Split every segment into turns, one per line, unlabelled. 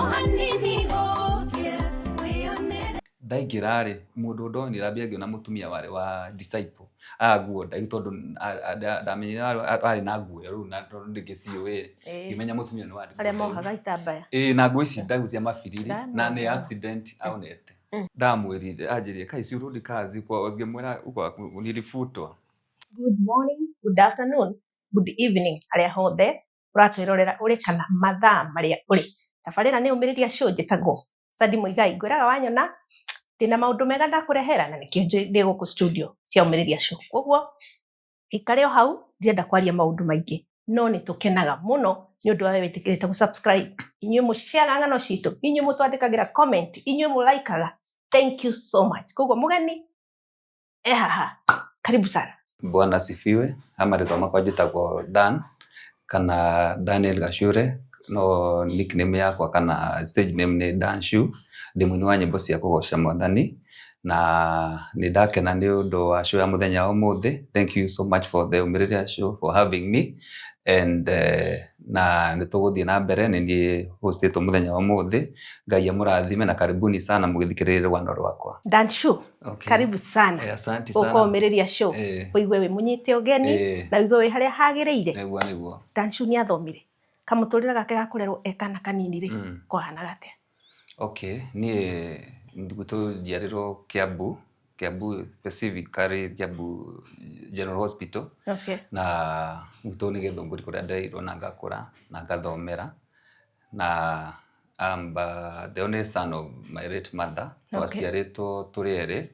Hanini gũkĩra wĩyonere.
Ndaingĩra rĩ, mũndũ ndonire, ambia ngĩona mũtumia warĩ wa disciple aya nguo ndaihu, tondũ ndamenyire arĩ na nguo ĩyo rĩu, na tondũ ndĩgĩciũĩ, ngĩmenya mũtumia nĩ wa
Arĩa mohaga itambaya.
Ĩĩ, na nguo ici ndaihu cia mabiriri na nĩ
Ndamona.
accident aonete. Ndamwĩrire, anjĩrire, "Kai, si urudi kazi kwa?" Ngĩmwĩra, "Uko nilifutwa."
Good morning, good afternoon, good evening, harĩa hothe ũratwĩrorera ũrĩ kana mathaa marĩa ũrĩ. Tabarĩra nĩ Ũmĩrĩria Show, njĩtagwo Sandi Mũigai. Ngwĩraga wanyona ndĩna maũndũ mega ndakũrehera, na nĩkĩo ndĩ gũkũ studio cia Ũmĩrĩria Show. Koguo ikare o hau, ndirenda kwaria maũndũ maingĩ, no nĩ tũkenaga mũno nĩ ũndũ wa we wĩtĩkĩrĩte gũ-subscribe. Inyuĩ mũciaga ng'ano citũ, inyuĩ mũtwandĩkagĩra comment, inyuĩ mũlaikaga. Thank you so much. Koguo mũgeni e haha. Karibu sana.
Bwana asifiwe. Ha marĩtwa makwa njĩtagwo Dan kana Daniel Gacure, no nickname yakwa kana stage name nĩ Dan Shu. Ndĩ mũini wa nyĩmbo cia kũgoca Mwathani na nĩ ndakena nĩ ũndũ wa show ya mũthenya wa ũmũthĩ. Thank you so much for the Ũmĩrĩria Show for having me and na nĩ tũgũthiĩ na mbere, nĩ niĩ hostĩtwo mũthenya wa ũmũthĩ. Ngai amũrathime na karibuni sana mũgĩthikĩrĩria rũgano rwakwa.
Dan Shu,
Okay.
karibu sana.
Asante sana.
Gũkũ Ũmĩrĩria Show. Ũigue wĩ mũnyite ũgeni na ũigue wĩ harĩa hagĩrĩire.
Nĩguo.
Dan Shu nĩ athomire. Kamũtũrĩre gake ga kũrerwo e kana kanini rĩ, kwahanaga atĩa?
Okay, niĩ gwitũ njiarĩrwo Kiambu, Kiambu specifically Kiambu General Hospital. Na gwitũ nĩ Gĩthũngũri kũrĩa ndereirwo na ngakũra na ngathomera. Na I'm the only son of my late mother. Twaciarĩtwo tũrĩ erĩ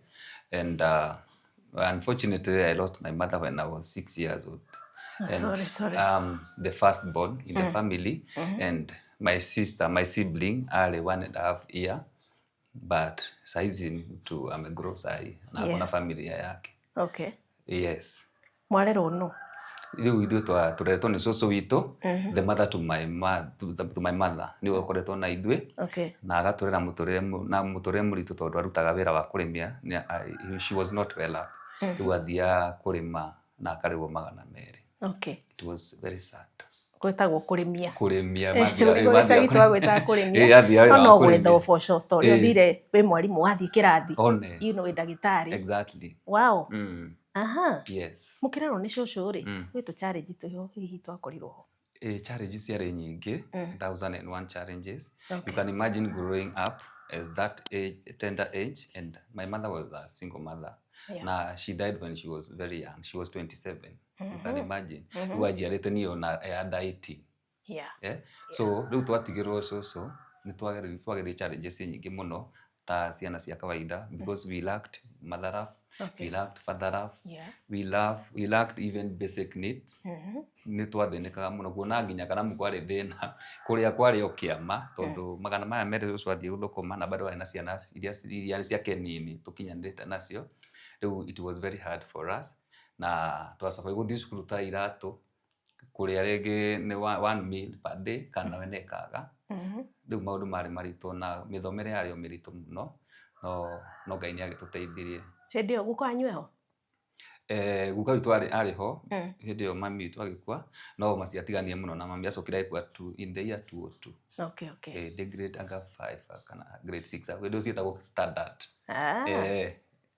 and unfortunately I lost my mother when I was 6 years old.
Oh,
And
sorry, sorry.
I'm the firstborn in the family and my sister, my sibling, arĩ 1.5 year, but saizi ni mtu amegrow sahi na akona familia yake. Yes.
Mwarerwo nũ?
Rĩu ithuĩ tũreretwo nĩ cũcũ witũ, the mother to my mother, nĩwe ũkoretwo na ithuĩ na agatũrera mũtũrĩre na mũtũrĩre mũritũ, tondũ arutaga wĩra wa kũrĩmia. She was not well up, rĩu athiaga kũrĩma na akarĩhwo 200. It was very sad.
Gwĩtagwo kũrĩmia.
Kũrĩmia.
Gĩcagi twagwĩtaga kũrĩmia.
Ĩ, athiaga wĩra
No
wa
no gwetha
kũrĩmia.
ũboco ta ũrĩa ũthire wĩ mwarimũ wathiĩ kĩrathi.
One.
Wĩ ndagĩtarĩ.
Exactly.
Wow.
Yes.
Mũkĩrerwo nĩ cũcũ rĩ, gwĩ tũ challenge twĩho hihi twakorirwo ho?
Challenges ciarĩ nyingĩ, 1001 challenges. You can imagine growing up as that age, tender age, and my mother was a single mother. Na she died when she was very young. She was 27. You can imagine. Rĩu anjiarĩte niĩ ona e under 18. Yeah? So rĩu twatigĩrwo cũcũ, nĩ twagereire challenges nyingĩ mũno ta ciana cia kawaida because we lacked mother love, we lacked father love, we lacked even basic needs. Nĩ twathĩnĩkaga mũno, kuona nginya karamu kwarĩ thĩna, kũrĩa kwarĩ o kĩama, tondũ 200 ũcio athiĩ gũthũkũma na bado arĩ na ciana iria ciake nini tũkinyanĩrĩte nacio. Rĩu it was very hard for us na twacabaga gũthiĩ cukuru ta iratũ, kũrĩa rĩngĩ nĩ one meal per day kana wene kaga. Rĩu maũndũ marĩ maritũ na mĩthomere yarĩ o mĩritũ mũno, no Ngai nĩ agĩtũteithirie.
Hĩndĩ ĩyo guka wanyu eho?
Guka witũ arĩ ho hĩndĩ ĩyo mami witũ agĩkua, no maciatiganire mũno na mami acokire agĩkua in the year 2002. Ndĩ grade anga 5 kana grade 6, hĩndĩ ĩyo ciĩtagwo standard.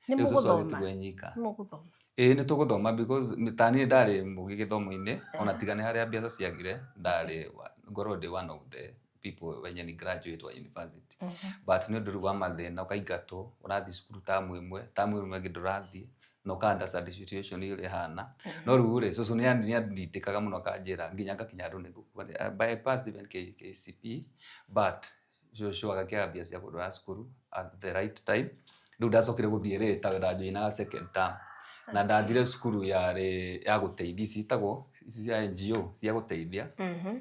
Nĩ
Rĩu cũcũ
mũgũthoma?
agĩtigwo e nyika.
Nĩ mũgũthoma?
Ĩĩ, nĩ tũgũthoma because ta niĩ ndarĩ mũgĩ gĩthomo-inĩ, ona tiga nĩ harĩa mbeca ciagire, ndarĩ ngorwo ndĩ one of the people wenye ni graduate wa university, but nĩ ũndũ rĩu wa mathĩna, ũkaingatwo, ũrathiĩ cukuru tamu ĩmwe, tamu ĩmwe ĩngĩ ndũrathiĩ, na ũka understand situation ũrĩa ĩhana. No rĩu rĩ, cũcũ nĩ andindĩkaga mũno, akanjĩra nginya ngakinya handũ nĩ ngũkua. But I passed even KCPE, but cũcũ agakĩaga mbia cia kũndwara cukuru at the right time. Rĩu ndacokire gũthiĩ later, ndanjoinaga second term na ndathire cukuru yarĩ ya gũteithia, ici ciĩtagwo ici cia NGO cia gũteithia,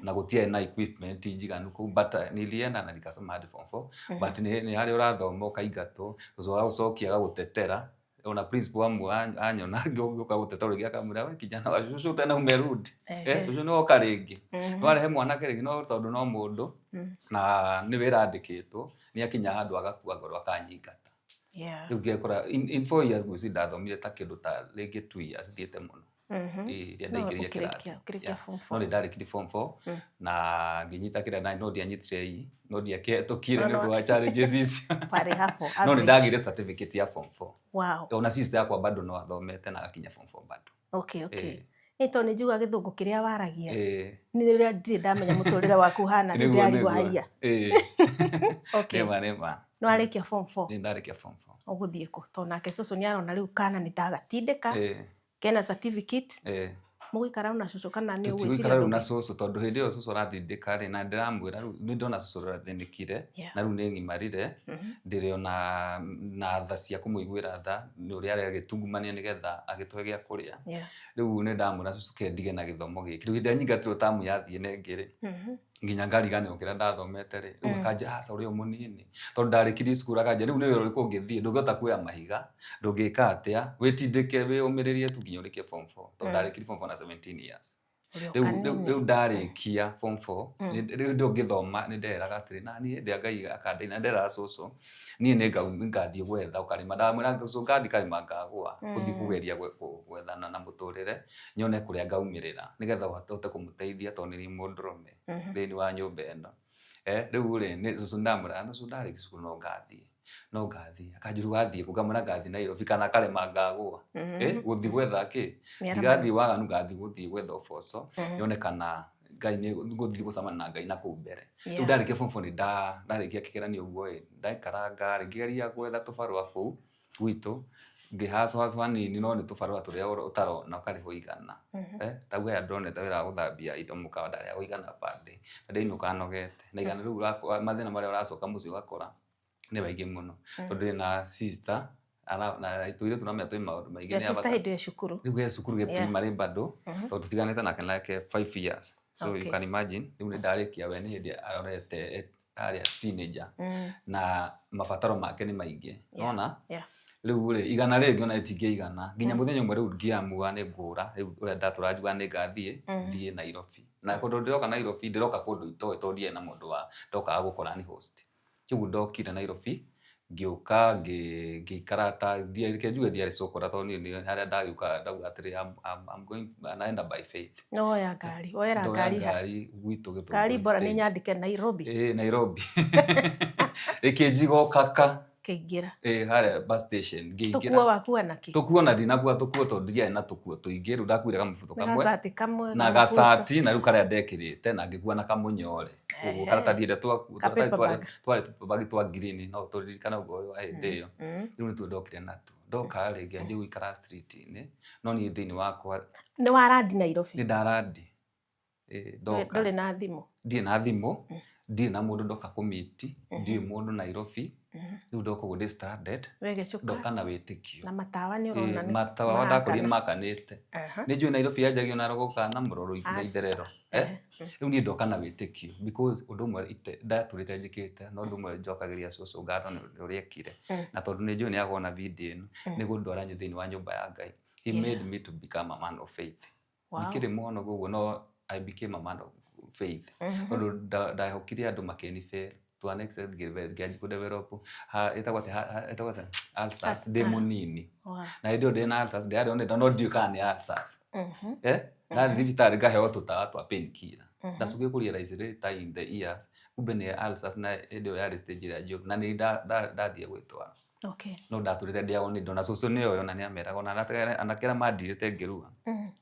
na gũtiarĩ na equipment njiganu kũu, but nilienda na nikasoma hadi form 4. But nĩ harĩa ũrathoma ũkaingatwo, ũcoka agagũcokia agagũtetera, ona principal amwe anyona ngĩũka gũteta rĩngĩ akamwĩra, "We kijana wa shushu, tena umerudi?" "Shushu nĩ woka rĩngĩ, nĩwarehe mwanake rĩngĩ." No tondũ no mũndũ na nĩ wĩra andĩkĩtwo, nĩ akinya handũ agakua ngoro akanyingata. Rĩu ngekora in 4 years ngwĩciria ndathomire ta kĩndũ ta rĩngĩ 2 years thiĩte mũno. Ĩrĩa
No
ndaingĩrire
ũkĩrĩkia
kĩrathi.
ũkĩrĩkia
Yeah.
form
No
4.
nĩ ndarĩkirie form 4 na ngĩnyita kĩrĩa no ndianyitire I, no ndiakĩhetũkire
No,
nĩ
no.
ũndũ wa challenges icio.
Pale hapo.
No nĩ
average.
ndagĩire certificate ya form 4.
Wow.
Ona sister yakwa bado no athomete na agakinya form 4 bado.
Okay, okay.
Eh,
Nĩ tondũ nĩ njugaga gĩthũngũ kĩrĩa waragia.
eh,
Nĩ rĩrĩa ndirĩ ndamenya mũtũrĩre waku hana nĩ
nĩguo
ndĩrarigwo
nĩguo.
haiya.
Eh,
Okay.
nĩma nĩma.
Nĩ warĩkia form 4.
Nĩ ndarĩkia form 4.
Ũgũthiĩ kũ? Tondũ nake cũcũ nĩ arona rĩu kana nĩ ndagatindĩka.
Eh,
Kena certificate.
eh.
Mũgũikara na cũcũ kana nĩ ũgwĩciria
Tũtigũikara rĩu na
ndũngĩ-
cũcũ tondũ hĩndĩ ĩyo cũcũ aratindĩka rĩ, na ndĩramwĩra rĩu nĩ ndona cũcũ ũrathĩnĩkire na rĩu nĩ ng'imarire, ndĩrĩ ona na tha cia kũmũiguĩra tha nĩ ũrĩa aragĩtungumania nĩgetha agĩtũhe gĩa kũrĩa. Rĩu nĩ ndamwĩra cũcũ ke ndige na gĩthomo gĩkĩ. Rĩu hĩndĩ ĩrĩa nyingatirwo tamu yathiĩ na ĩngĩ rĩ, nginya ngariganĩrwo kĩrĩa ndathomete rĩ, rĩu akanja aca ũrĩ o mũnini, tondũ ndarĩkirie cukuru akanja rĩu nĩ wĩra ũrĩkũ ũngĩthiĩ, ndũngĩhota kuoya mahiga, ndũngĩka atĩa, wĩtindĩke wĩũmĩrĩrie tu nginya ũrĩkie form 4, tondũ ndarĩkirie form 4 na 17 years.
Ũrĩ o
Rĩu
kanini.
rĩu ndarĩkia form 4, rĩu ndĩ ngĩthoma nĩ nderaga atĩrĩ, na niĩ hĩndĩ ĩrĩa Ngai akandeithia, na nderaga cũcũ niĩ nĩ ngathiĩ gwetha ũkarĩma, ndamwĩra cũcũ ngathiĩ karĩma ngagũa, gũthiĩ kũgeria gwethana na mũtũrĩre nyone kũrĩa ngaumĩrĩra nĩgetha hote kũmũteithia tondũ nĩ niĩ mũndũrũme thĩinĩ wa nyũmba ĩno. Rĩu rĩ nĩ cũcũ ndamwĩra cũcũ ndarĩkia cukuru no ngathiĩ, no ngathiĩ, akanjũria ũgathiĩ kũ, ngamwĩra ngathiĩ Nairobi kana karĩma ngagũa, gũthiĩ gwetha kĩ, ndigathiĩ waganu, ngathiĩ gũthiĩ gwetha ũboco nyone kana Ngai nĩ ngũthiĩ gũcemania na Ngai nakũu mbere. Rĩu ndarĩkia form 4 nĩ ndarĩkia kĩgeranio ũguo ĩ, ndaikaranga rĩ, ngĩgeria gwetha tũbarũa kũu gwitũ, ngĩhacũhacũ hanini no nĩ tũbarũa tũrĩa ũtarona ũkarĩhwo igana. Tau aya ndonete wĩra wa gũthambia indo mũkawa ndarĩhagwo igana per day, na ndĩinũkaga nogete, na igana rĩu mathĩna marĩa ũracoka mũciĩ ũgakora nĩ maingĩ mũno, tondũ ndĩna sister na tũirĩtu nĩũramenya twĩ maũndũ maingĩ
Your
nĩ
sister
abata.
hĩndĩ ĩyo cukuru.
Rĩu he cukuru gĩ primary bado, tondũ tũtiganĩte nake nake 5 years, so you can imagine rĩu nĩ ndarĩkia we nĩ hĩndĩ arorete harĩa teenager na mabataro make nĩ maingĩ, nĩwona? Rĩu rĩ igana rĩngĩ ona rĩtingĩigana nginya mũthenya ũmwe rĩu ngĩamua nĩ ngũra, rĩu ũrĩa ndatũra njugaga nĩ ngathiĩ thiĩ Nairobi, na kũndũ ndĩroka Nairobi ndĩroka kũndũ itoĩ tondũ ndiarĩ na mũndũ wa ndokaga gũkora ni host. Kĩguo ndokire Nairobi ngĩũka ngĩikara ta reke njuge ndiarĩ cũkũra tondũ niĩ nĩ harĩa ndagĩũkaga ndauga atĩrĩ I'm going naenda by faith.
Nĩ woya ngari, woera
Ndoya
ngari ha?
ngari gwitũ Gĩthũngũri
Ngari bora nĩ
stage.
nyandĩke Nairobi.
Ĩĩ Nairobi. Ĩkĩnjiga kaka.
Kĩingĩra.
Ĩĩ harĩa bus station ngĩingĩra.
Tũkuo wakua nakĩ?
Tũkuo na ndinakua tũkuo tondũ ndiarĩ na tũkuo tũingĩ, rĩu ndakuire kamũbuto
Nĩ
kamwe
gacati kamwe.
na gacati na rĩu karĩa ndekĩrĩte na ngĩkua na kamũnyore. Ũguo karatathi ĩrĩa
Ka paper bag.
twarĩ tũbagi twa green no tũririkane ũguo wa hĩndĩ ĩyo. Rĩu nĩtuo ndokire natuo. Ndoka rĩ ngĩanjia gũikara street-inĩ no niĩ thĩinĩ wakwa
Nĩ warandi Nairobi?
nĩ ndarandi. Ĩĩ ndoka.
Ndũrĩ na thimũ?
Ndirĩ na thimũ, ndirĩ na mũndũ ndoka kũmiti, ndiũĩ mũndũ Nairobi, rĩu ndoka ũguo ndĩ stranded,
We gĩcuka.
ndoka na wĩtĩkio.
Na matawa nĩ ũrona nĩ
Matawa ndakorire makanĩte.
Aha.
Nĩ njũĩ Nairobi yanjagio na rogo kana na mũroro na
Aca.
itherero. Rĩu niĩ ndoka na wĩtĩkio because ũndũ ũmwe ndatũrĩte njĩkĩte na ũndũ ũmwe njokagĩria cũcũ ngatho nĩ ũrĩa ekire, na tondũ nĩ njũĩ nĩ agona video ĩno, nĩ kũndwara thĩinĩ wa nyũmba ya Ngai. He made me to become a man of faith. Ndikĩrĩ mũhonoku ũguo no I became a man of faith. Tondũ ndahokire andũ makĩni fail to an extent ngĩanjia kũ develop ĩtagwo atĩa, ĩtagwo atĩa, ulcers ndĩ mũnini. Na hĩndĩ ĩyo ndĩ na ulcers ndĩrarĩ ona no ndiũĩ kana nĩ ulcers. Ndathiĩ thibitarĩ ngaheo tũtawa twa painkiller. Ndacokire kũ realize later in the years kumbe nĩ ulcers na hĩndĩ ĩyo yarĩ stage ĩrĩa njũru na nĩ ndathire gwĩtwara. No ndatũrĩte ndĩagwo nĩ indo na cũcũ nĩoĩ ona nĩameraga ona anake arĩa mandirĩte ngĩrua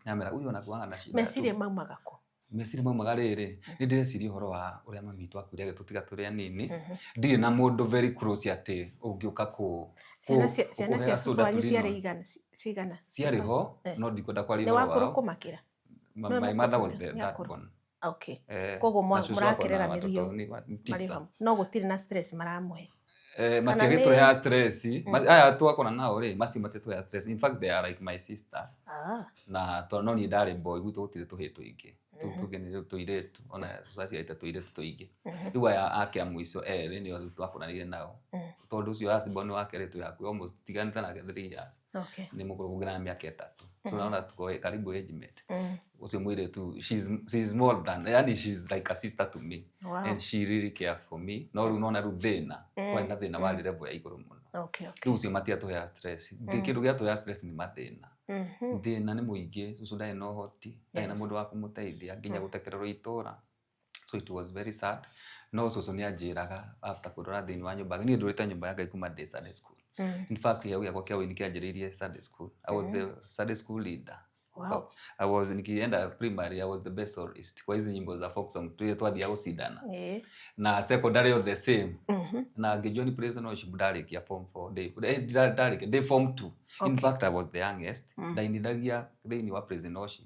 nĩameraga huyu anakuanga na shida.
Meciria maumaga kũ?
Meciria maumaga rĩrĩ, nĩ ndĩreciria ũhoro wa ũrĩa mami witũ akuire agĩtũtiga tũrĩ anini, ndirĩ na mũndũ very close atĩ ũngĩũka kũ
Ciana cia cũcũ wanyu ciarĩ igana cigana?
Ciarĩ ho no ndikwenda kwaria
Nĩ
ũhoro
wakũrũ
wao.
kũmakĩra?
My mother was the third one.
Okay. Koguo mũrakĩreranĩrio marĩ hamwe. No gũtirĩ na stress maramũhe.
Matiagĩtũrehaga stress. Aya twakora nao rĩ, macio matiatũrehaga stress. In fact they are like my sisters. Na tondũ no niĩ ndarĩ boy gwitũ gũtirĩ tũhĩĩ tũingĩ. Tũu tũngĩ nĩ tũirĩtu ona cũcũ aciarĩte tũirĩtu tũingĩ. Rĩu aya ake a mũico erĩ nĩo rĩu twakũranĩire nao. Tondũ ũcio last born wake rĩ twĩ hakuhĩ almost tiganĩte nake 3 years. Nĩ mũkũrũ kũngĩra na mĩaka 3. So naona tuko karibu age mate. Ũcio mũirĩtu she's more than, yani she's like a sister to me. And she really care for me. No rĩu nona rĩu thĩna, kwarĩ na thĩna warĩ level ya igũrũ mũno. Rĩu ũcio matiatũheaga stress. Kĩndũ gĩatũheaga stress nĩ mathĩna. Thĩna nĩ mũingĩ, cũcũ ndarĩ na ũhoti, ndarĩ na mũndũ wa kũmũteithia, nginya gũtekererwo itũra. So it was very sad. No cũcũ nĩ anjĩraga after kũndwara thĩinĩ wa nyũmba, niĩ ndũrĩte nyũmba ya Ngai kuma ndĩ Sunday school. In fact, kĩheo gĩakwa kĩa ũini kĩanjĩrĩirie Sunday school. I was the Sunday school leader. I was, nikienda primary, I was the best soloist kwa hizi nyimbo za folk song tuile twathiaga gũcindana. Na secondary all the same. Na ngĩjoin praise and worship ndarĩkia form 4, ndarĩkia ndĩ form 2. In fact, I was the youngest. Ndainithagia thĩinĩ wa praise and worship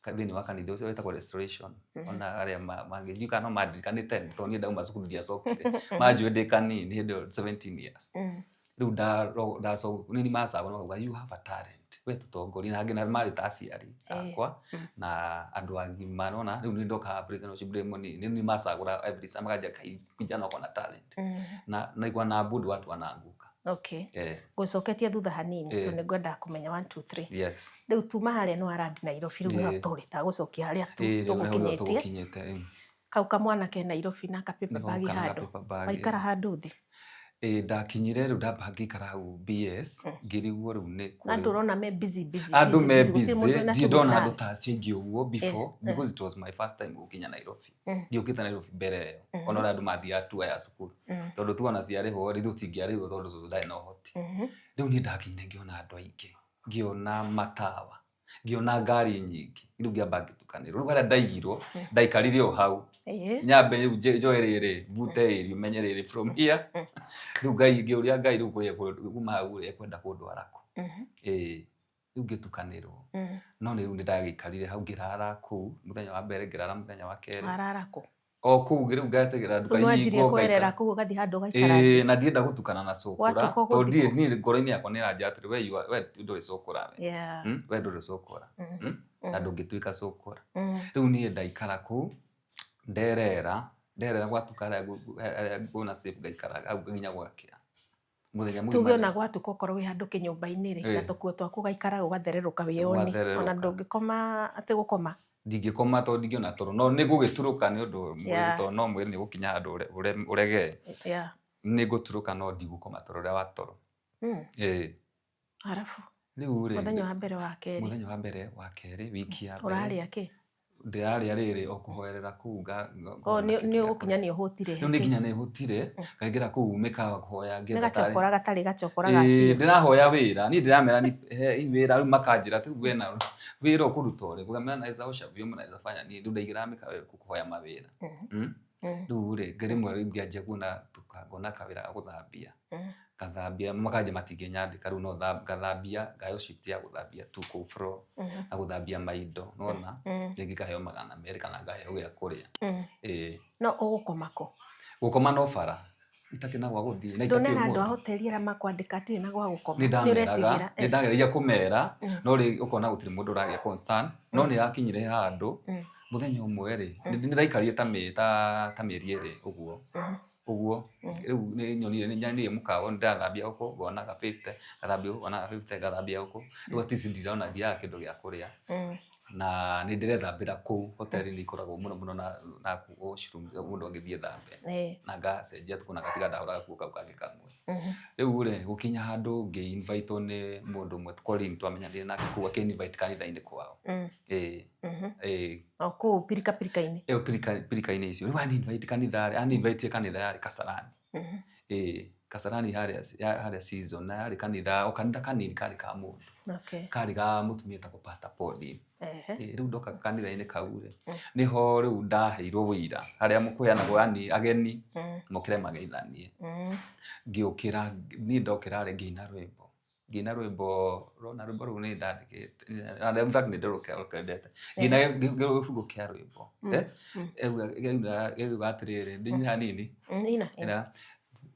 thĩinĩ wa kanitha ũcio wĩtagwo Restoration. Ona arĩa mangĩnjũĩ kana no mandirikanĩte tondũ niĩ ndauma cukuru ndiacokire, manjũĩ ndĩ kanini hĩndĩ ĩyo, 17 years. Rĩu ndaco nĩ macagũra makauga, "You have a talent, we tũtongorie." Na angĩ na marĩ ta aciari akwa na andũ agima. Nona rĩu nĩ ndokaga praise and worship ndĩ mũnini, rĩu nĩ macagũra every time makanja, "Kai, kijana uko na talent." Na naigua na bundu watu wanaanguka. Eh.
Ngũcoketie thutha hanini, tondũ nĩ ngwendaga kũmenya 1 2 3.
Yes.
Rĩu tuma harĩa nĩ warandi Nairobi, rĩu nĩho tũrĩ tagũcokia harĩa tu
Rĩu nĩho
tũgũkinyĩtie.
Tũgũkinyĩte.
Kau kamwana ke Nairobi na kapaper
Nĩho
bag
kana
handũ
paper bag.
waikara handũ thĩ.
Ĩ, ndakinyire rĩu, ndamba ngĩikara hau BS, ngĩrigwo rĩu nĩ
Na andũ ũrona me busy busy,
andũ
busy,
me
busy, gũtirĩ mũndũ
busy.
wĩna
Ndirĩ
shughuli
ndona
nawe.
andũ ta acio aingĩ ũguo before, because it was my first time gũkinya Nairobi. Ndiũkĩte Nairobi mbere ĩyo, ona ũrĩa andũ mathiaga tour ya cukuru, tondũ tuona ciarĩhwo rĩ, tũtingĩarĩhwo tondũ cũcũ ndarĩ na ũhoti. Rĩu niĩ ndakinyire ngĩona andũ aingĩ, ngĩona matawa, ngĩona ngari nyingĩ, rĩu ngĩamba ngĩtukanĩrwo. Rĩu harĩa ndaigirwo, ndaikarire o hau nyambe rĩu njoe rĩrĩ mbute ĩri menye rĩrĩ from here. Rĩu Ngai, ngĩũria Ngai rĩu kũrĩa kuma hau rĩ, ekwenda kũndwara kũ? Ĩĩ, rĩu ngĩtukanĩrwo. No nĩ rĩu nĩ ndagĩikarire hau, ngĩrara kũu mũthenya wa mbere, ngĩrara mũthenya wa kerĩ.
Warara kũ?
O kũu rĩu ngategera nduka.
Rĩu wanjirie
hingwo
kwerera
ngaikara.
kũu, ũgathiĩ handũ ũgaikara.
Ĩĩ, na ndienda gũtukana na cũkũra,
Gwatuka
tondũ
ũgũthiĩ
ndiĩ niĩ ngoro-inĩ yakwa nĩ ĩranjĩra atĩrĩ, we we ndũrĩ cũkũra we. We ndũrĩ cũkũra. Na ndũngĩtuĩka cũkũra. Rĩu niĩ ndaikara kũu, nderera nderera, gwatuka harĩa nguona safe, ngaikara hau nginya gwakĩa mũthenya
Tuge
mũgima.
Ona gwatuka okorwo wĩ handũ kĩnyũmba-inĩ rĩ, na tũkuo twaku ũgaikara ũgathererũka wĩyone.
Gũgathererũka.
Ona ndũngĩkoma atĩ gũkoma.
Ndingĩkoma tondũ ndingĩona toro, no nĩ gũgĩturũka nĩ ũndũ mwĩrĩ, tondũ no mwĩrĩ nĩ gũkinya handũ ũregee. Nĩ ngũturũka no ndigũkoma toro ũrĩa wa toro. Ĩĩ.
Arabu
Rĩu rĩ,
mũthenya wa mbere, wa kerĩ?
Mũthenya wa mbere, wa kerĩ, wiki ya mbere.
Ũrarĩa kĩ?
Ndĩrarĩa rĩrĩ o kũhoerera kũu
O
ngona
nĩ
kĩndũ
nĩ
gĩa
ũgũkinya
kũrĩa.
nĩ ũhũtire?
Rĩu nĩ nginya nĩ hũtire, ngaingĩra kũu mĩkawa kũhoya
Nĩ
ngĩetha tarĩ
gacokora gatarĩ gacokora ga
Ĩĩ,
biũ.
Ndĩrahoya wĩra, niĩ ndĩramera he wĩra. Rĩu makanjĩra atĩ rĩu wena wĩra ũkũruta ũrĩkũ? Ngamera naweza osha vyombo, naweza fanya nini. Rĩu ndaingĩraga mĩkawa ĩyo kũhoya mawĩra. Rĩu rĩ, rĩmwe rĩu ngĩanjia kuona ngona kawĩra ga gũthambia. Ngathambia, makanja matingĩnyandĩka rĩu, no ngathambia, ngaheo shift ya gũthambia tu kũu floor na gũthambia maindo nona. Rĩngĩ ngaheo 200 kana ngaheo gĩa kũrĩa. Ĩĩ.
No ũgũkoma kũ?
Gũkoma no bara, itakĩ na gwa gũthiĩ na itakĩ
Ndũnera andũ a
mũndũ.
hoteli arĩa makwandĩka atirĩ na gwa gũkoma?
Nĩ
Nĩ
ndameraga.
ũretigĩra?
Nĩ ndageragia kũmera, no rĩ, ũkona gũtirĩ mũndũ ũragĩa concern. No nĩ yakinyire handũ mũthenya ũmwe rĩ, nĩ ndaikarire ta mĩeri 2 ũguo ũguo. Rĩu nĩ nyonire, nĩ nyonire mũkawa, nĩ ndĩrathambia gũkũ ngonaga 50, ngathambia gũkũ ngonaga 50, ngathambia gũkũ. Rĩu at least ndirona ndiaga kĩndũ gĩa kũrĩa. Na nĩ ndĩrethambĩra kũu hoteli, nĩ ikoragwo mũno mũno na washroom mũndũ angĩthiĩ thambe. Na ngacenjia tuko na gatiga ndahũraga kuo kau kangĩ kamwe. Rĩu rĩ, gũkinya handũ ngĩ-invitwo nĩ mũndũ ũmwe Colin, twamenyanire nake kũu, akĩ-invite kanitha-inĩ kwao. Ĩĩ. Ĩĩ.
O kũu pirika pirika-inĩ?
Ĩyo pirika pirika-inĩ icio. Rĩu ani-invite kanitha rĩ, ani-invite kanitha yarĩ Kasarani. Ĩĩ, Kasarani harĩa harĩa season, na yarĩ kanitha o kanitha kanini karĩ ka mũndũ. Karĩ ga mũtumia wĩtagwo Pastor Pauline. Ĩĩ, rĩu ndoka kanitha-inĩ kau rĩ, nĩho rĩu ndaheirwo wĩira harĩa kũheanagwo, yani ageni mokĩre mageithanie. Ngĩũkĩra, niĩ ndokĩra rĩ, ngĩina rwĩmbo, ngĩina rwĩmbo rona rwĩmbo rũu nĩ ndandĩkĩte, in fact nĩ ndĩrũkendete. Ngĩina gĩbungo kĩa rwĩmbo. Gĩauga atĩrĩrĩ, ndĩnyue hanini.
Ina, ina.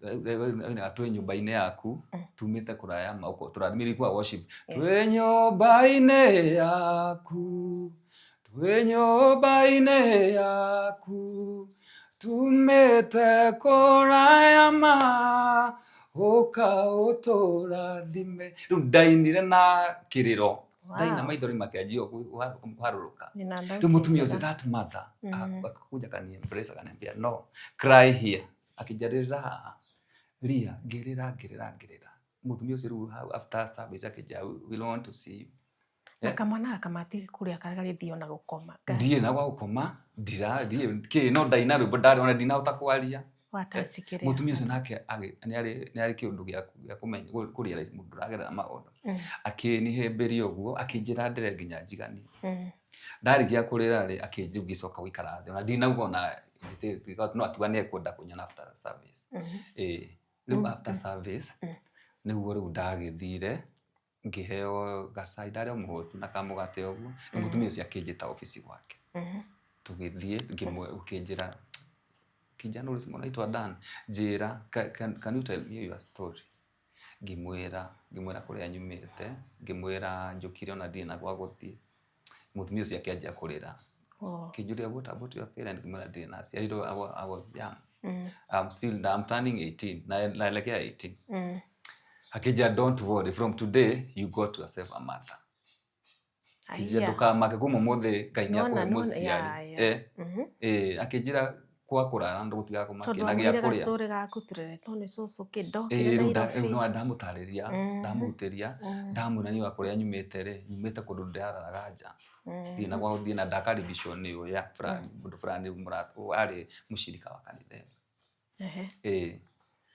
Ĩna twĩ nyũmba-inĩ yaku, tumĩte kũraya ma tũrathimĩrĩ kwa worship, twĩ nyũmba-inĩ yaku, twĩ nyũmba-inĩ yaku, tumĩte kũraya ma, ũka ũtũrathime. Rĩu ndainire na kĩrĩro, ndaina maithori makĩanjia kũharũrũka.
Nina
Rĩu mũtumia ũcio,
njega.
that mother, akakuja akani embrace, akaniambia, "No cry here." Akĩnjarĩrĩra haha, ria, ngĩrĩra ngĩrĩra ngĩrĩra. Mũtumia ũcio rĩu hau after service akĩnjĩra, "We want to see you."
Na kamwana gaka matigĩ kũrĩa karĩthiĩ ona gũkoma. Ngai.
Ndirĩ na gwa gũkoma, ndira ndirĩ kĩ, no ndaina rwĩmbo, ndarĩ ona ndinahota kwaria.
Watouch kĩrĩa.
Mũtumia ũcio nake nĩ arĩ kĩũndũ gĩa kũmenya kũrealize mũndũ ũragerera maũndũ. Akĩnihĩmbĩria ũguo, akĩnjĩra ndĩre nginya njiganie. Ndarĩkia kũrĩra rĩ, akĩnjĩ ngĩcoka gũikara thĩ, ona ndinauga ona no akiuga nĩ ekwenda kũnyona after service. Ĩĩ, rĩu after service nĩguo rĩu ndagĩthire ngĩheo gacai, ndarĩ o mũhũtu na kamũgate ũguo. Rĩu mũtumia ũcio akĩnjĩta obici gwake. Tũgĩthiĩ, ũkĩnjĩra, "Kijana, ulisema unaitwa Dan, njĩra, can you tell me your story?" Ngĩmwĩra kũrĩa nyumĩte, ngĩmwĩra njũkire ona ndirĩ na gwa gũthiĩ. Mũtumia ũcio akĩanjia kũrĩra.
Oh.
Akĩnjũria, "What about your parent?" Ngĩmwĩra ndirĩ na aciari. I was young. I'm still, I'm turning 18, naelekea 18. Akĩnjĩra, "Don't worry, from today you got yourself a mother." Akĩnjĩra,
Aya.
"Ndũkamake, kuma ũmũthĩ Ngai nĩ
Nĩwona,
akũhe
nĩwona,
mũciari."
ya.
Akĩnjĩra kwa kũrara ndũgũtigaga
Tondũ
kũmakia na gĩa
wamwĩre
kũrĩa.
Gastory gaku tũreretwo nĩ cũcũ kĩ ndokire
Ĩĩ, rĩu rĩu
Nairobi.
no ndamũtarĩria, ndamũhutĩria, ndamwĩra niĩ wa kũrĩa nyumĩte rĩ, nyumĩte kũndũ ndĩrararaga nja, ndirĩ na gwa gũthiĩ, na ndakaribicwo nĩ ũyũ fulani, mũndũ fulani arĩ mũcirika wa kanitha ĩyo. Ĩĩ.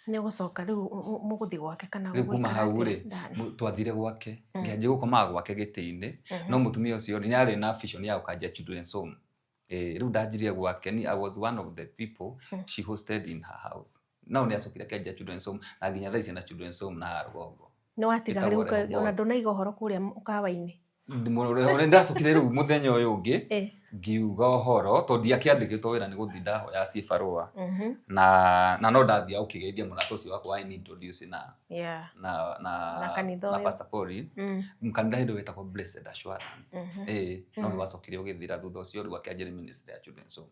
Nĩ ũgũcoka rĩu mũgũthiĩ gwake kana
Rĩu kuma
gũgũikara
hau
atĩa,
rĩ,
Dan?
Twathire gwake, ngĩanjia gũkomaga gwake gĩtĩ-inĩ, no mũtumia ũcio rĩ, nĩ arĩ na vision ya gũkanjia children's home. Ĩĩ, rĩu ndanjirie gwake, ni I was one of the people she hosted in her house. No nĩ acokire akĩanjia children's home, na nginya thaa ici ena children's home na haha rũgongo.
Nĩ watiga
Ĩtagwo
rĩu
Rehoboth.
Ona ndũnaiga ũhoro kũrĩa mũkawa-inĩ?
Nĩ ndacokire rĩu mũthenya ũyũ ũngĩ, ngiuga ũhoro tondũ ndiakĩandĩkĩtwo wĩra, nĩ gũthiĩ ndahoya cibarũa, na no ndathiaga gũkĩgeithia mũrata ũcio wakwa wa introduce na na na
Na kanitha
na
ũyũ.
Pastor Pauline, kanitha hĩndĩ ĩyo wetagwo Blessed Assurance. Ĩĩ, no nĩ wacokire ũgĩthira thutha ũcio, rĩu akĩanjĩra ministry ya children's home.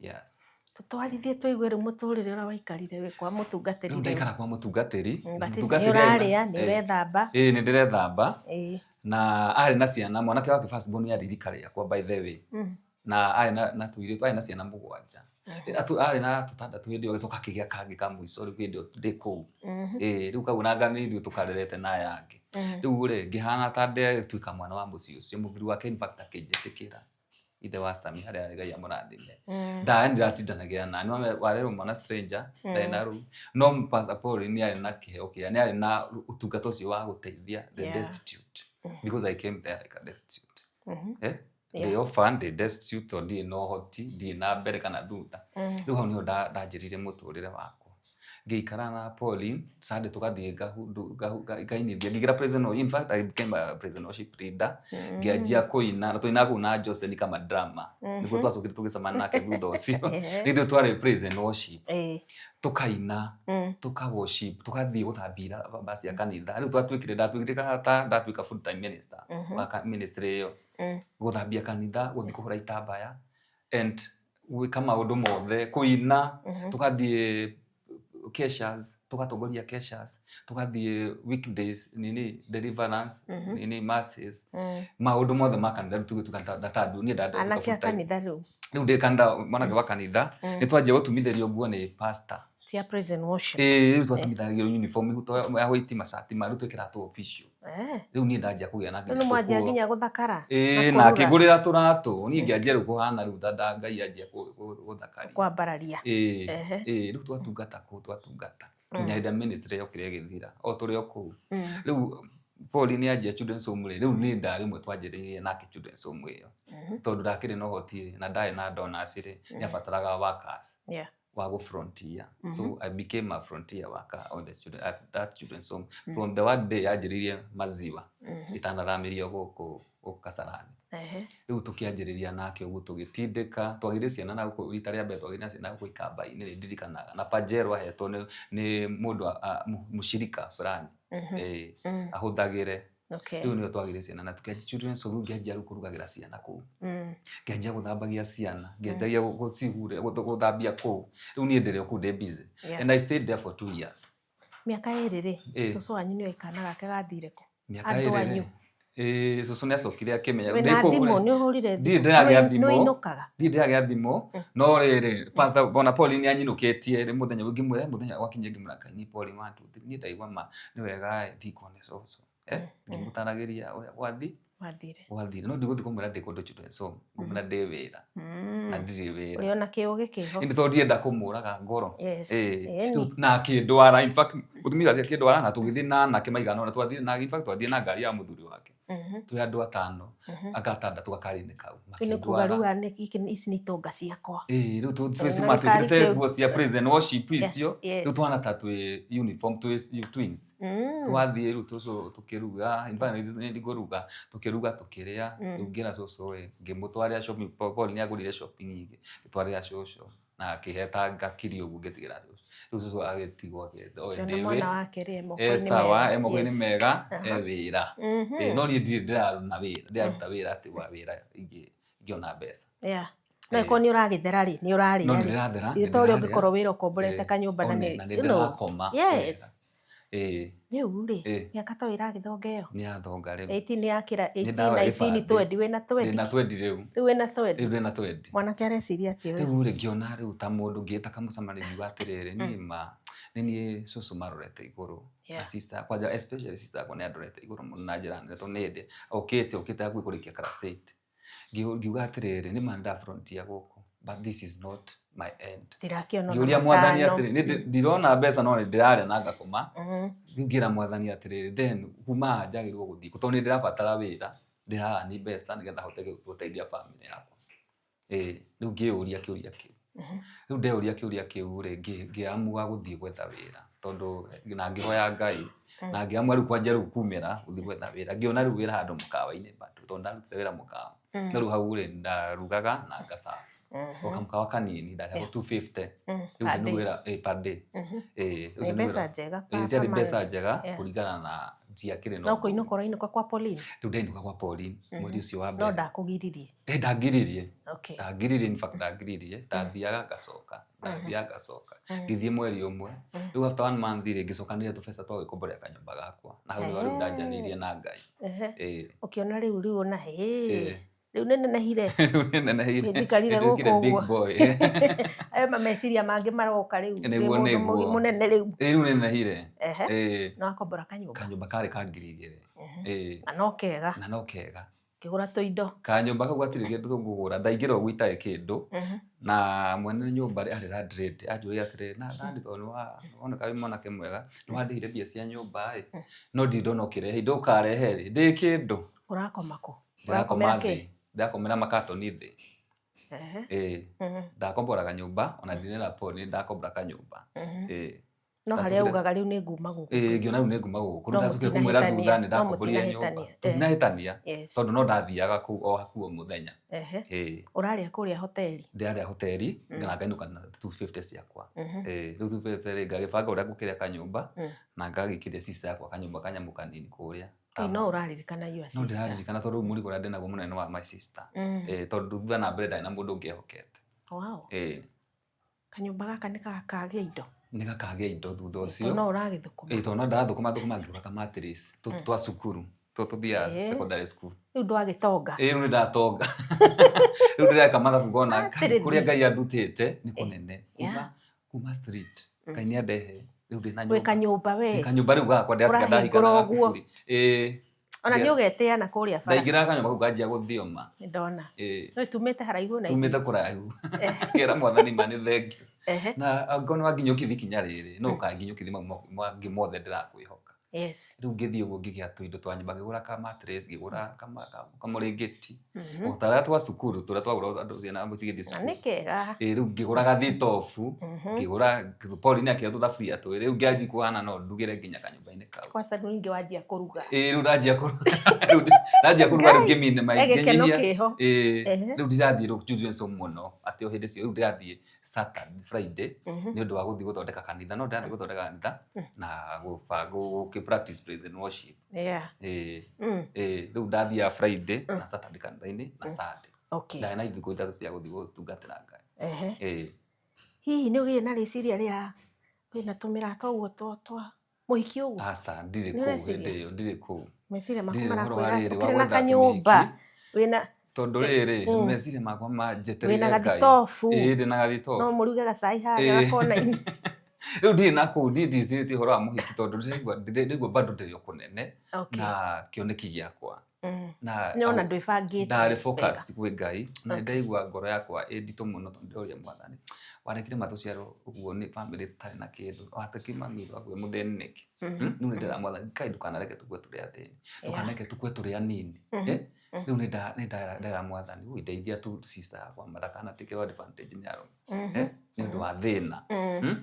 Yes.
Tũtwarithie tũigue rĩu mũtũrĩre ũrĩa waikarire wĩ kwa mũtungatĩri
Rĩu
rĩu.
ndaikara kwa mũtungatĩri.
But nĩ
Mũtungatĩri arĩ na-
ũrarĩa, nĩ ũrethamba.
Ĩĩ, nĩ ndĩrethamba. Na arĩ na ciana, mwanake wake first born arĩ rika rĩakwa, by the way, na arĩ na tũirĩtu, arĩ na ciana mũgwanja. Arĩ na tũtandatũ hĩndĩ ĩyo, agĩcoka akĩgĩa kangĩ ka mũico rĩu hĩndĩ ĩyo ndĩ kũu. Ĩĩ, rĩu kau nanga nĩ ithuĩ tũkarerete na aya angĩ. Rĩu rĩ, ngĩhana ta ndetuĩka mwana wa mũciĩ ũcio. Mũthuri wake in fact akĩnjĩtĩkĩra, ithe wa Sami, harĩa arĩ, Ngai amũrathime. Ndarĩ ndĩratindanagira na nĩ warerwo mwana stranger, ndarĩ na rũu, no Pastor Paul nĩ arĩ na kĩheo kĩa, nĩ arĩ na ũtungata ũcio wa gũteithia the destitute, because I came there like a destitute. Ndĩ orphan, ndĩ destitute, tondũ ndirĩ na ũhoti, ndirĩ na mbere kana thutha. Rĩu hau nĩho ndanjĩrĩire mũtũrĩre wakwa, ngĩikara na Pauline. Sunday tũgathiĩ ngainithia, ngĩingĩra prison. In fact, I became a prison worship leader. Ngĩanjia kũina, na tũinaga kũu na Jose kama drama, nĩguo twacokire tũgĩcemania nake thutha ũcio. Nĩ ithuĩ twarĩ prison worship, tũkaina, tũka worship, tũgathiĩ gũthambia basi ya kanitha. Rĩu twatuĩkire, ndatuĩkire ta ndatuĩka full time minister wa ministry ĩyo, gũthambia kanitha, gũthiĩ kũhũra itambaya and gwĩka maũndũ mothe, kũina, tũgathiĩ keshas, tũgatongoria keshas, tũgathiĩ weekdays nini deliverance, nini masses, maũndũ mothe ma kanitha. Rĩu tũgĩtuĩka ndatandu niĩ ndatuĩka
Anake a
full time.
kanitha rĩu.
Rĩu ndĩ kanitha, mwanake wa kanitha. Nĩ twanjia gũtumithĩrio nguo nĩ pastor.
Cia prison worship.
Ĩĩ, rĩu twatumithanagĩrio uniform, ihuto ya white, macati ma rĩu twĩkĩraga tũ official. Rĩu niĩ ndanjia kũgĩa na
Rĩu nĩ mwanjia
tũkuo.
Nginya gũthakara.
Ĩĩ,
na
na
kũrura.
Akĩngũrĩra tũratũ, niĩ ngĩanjia rĩu kũhana rĩu ta Ngai anjia gũthakaria.
Kwambararia.
Ĩĩ. Ĩĩ, rĩu twatungata kũu, twatungata nginya hĩndĩ ĩrĩa ministry yokire ĩgĩthira, o tũrĩ o kũu. Rĩu Paul nĩ anjia children's home rĩ, rĩu nĩ ndarĩ ũmwe twanjĩrĩirie nake children's home ĩyo, tondũ ndakĩrĩ na ũhoti rĩ, na ndarĩ na donors rĩ, nĩ abataraga workers wa gũ frontier. So I became a frontier worker on the children, at that children's home from the one day yanjĩrĩirie Maziwa, itanathamĩrio gũkũ Kasarani. Rĩu tũkĩanjĩrĩria nake ũguo, tũgĩtindĩka, twagĩire ciana na gũkũ rita rĩa mbere, twagĩire ciana gũkũ ikamba-inĩ, nĩ ndirikanaga, na pajero ahetwo nĩ mũndũ mũcirika fulani, ahũthagĩre. Rĩu nĩyo twagĩire ciana na tũkĩanjia children's home. Rĩu ngĩanjia rĩu kũrugagĩra ciana kũu, ngĩanjia gũthambagia ciana, ngĩanjagia gũcihurĩra, gũthambia kũu. Rĩu niĩ ndĩrĩ o kũu, ndĩ busy, and I stayed there for 2 years.
Mĩaka 2 rĩ, cũcũ wanyu nĩoĩ kana gake gathire kũ?
Mĩaka
Andũ
2 rĩ,
anyu.
Ĩĩ, cũcũ nĩ acokire akĩmenya.
Wĩna
Ndĩ kũu
thimũ,
rĩ,
nĩ ũhũrire
ndirĩ
thimũ?
ndĩragĩa
Nĩ
thimũ.
ũinũkaga?
Ndirĩ ndĩragĩa thimũ, no rĩrĩ, pastor ona Paul nĩ anyinũkĩtie rĩ, mũthenya ũngĩ ngĩmwĩra, mũthenya gwakinyire ngĩmwĩra, "Ngai ni Paul, one two three, niĩ ndaigua ma nĩ wega ĩ, thiĩ ngone cũcũ." Ngĩmũtaragĩria ũrĩa gwathi.
Wathire.
Gwathire no ndigũthiĩ kũmwĩra ndĩ kũndũ children's home, ngũmwĩra ndĩ wĩra na ndirĩ wĩra.
Ũrĩona kĩũgĩ kĩho.
Ĩndĩ tondũ ndienda kũmũraga ngoro.
Yes.
Ĩĩ.
Ĩni.
Rĩu na akĩndwara, in fact mũtumia ũcio akĩndwara na tũgĩthiĩ na anake maigana ũna, twathire na, in fact twathire na ngari ya mũthuri wake twĩ andũ atano, anga atandatũ gakari-inĩ kau.
Rĩu nĩ kuga
Makĩndwara.
rĩu ici nĩ itonga ciakwa.
Ĩĩ, rĩu
Tondũ
twĩ
na
ma
gĩkari
twĩkĩrĩte
kĩu.
nguo cia praise and worship icio.
Yes.
Rĩu twana ta twĩ uniform, twĩ twins. Twathiĩ rĩu tũcũ tũkĩruga, in fact nĩ ndikũruga, tũkĩruga tũkĩrĩa, rĩu ngĩra cũcũ ĩ, ngĩmũtwarĩra shopping, Paul nĩ agũrire shopping nyingĩ, ngĩtwarĩra cũcũ na akĩhe ta ngakiri ũguo ngĩtigĩra cũcũ. Rĩu cũcũ agĩtigwo akĩenda, oe
Kĩona
ndĩ
mwana
wĩ
wake rĩ, e
e
moko-inĩ
sawa,
mega.
e moko-inĩ
Yes.
mega, e wĩra. Ĩĩ, no niĩ ndirĩ ndĩraruta wĩra, ndĩraruta wĩra atĩ wa wĩra ingĩona mbeca.
Yeah. No ĩkorwo nĩ ũragĩthera rĩ, nĩ
No
ũrarĩa rĩ.
nĩndĩrathera,
Ithe ta ũrĩa
nĩndĩrarĩa.
ũngĩkorwo wĩra ũkomborete
Ĩĩ,
kanyũmba na
one,
nĩ
na
you know.
nĩndĩrakoma
Yes.
wega. Ĩĩ.
Rĩu rĩ,
Ĩĩ.
mĩaka ta ĩragĩthonga ĩyo.
Nĩ yathonga rĩu.
18 yakĩra 18,
Nĩndaoya
19,
gĩbandĩ.
20, wĩna 20.
Ndĩna 20 rĩu.
Rĩu wĩna 20.
Rĩu ndĩna 20.
Mwanake areciria atĩa ũyũ?
Rĩu rĩ, ngĩona rĩu ta mũndũ ngĩĩta kamũcemanio ngiuga atĩrĩrĩ, niĩ ma nĩ niĩ cũcũ marorete igũrũ. Na sister, kwanja especially sister yakwa nĩ andorete igũrũ mũno na njĩra nene tondũ nĩ hĩndĩ okĩte hakuhĩ kũrĩkia class 8. Ngiuga atĩrĩrĩ, nĩ ma nĩ ndafrontia gũkũ, but this is not my end.
Ndirakĩona ona
Ngĩũria mwathani
matano.
atĩrĩ, nĩ ndirona mbeca no nĩ ndĩrarĩa na ngakoma. Rĩu ngĩra mwathani atĩrĩrĩ, then kuma haha njagĩrĩirwo gũthiĩ kũ? Tondũ nĩ ndĩrabatara wĩra, ndĩraha ni mbeca nĩgetha hote gũteithia family yakwa. Ĩĩ, rĩu ngĩyũria kĩũria kĩu. Rĩu ndeyũria kĩũria kĩu rĩ, ngĩamua gũthiĩ gwetha wĩra tondũ na ngĩhoya Ngai na ngĩamua rĩu kwanja rĩu kumĩra gũthiĩ gwetha wĩra. Ngĩona rĩu wĩra handũ mũkawa-inĩ bado tondũ ndarutire wĩra mũkawa. No rĩu hau rĩ, ndarugaga na ngaserve. O kamũkawa kanini ndarĩhagwo 250. Rĩu ũcio
Per
nĩ
day.
wĩra, ĩĩ, per day. Ĩĩ,
Nĩ
ũcio nĩ
mbeca
wĩra.
njega
Ĩĩ, ciarĩ
per
mbeca
month.
njega
Yeah.
kũringana na ndiakĩrĩ na
No
ũguo.
kũinũka ũrainũka kwa Pauline?
Rĩu ndainũka kwa Pauline mweri ũcio wa
No
mbere.
ndakũgiririe?
Ĩĩ, ndangiririe.
Okay.
Ndangiririe, in fact ndangiririe, ndathiaga ngacoka, ndathiaga ngacoka. Ngĩthiĩ mweri ũmwe, rĩu after one month rĩ, ngĩcokanĩrĩria tũbeca twa gwĩkomborera kanyũmba gakwa. Na hau nĩho rĩu ndanjanĩirie na Ngai. Ĩĩ.
Ũkĩona rĩu rĩu ona hĩ,
Ĩĩ.
rĩu nĩneneheire.
Rĩu nĩneneheire.
Nĩnjikarire
Nĩnduĩkire
gũkũ
big
ũguo.
boy.
Aya meciria mangĩ maroka rĩu. Wĩ
Nĩguo,
mũndũ
nĩguo.
mũnene rĩu.
Ĩĩ, rĩu nĩneneheire. Ĩĩ.
Na wakombora kanyũmba?
Kanyũmba karĩ ka ngiri igĩrĩ. Ĩĩ.
Na no kega.
Na no kega.
Ngĩgũra tũindo.
Kanyũmba kau gatirĩ kĩndũ tũngũgũra, ndaingĩra ũguo itarĩ kĩndũ na mwene nyũmba arĩ landlady anjũria atĩrĩrĩ, na landlady tondũ nĩwoneka wĩ mwanake mwega, nĩwandĩhire mbia cia nyũmba ĩ, no ndirĩ ndona ũkĩrehe indo ũkarehe rĩ, ndĩ kĩndũ.
Ũrakoma kũ?
Ndĩrakoma
Ũrakomera
thĩ,
kĩ?
ndĩrakomera makatoni thĩ. Ĩĩ, ndakombora kanyũmba ona ndinera Paul nĩ ndakombora kanyũmba. Ĩĩ.
No harĩa
Ndacokire-
ugaga rĩu nĩ nguma gũkũ.
Ĩĩ, ngĩona rĩu nĩ nguma gũkũ. Rĩu
No
ndacokire kũmwĩra thutha
mũtinahĩtania,
nĩ
no
ndakomborire nyũmba.
mũtinahĩtania.
Tũtinahĩtania
Yes.
tondũ no ndathiaga kũu o hakuhĩ o mũthenya. Ĩĩ.
Ũrarĩa kũrĩa hoteli?
Ndĩrarĩa hoteli na ngainũka na 250 ciakwa. Ĩĩ, rĩu 250 rĩ, ngagĩbanga ũrĩa ngũkĩrĩa kanyũmba na ngagĩkĩria sister yakwa kanyũmba kanyamũ kanini kũrĩa.
Ĩĩ, no ũraririkana your
No
sister.
ndĩraririkana tondũ rĩu mũrigo ũrĩa ndĩnaguo mũnene wa my sister. Ĩĩ, tondũ thutha na mbere ndarĩ na mũndũ ũngĩ ehokete.
Wow.
Ĩĩ.
Kanyũmba gaka nĩ gakagĩa indo.
Nĩ gakagĩa indo thutha
Tondũ
ũcio.
no ũragĩthũkũma.
Ĩĩ, tondũ no ndathũkũma thũkũma ngĩgũra ka mattress twa cukuru tũthiaga secondary school.
Rĩu ndwagĩtonga.
Ĩĩ, rĩu nĩndatonga. Rĩu ndĩreka mathabu ngona
Atĩrĩrĩ.
kũrĩa Ngai andutĩte nĩ kũnene.
Yeah.
Kuma street Ngai nĩ andehe rĩu ndĩna
Wĩ
nyũmba.
kanyũmba we.
Ndĩ kanyũmba rĩu gakwa ndĩratiga ndahika na
Ũrahingũra ũguo.
gakuburi. Ĩĩ.
Ona nĩ ũgetĩana kũrĩa bara.
Ndaingĩraga kanyũmba kau nganjia gũthioma.
Nĩndona.
Ĩĩ.
No tumĩte haraihu na
Tumĩte kũraihu. Ngera mwathani ma nĩ thengiũ.
Ehe.
Na angĩkorwo nĩ wanginyũkithia ikinya rĩrĩ, no ũkanginyũkithia mau mangĩ mothe ndĩrakwĩhoka.
Yes.
Rĩu ngĩthiĩ ũguo ngĩgĩa tũindo twa nyũmba, ngĩgũra ka mattress, ngĩgũra kamũrĩngĩti. O tarĩa twa cukuru tũrĩa twagũragwo andũ ciana cigĩthiĩ
Na
cukuru.
nĩ kega.
Ĩĩ, rĩu ngĩgũra gathitobu, ngĩgũra Pauline akĩoya tũthaburia twĩrĩ, rĩu ngĩanjia kũhana no ndugĩre nginya kanyũmba-inĩ kau.
Kwanza rĩu ningĩ wanjia kũruga.
Ĩĩ, rĩu ndanjia kũruga, rĩu ndanjia kũruga rĩu ngĩ-minimize,
He gĩkeno
ngĩnyihia.
kĩho.
Ĩĩ,
Ehe.
rĩu ndirathiĩ rĩu children's home mũno, atĩ o hĩndĩ ciothe, rĩu ndĩrathiĩ Saturday, Friday, nĩ ũndũ wa gũthiĩ gũthondeka kanitha, no ndĩrathiĩ gũthondeka kanitha na gũkĩ practice praise and worship.
Yeah.
Ĩĩ, ĩĩ, rĩu ndathiaga Friday na Saturday kanitha-inĩ na Sunday.
Okay.
Ndarĩ na ithikũ ithatũ cia gũthiĩ gũtungatĩra Ngai. Ĩĩ.
Hihi nĩ ũgĩire na rĩciria rĩa wĩna tũmĩrata ũguo twa mũhiki ũguo?
Aca, ndirĩ
Nĩ
kũu
ũreciria?
hĩndĩ ĩyo, ndirĩ kũu.
Meciria maku
Ndirĩ ũhoro wa
marakwĩra
rĩrĩ wa
ũkĩrĩ na
gwetha
kanyũmba
tũmĩhiki.
wĩna
Tondũ rĩrĩ, meciria makwa manjetereire
wĩna
Ngai.
gathitobu.
Ĩĩ, ndĩ na gathitobu.
No mũruge gacai harĩa
Ĩĩ.
gakona-inĩ.
Rĩu ndirĩ na kũu, niĩ ndicirĩtie ũhoro wa mũhiki tondũ ndĩraigua bado ndĩrĩ o kũnene
Okay.
na kĩoneki gĩakwa. Na
Nĩwona ndwĩbangĩte
ndarĩ
wega.
Focused kwĩ Ngai na ndaigua ngoro yakwa ĩ nditũ mũno, tondũ ndĩroria Mwathani, warekire matũciarwo ũguo nĩ bamĩrĩ ĩtarĩ na kĩndũ, watekire mami akue mũthĩni nĩkĩ? Rĩu nĩ ndĩra Mwathani Ngai, ndũkanareke tukue tũrĩ athĩni, ndũkanareke tukue tũrĩ anini. Eh? Rĩu nĩ ndera Mwathani, "Ui, ndeithia tu sister yakwa ndakanatikĩrwo advantage nĩ arũme, eh, nĩ ũndũ wa thĩna."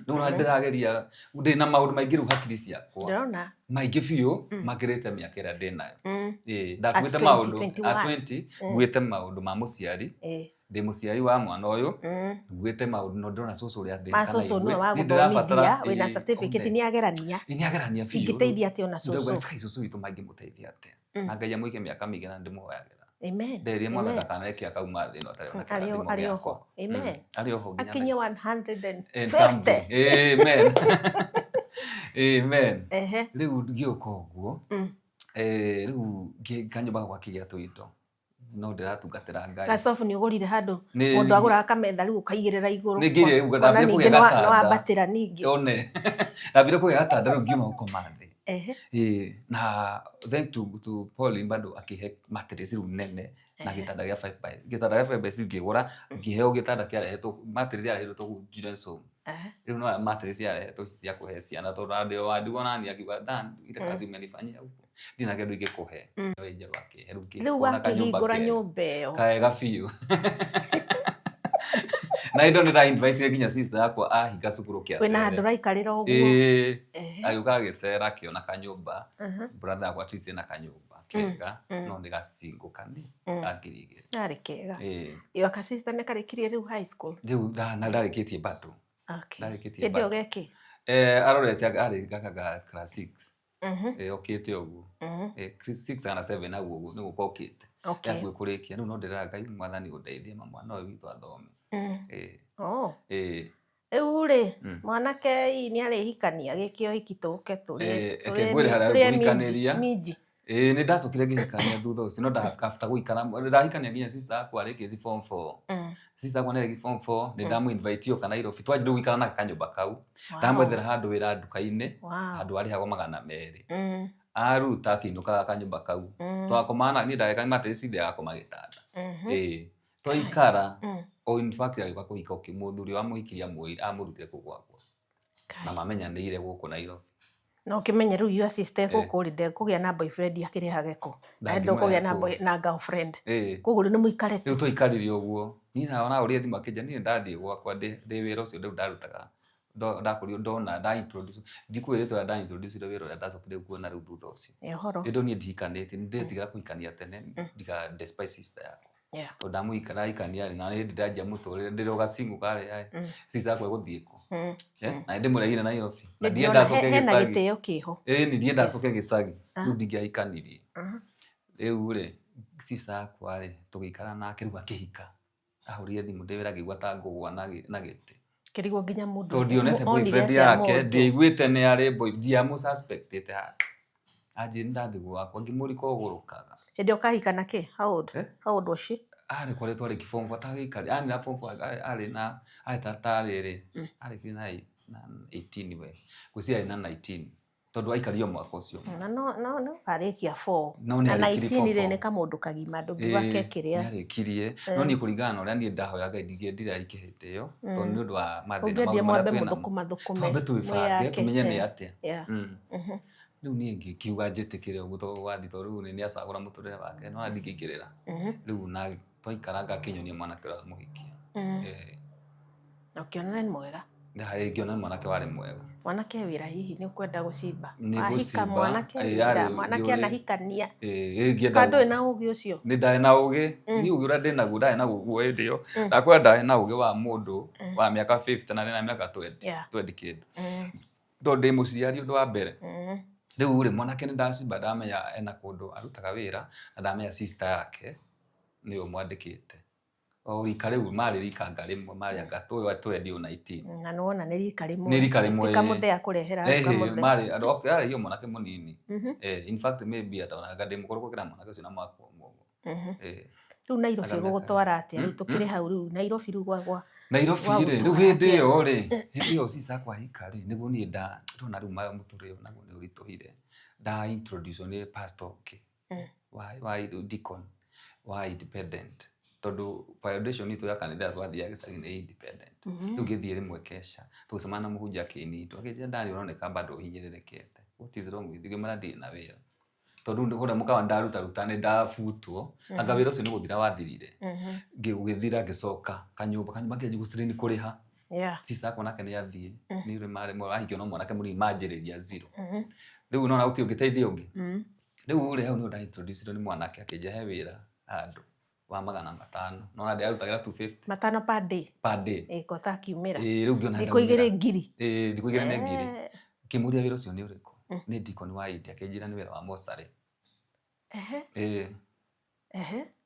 Rĩu na ndĩrageria, ndĩna maũndũ maingĩ rĩu hakiri ciakwa
Ndĩrona.
Maingĩ biũ makĩrĩte mĩaka ĩrĩa ndĩnayo. Ĩĩ, ndakuĩte
At
maũndũ
20,
at 20, nguĩte maũndũ ma mũciari, ndĩ mũciari wa mwana ũyũ, nguĩte maũndũ no ndĩrona cũcũ ũrĩa
Ma
athĩnĩka na
cũcũ
ithuĩ.
nĩwe wa
Nĩ ndĩrabatara
gũthomithia, wĩna certificate,
one.
nĩ agerania.
Ĩ, nĩ agerania biũ.
Ingĩteithia atĩa ona
Ndauga,
cũcũ?
"Kai, cũcũ witũ mangĩmũteithia atĩa?" Na Ngai amũige mĩaka mĩingĩ na ndĩmũhoyagĩra.
Amen.
Nderie Mwathani
Amen.
ndakanareke akauma thĩ ĩno atarĩ ona
Arĩ
kĩrathimo
arĩ
gĩakwa.
oho. Amen.
Arĩ oho nginya
Akinye
thaa ici. And
150.
something. Amen. Amen. Rĩu ngĩũka ũguo, rĩu kanyũmba gakwa kĩgĩa tũindo no ndĩratungatĩra Ngai.
Gacobu nĩ ũgũrire handũ mũndũ agũraga kametha rĩu ũkaigĩrĩra igũrũ.
Nĩ ngĩire rĩu
Ona
ndambire
ningĩ
kũgĩa gatanda.
nĩwambatĩra ningĩ.
One, ndambire kũgĩa gatanda, rĩu ngiuma gũkoma thĩ. Ĩĩ, na thank to Pauline bado akĩhe mattress rĩu nene na gĩtanda gĩa 5 by gĩtanda gĩa 5 by 6 ngĩgũra, ngĩheo gĩtanda kĩarehetwo, mattress yarehetwo kũu children's home. Rĩu no mattress yarehetwo ici cia kũhe ciana, tondũ ndĩ wandigwo nani akiuga, "Dan, ile kazi umenifanyia huko ndina kĩndũ ingĩkũhe." We njerũ akĩhe rĩu
Rĩu
ngĩkona kanyũmba
wakĩhingũra
kega
nyũmba ĩyo.
Kaega biũ, na indo nĩ ndainvitire nginya sister yakwa ahinga cukuru
Wĩna handũ
kĩacere.
ũraikarĩra ũguo.
Ĩĩ, agĩũka agĩcera akĩona kanyũmba. Brother yakwa Tracy ena kanyũmba kega, no nĩ gacingo kani ka 2000.
Yarĩ kega.
Ĩĩ.
Yo ka sister nĩ karĩkirie rĩu high school?
Rĩu na ndarĩkĩtie bado. Ndarĩkĩtie
Hĩndĩ ĩyo
bado.
geki?
Eh, arorete arĩ gaka ga class 6. Eh, okĩte ũguo. Eh, 6 kana 7 hau ũguo nĩ gũka okĩte. Hakuhĩ kũrĩkia. Rĩu no ndĩrera Ngai, Mwathani ũndeithie ma mwana ũyũ witũ athome. Ĩĩ.
Oh.
Ĩĩ.
Rĩu rĩ, mwanake ii nĩ arĩhikania gĩkĩ ũhiki tũke tũrĩe
Eh, reke ngwĩre harĩa
tũrĩe
ngũhikanĩria.
Minji.
Ĩĩ, nĩ ndacokire ngĩhikania thutha ũcio, no ndakabata gũikara ndahikania nginya sister yakwa arĩkĩtie form 4. Sister yakwa nĩ form 4, nĩ ndamũ invite oka Nairobi, twanjire gũikara nake kanyũmba kau. Ndamwethera handũ wĩra nduka-inĩ, handũ arĩhagwo 200. Aruta akĩinũkaga kanyũmba kau. Twakomaga na niĩ ndareka mattress thĩ, agakoma gĩtanda. Ĩĩ, twaikara. O in fact agĩũka kũhika, mũthuri wamũhikirie amũrutire kũu gwakwa na mamenyanĩire gũkũ Nairobi.
No ũkĩmenye rĩu your sister gũkũ rĩ, ndekũgĩa na boyfriend akĩrĩhage kũ na ndũkũgĩa na
Ndangĩmũrehe
na girlfriend.
Ĩĩ.
Koguo rĩu nĩ mũikare tu.
Rĩu twaikarire ũguo, niĩ na ona ũrĩa thimũ akĩnjĩra niĩ ndathiĩ gwakwa ndĩ wĩra ũcio rĩu ndarutaga, ndakũrio ndona nda introduce, ndikwĩrĩte ũrĩa nda introduce wĩra ũrĩa ndacokire kuona rĩu thutha ũcio.
Ĩ ũhoro.
Ĩndũ niĩ ndihikanĩtie, nĩ ndĩretigĩra kũhikania tene ndiga despise sister yakwa. Tondũ ndamũhika ndahikania rĩ, na hĩndĩ ndanjia mũtũrĩre ndĩrĩ o gacingu karĩa ĩ, sister yakwa ĩgũthiĩ kũ? Eh, na ndĩmũregire Nairobi na
Nĩ
ndienda
ndĩrona
acoke
hena
gĩcagi.
gĩtĩo kĩho.
Ĩĩ, nĩ ndienda acoke gĩcagi, rĩu ndingĩahikanirie. Rĩu rĩ, sister yakwa rĩ, tũgĩikara nake, rĩu akĩhika, ahũrire thimũ ndĩ wĩra, ngĩigua ta ngũgwa na gĩtĩ.
Kĩrigwo nginya mũndũ
Tondũ ndionete
onire
boyfriend
atĩa
yake,
mũndũ.
ndiaiguĩte nĩ arĩ boy, ndiamũ suspectĩte handũ. Anjĩrire nĩ ndathiĩ gwakwa, ngĩmũrika ũgũrũkaga.
Hĩndĩ ĩyo kahika na kĩ? How old?
Eh?
How old was she?
Arĩ koretwo arĩ form four atagĩikari, arĩ na form four, arĩ na arĩ ta tarĩrĩ arĩkirie na 18, we ngwĩciria arĩ na 19, tondũ aikarire o mwaka ũcio.
Na no arĩkia 4.
No nĩ
Na
arĩkirie
19
form
rĩ,
four.
nĩ kamũndũ kagima, ndũngiuga
Ĩĩ,
ke kĩrĩa.
nĩ arĩkirie, no niĩ kũringana na ũrĩa niĩ ndahoya Ngai ndingĩendire ahike hĩndĩ ĩyo, tondũ nĩ ũndũ wa mathĩna
Ũngĩendire
maũndũ marĩa
mwambe
twĩ namo.
mũthũkũma thũkũme.
Twambe twĩbange
mwĩyake,
tũmenye nĩ atĩa. Rĩu niĩ ngĩkiuga njĩtĩkĩre ũguo, tondũ wathiĩ, tondũ rĩu nĩ acagũra mũtũrĩre wake, no ndingĩingĩrĩra. Rĩu na twaikaranga akĩnyonia mwanake ũrĩa mũhikia. Eh,
Na ũkĩona nĩ mwega?
Ndarĩ ngĩona mwanake warĩ mwega.
Mwanake wĩra hihi nĩ ũkwenda gũcimba?
Nĩ
Wahika
ngũcimba,
mwanake
ĩ,
wĩra,
arĩ
mwanake
ngĩũria-
anahikania.
Ĩ, ĩ, ngĩenda
Ka ndũrĩ na ũgĩ ũcio?
Nĩ ndarĩ na ũgĩ, niĩ ũgĩ ũrĩa ndĩ naguo ndarĩ naguo hĩndĩ ĩyo, ndakwĩra ndarĩ na ũgĩ wa mũndũ wa mĩaka 50 na ndĩ na mĩaka 20 20 kĩndũ, tondũ ndĩ mũciari ũndũ wa mbere. Rĩu rĩ, mwanake nĩ ndacimba, ndamenya ena kũndũ arutaga wĩra, na ndamenya sister yake nĩwe ũmwandĩkĩte, o rika rĩu marĩ rikanga rĩmwe, marĩ anga tũyũ 20 o 19.
Na nĩwona nĩ rika rĩmwe.
Nĩ rika rĩmwe,
Ti
ĩ.
kamũthea kũrehera hau
Ĩhĩ,
kamũthea.
Marĩ andũ okay, arĩ o mwanake mũnini. Eh, in fact maybe ataonaga ndĩ mũkũrũ gũkĩra mwanake ũcio na mwaka ũmwe ũguo. Eh.
Rĩu Nairobi
Anga mĩaka-
gũgũtwara atĩa? Rĩu tũkĩrĩ hau rĩu Nairobi rĩu gwa
Nairobi
Wa
rĩ, rĩu
gũtwara
hĩndĩ
atĩa?
ĩyo rĩ, hĩndĩ ĩyo sister akwa ahika rĩ, nĩguo niĩ ndona rĩu mũtũrĩre ũyũ naguo nĩ ũritũhire, nda introduce nĩ pastor ũngĩ. wa deacon wa independent, tondũ foundation itũ ya kanitha twathiaga gĩcagi nĩ independent. Rĩu ngĩthiĩ rĩmwe kesha, tũgĩcemania na mũhunjia akĩnyitwo, akĩnjĩra, "Ndarĩ ũroneka bado ũhinyĩrĩrĩkĩte, what is wrong with you?" Ngĩmwĩra ndirĩ na wĩra, tondũ kũrĩa mũkawa ndaruta ruta nĩ ndabutwo, anga wĩra ũcio nĩ gũthira wathirire. Gũgĩthira, ngĩcoka kanyũmba, kanyũmba kĩanjia gũstrain kũrĩha. Sister akwa nake nĩ athiĩ, nĩ ũrĩ marĩ ahikio no mwanake mũnini, manjĩrĩria zero. Rĩu nona gũtirĩ ũngĩteithia ũngĩ. Rĩu rĩ, hau nĩho nda introduce nĩ mwanake, akĩnjĩra he wĩra handũ wa 500, nona ndĩrarutagĩra 250.
500 per day?
Per day.
Ĩ kota akiumĩra.
Ĩĩ, rĩu ngĩona
thikũ
ndaumĩra.
2 ngiri.
Ĩĩ, thikũ 2 nĩ ngiri. Ngĩmũria wĩra ũcio nĩ ũrĩkũ, nĩ deacon wa India, akĩnjĩra nĩ wĩra wa mocarĩ. Ĩĩ.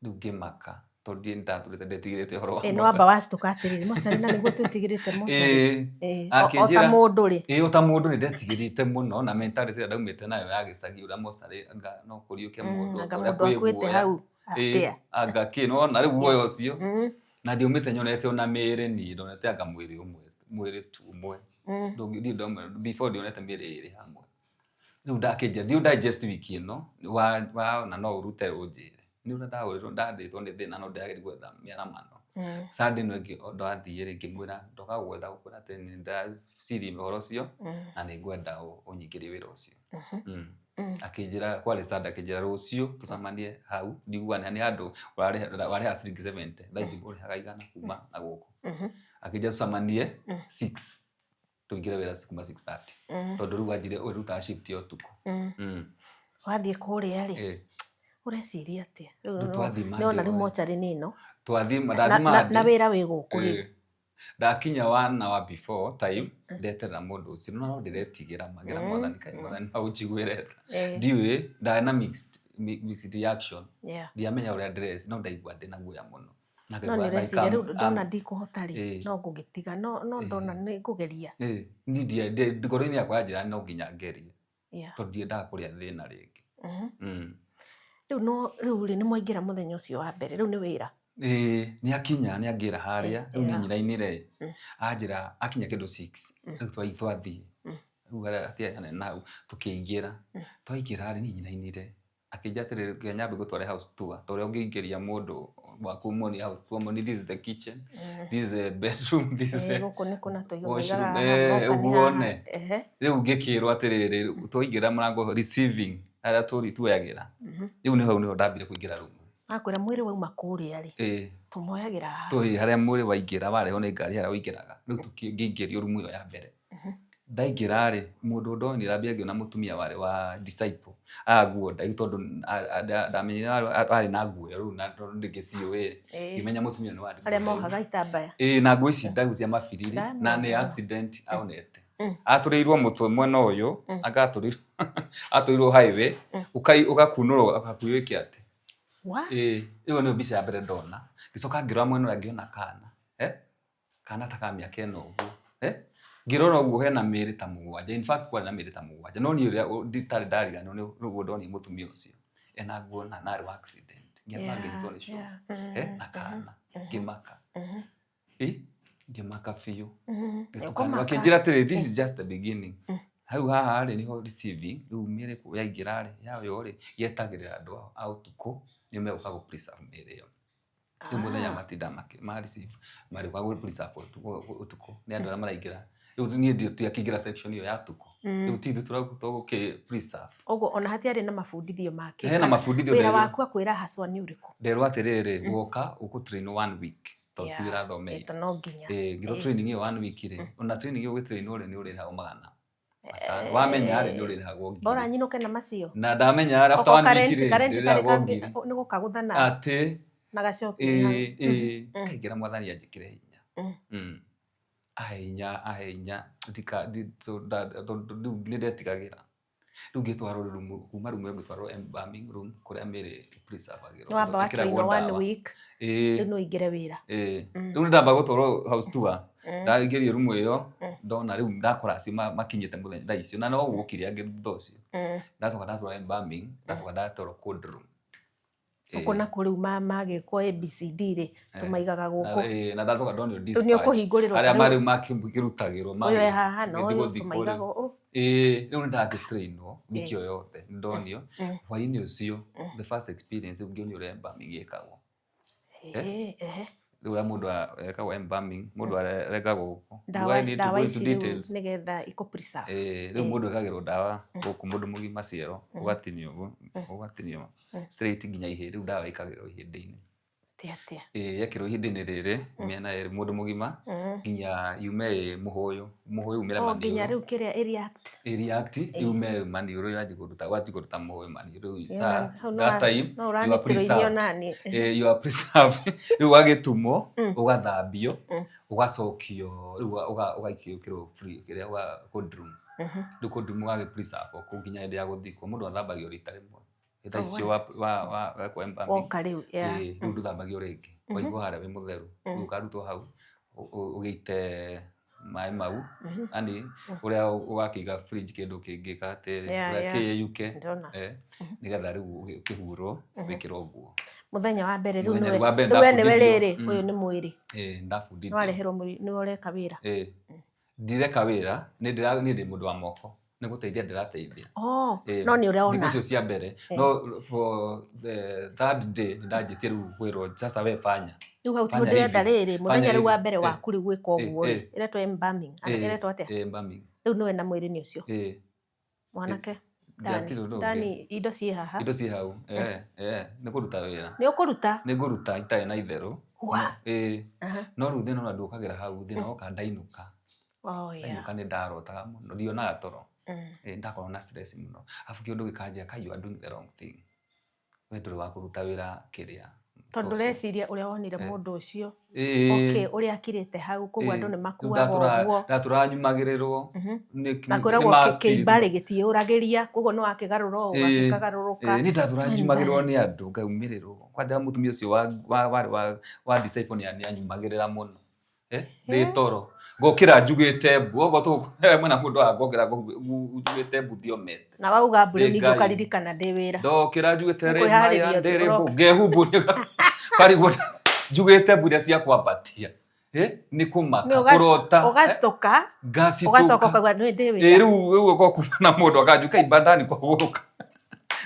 Rĩu ngĩmaka, tondũ ndiĩ ndatũrĩte ndetigĩrĩte ũhoro wa
Ĩ, nĩ
mocarĩ.
Wamba wacitũka atĩrĩrĩ, mocarĩ, na nĩguo twĩtigĩrĩte mocarĩ.
Ĩĩ.
Ĩ, o ta
Akĩnjĩra
mũndũ rĩ.
Ĩĩ, o ta mũndũ nĩ ndetigĩrĩte mũno, na mentality ĩrĩa ndaumĩte nayo ya gĩcagi, ũrĩa mocarĩ anga no kũriũke mũndũ,
Anga
ũrĩa
mũndũ
kwĩ
akuĩte
guoya.
hau
Ĩĩ,
atĩa.
Anga kĩ, nĩwona rĩu guoya ũcio. Na ndiumĩte nyonete ona mĩĩrĩ, niĩ ndonete anga mwĩrĩ ũmwe, mwĩrĩ tu ũmwe. Ndũngĩ- before ndionete mĩĩrĩ ĩrĩ hamwe. Rĩu ndakĩnjia thiĩ digest wiki ĩno waona no ũrute ũnjĩre. Nĩ ũrĩa ndahũrĩrwo, ndandĩtwo nĩ thĩna, no ndĩrageria gwetha mĩaramano. Sunday ĩno ĩngĩ ndathiĩ rĩ, ngĩmwĩra ndoka gwetha gũkwĩra atĩ nĩ ndaciri ũhoro ũcio na nĩ ngwenda ũnyingĩrie wĩra ũcio. Akĩnjĩra kwarĩ Sunday, akĩnjĩra rũciũ tũcemanie hau, ndiguana nĩ handũ warĩhaga ciringi 70, thaa ici ũrĩhaga 100 kuma na gũkũ. Akĩnjĩra tũcemanie 6, tũingĩre wĩra kuma 6:30, tondũ rĩu wanjire ũrutaga shift ya ũtukũ.
Wathiĩ kũrĩa rĩ, ũreciria atĩa? Rĩu
Rĩu twathiĩ
nĩwona
Monday
rĩu
rĩ.
mocarĩ nĩ ĩno.
Twathiĩ
Na-
ndathiĩ
na
Monday.
wĩra wĩ gũkũ rĩ.
Ĩĩ. Ndakinya one hour before time, ndeterera mũndũ ũcio, no ndĩretigĩra magĩra, "Mwathani, kaĩ Mwathani no ũnjiguĩre tha?" Ndiũĩ, ndarĩ na mixed reaction. Ndiamenya ũrĩa ndĩreci, no ndaigua ndĩna guoya mũno. Na
No
ngaigua
nĩ
like
ũreciria rĩu ndona ndikũhota rĩ, no ngũgĩtiga, no ndona nĩ ngũgeria.
Ĩĩ, niĩ ngoro-inĩ yakwa yanjĩra no nginya ngerie, tondũ ndiendaga kũrĩa thĩna rĩngĩ.
Rĩu no rĩu rĩ, nĩ mwaingĩra mũthenya ũcio wa mbere, rĩu nĩ wĩra.
Ĩĩ, nĩ akinya, nĩ angĩra harĩa rĩu nĩ nyinainire. Anjĩra akinya kĩndũ 6, rĩu twathiĩ rĩu harĩa hatiarĩ hanene na hau, tũkĩingĩra. Twaingĩra rĩ, niĩ nyinainire. Akĩnjĩra atĩrĩrĩ, "Reke nyambe ngũtware house tour," ta ũrĩa ũngĩingĩria mũndũ waku muonie house tour, muonie this is the kitchen, this is the bedroom, this is the
Gũkũ nĩ kũna tũiga
washroom.
maigaga haha, moka nĩ
Ũguo
haha.
one. Rĩu ngĩkĩrwo atĩrĩrĩ, twaingĩra mũrango receiving harĩa tũri tuoyagĩra, rĩu nĩ hau nĩho ndambire kũingĩra room.
Akwĩra mwĩrĩ wauma kũrĩa rĩ,
Ĩĩ.
tũmoyagĩra haha.
Tũĩ harĩa mwĩrĩ waingĩra, warehwo nĩ ngari, harĩa ũingĩraga. Rĩu ngĩingĩrio rumu ĩyo ya mbere. Ndaingĩra rĩ, mũndũ ndonire, ndambire ngĩona mũtumia warĩ wa disciple aya nguo ndaihu, tondũ ndamenyire arĩ na nguo ĩyo rĩu, na tondũ ndingĩciũĩ, ngĩmenya mũtumia nĩ wa
Arĩa mohaga itambaya.
Ĩĩ, na nguo ici ndaihu cia mabiriri, na nĩ accident aonete, atũrĩirwo mũtwe mwena ũyũ, anga atũrĩirwo highway, ũgakunũrwo hakuhĩ kĩate.
Wa?
Ĩĩ, ĩyo nĩyo mbica ya mbere ndona. Ngĩcoka ngĩrora mwena ũrĩa, ngĩona kana, kana ta ka mĩaka 4 ũguo, ngĩrora ũguo hena mĩĩrĩ ta 7, in fact kwarĩ na mĩĩrĩ ta 7, no niĩ ũrĩa nditarĩ ndariganĩrwo nĩ ũguo ndonire mũtumia ũcio ena nguo na arĩ wa accident, ngĩamba ngĩnyitwo nĩ shock, na kana, ngĩmaka. Ĩ, ngĩmaka biũ. Ngĩtukanĩrwo.
Ũkũmaka.
Akĩnjĩra atĩrĩ, "This is just the beginning, hau haha rĩ nĩho receiving, rĩu mĩĩrĩ yaingĩra rĩ, yaoywo rĩ, yetagĩrĩra andũ a ũtukũ nĩo megũka gũ preserve mĩĩrĩ ĩyo. Rĩu mũthenya matinda ma receive, marĩũka gũ preserve ũtukũ, nĩ andũ arĩa maraingĩra. Rĩu niĩ ndiakĩingĩra section ĩyo ya ũtukũ, rĩu ti ithuĩ tũgũkĩ preserve."
Ũguo ona hatiarĩ na mabundithio make.
Hena mabundithio.
Wĩra waku akwĩra haswa nĩ ũrĩkũ?
Nderwo atĩrĩrĩ, woka ũkũ train one week, tondũ ti wĩra thomeire.
Ĩto no nginya.
Ĩĩ, ngĩrwo training ĩyo one week rĩ, ona training ĩyo ũgĩtrainwo rĩ, nĩ ũrĩhagwo 500, wamenya rĩ, nĩ ũrĩhagwo 1,000.
Bora nyinũke na macio.
Na ndamenya rĩ, after
Okorwo
one week
karenti
rĩ,
karenti karĩ
ndĩrĩhagwo
kangĩ
1,000.
nĩ gũkagũthana
Atĩ
na gacoki hau.
Ĩĩ, kaingĩra, Mwathani anjĩkĩre hinya. Ahe hinya, ahe hinya, tondũ rĩu nĩ ndetigagĩra. Rĩu ngĩtwarwo room, kuma room ĩyo ngĩtwarwo embalming room, kũrĩa mĩĩrĩ preservagĩrwo,
Nĩ wamba wa
ĩkĩragwo
trainwo one
ndawa.
week,
Ĩĩ.
rĩu no ũingĩre wĩra.
Ĩĩ, rĩu nĩ ndamba gũtwarwo house tour, ndaingĩrio rumu ĩyo, ndona rĩu ndakora acio makinyĩte mũthenya thaa icio, na no gũkire angĩ thutha ũcio. Ndacoka ndatwarwo embalming, ndacoka ndatwarwo cold room.
Gũkũ nakuo rĩu magĩkwo ABCD rĩ, tũmaigaga gũkũ.
Na ndacoka ndonio
Rĩu nĩ
dispatch
ũkũhingũrĩrwo
arĩa
ta rĩu
marĩ makĩrutagĩrwo
ũyũ e haha na
magĩthiĩ
ũyũ
gũthikwo
tũmaigaga
rĩu.
ũũ.
Ĩĩ, rĩu nĩ ndagĩtrainwo wiki ĩyo yothe nĩ ndonio hwainĩ ũcio, the first experience rĩu ngĩonio ũrĩa embalming ĩkagwo.
Ĩĩ, ehe.
Rĩu ũrĩa mũndũ ekagwo embalming, mũndũ arekagwo gũkũ. Do
Ndawa
I need to
ndawa
go into
ici rĩu
details?
nĩgetha ikũ preserve.
Ĩĩ, rĩu mũndũ ekagĩrwo ndawa gũkũ, mũndũ mũgima ciero, ũgatinio ũguo, ũgatinio straight nginya ihĩndĩ, rĩu ndawa ĩkagĩrwo ihĩndĩ-inĩ.
Atĩa atĩa.
Ĩĩ, yekĩrwo ihĩndĩ-inĩ rĩrĩ mĩena ĩrĩ mũndũ mũgima nginya yume ĩ mũhũyũ, mũhũyũ umĩre
O nginya
maniũrũ.
rĩu kĩrĩa ĩ react.
Ĩ react yume maniũrũ yanjie kũruta, wanjie kũruta mũhũyũ maniũrũ rĩu
Ĩyo
saa
hau no
that time
no
you are
ũranĩkĩrwo irio
preserved.
nani.
You are preserved. Rĩu wagĩtumwo, ũgathambio, ũgacokio, rĩu ũgaikĩrwo free kĩrĩa cold room. Rĩu cold room ũgagĩ preserve kũu nginya hĩndĩ ya gũthikwo. Mũndũ athambagio rita rĩmwe. Thaa
Oh,
icio
once.
wekwo embalming.
Woka rĩu, yeah.
Ĩĩ, rĩu ndũthambagio rĩngĩ. Waigwo harĩa wĩ mũtheru. Rĩu ũkarutwo hau ũgĩite maĩ mau, yani ũrĩa ũgakĩiga fridge kĩndũ kĩngĩka atĩrĩ,
Yeah,
ũrĩa
yeah.
kĩyeyũke,
Ndĩrona.
Nĩgetha rĩu ũkĩhurwo wĩkĩrwo nguo.
Mũthenya wa mbere rĩu
Mũthenya
nĩwe
rĩu wa mbere
rĩu we nĩwe
ndabundithio.
rĩrĩ ũyũ nĩ mwĩrĩ.
Ĩĩ, ndabundithio.
Nĩwareherwo mwĩrĩ nĩwe ũreka wĩra.
Ĩĩ. Ndireka wĩra, niĩ ndĩ mũndũ wa moko. Nĩ gũteithia ndĩrateithia.
Oh,
Ĩĩ,
no nĩ ũrona.
Thikũ icio cia mbere, no for the third day nĩ ndanjĩtie rĩu kwĩrwo sasa we fanya.
Rĩu hau
Fanya
tondũ ndĩrenda
hivi.
rĩrĩ
Fanya
mũthenya rĩu wa
hivi.
mbere waku rĩu gwĩka ũguo rĩ, ĩretwo embalming kana ĩretwo atĩa?
Embalming.
Rĩu nĩwe na mwĩrĩ nĩ ũcio.
Ĩĩ.
Mwanake Dani,
Ndiatirĩ ũndũ ũngĩ.
Dani indo ciĩ haha.
Indo ciĩ hau. Nĩ kũruta wĩra.
Nĩ ũkũruta?
Nĩ ngũruta itarĩ na itherũ.
Wa.
Ĩĩ.
Aha.
No rĩu thĩna ũrĩa ndũkagĩra hau, thĩna woka ndainũka.
Oh, yeah.
Ndainũka nĩ ndarotaga mũno, ndionaga toro. Ĩĩ, ndakorwo na stress mũno. Arabu kĩũndũ gĩkanjia kai you are doing the wrong thing. We ndũrĩ wa kũruta wĩra kĩrĩa.
Tondũ
ũcio.
ũreciria ũrĩa wonire mũndũ ũcio.
Ĩĩ.
Okay, ũrĩa akirĩte hau koguo andũ nĩ
Rĩu
makuaga ũguo.
ndatũraga nyumagĩrĩrwo
Na kwĩragwo kĩimba rĩ gĩtiĩyũragĩria koguo nĩ wakĩgarũra ũũ gakĩkagarũrũka.
Niĩ ndatũraga nyumagĩrĩrwo nĩ andũ ngaumĩrĩrwo. Kwanja mũtumia ũcio warĩ wa disciple nĩ anyumagĩrĩra mũno. Ndĩ toro. Ngokĩra njugĩte mbu, okorwo mwena mũndũ haha ngokĩra njugĩte mbu thiomete.
Na wauga mbu rĩu
Ndĩ
ningĩ
Ngai.
ũkaririkana ndĩ wĩra.
Ndokĩra njugĩte rĩ
Nĩkwĩharĩria
maya ndĩrĩ mbu
ũroke.
ngehumbu karigwo njugĩte mbu iria cia kwambatia. Nĩ kũmaka kũrota.
Ũgacitũka
Ngacitũka.
ũgacoka ũkauga nĩ ndĩ
Ĩĩ,
wĩra.
rĩu rĩu ũgoka kuma na mũndũ akanjuka imba ndani kwagũrũka.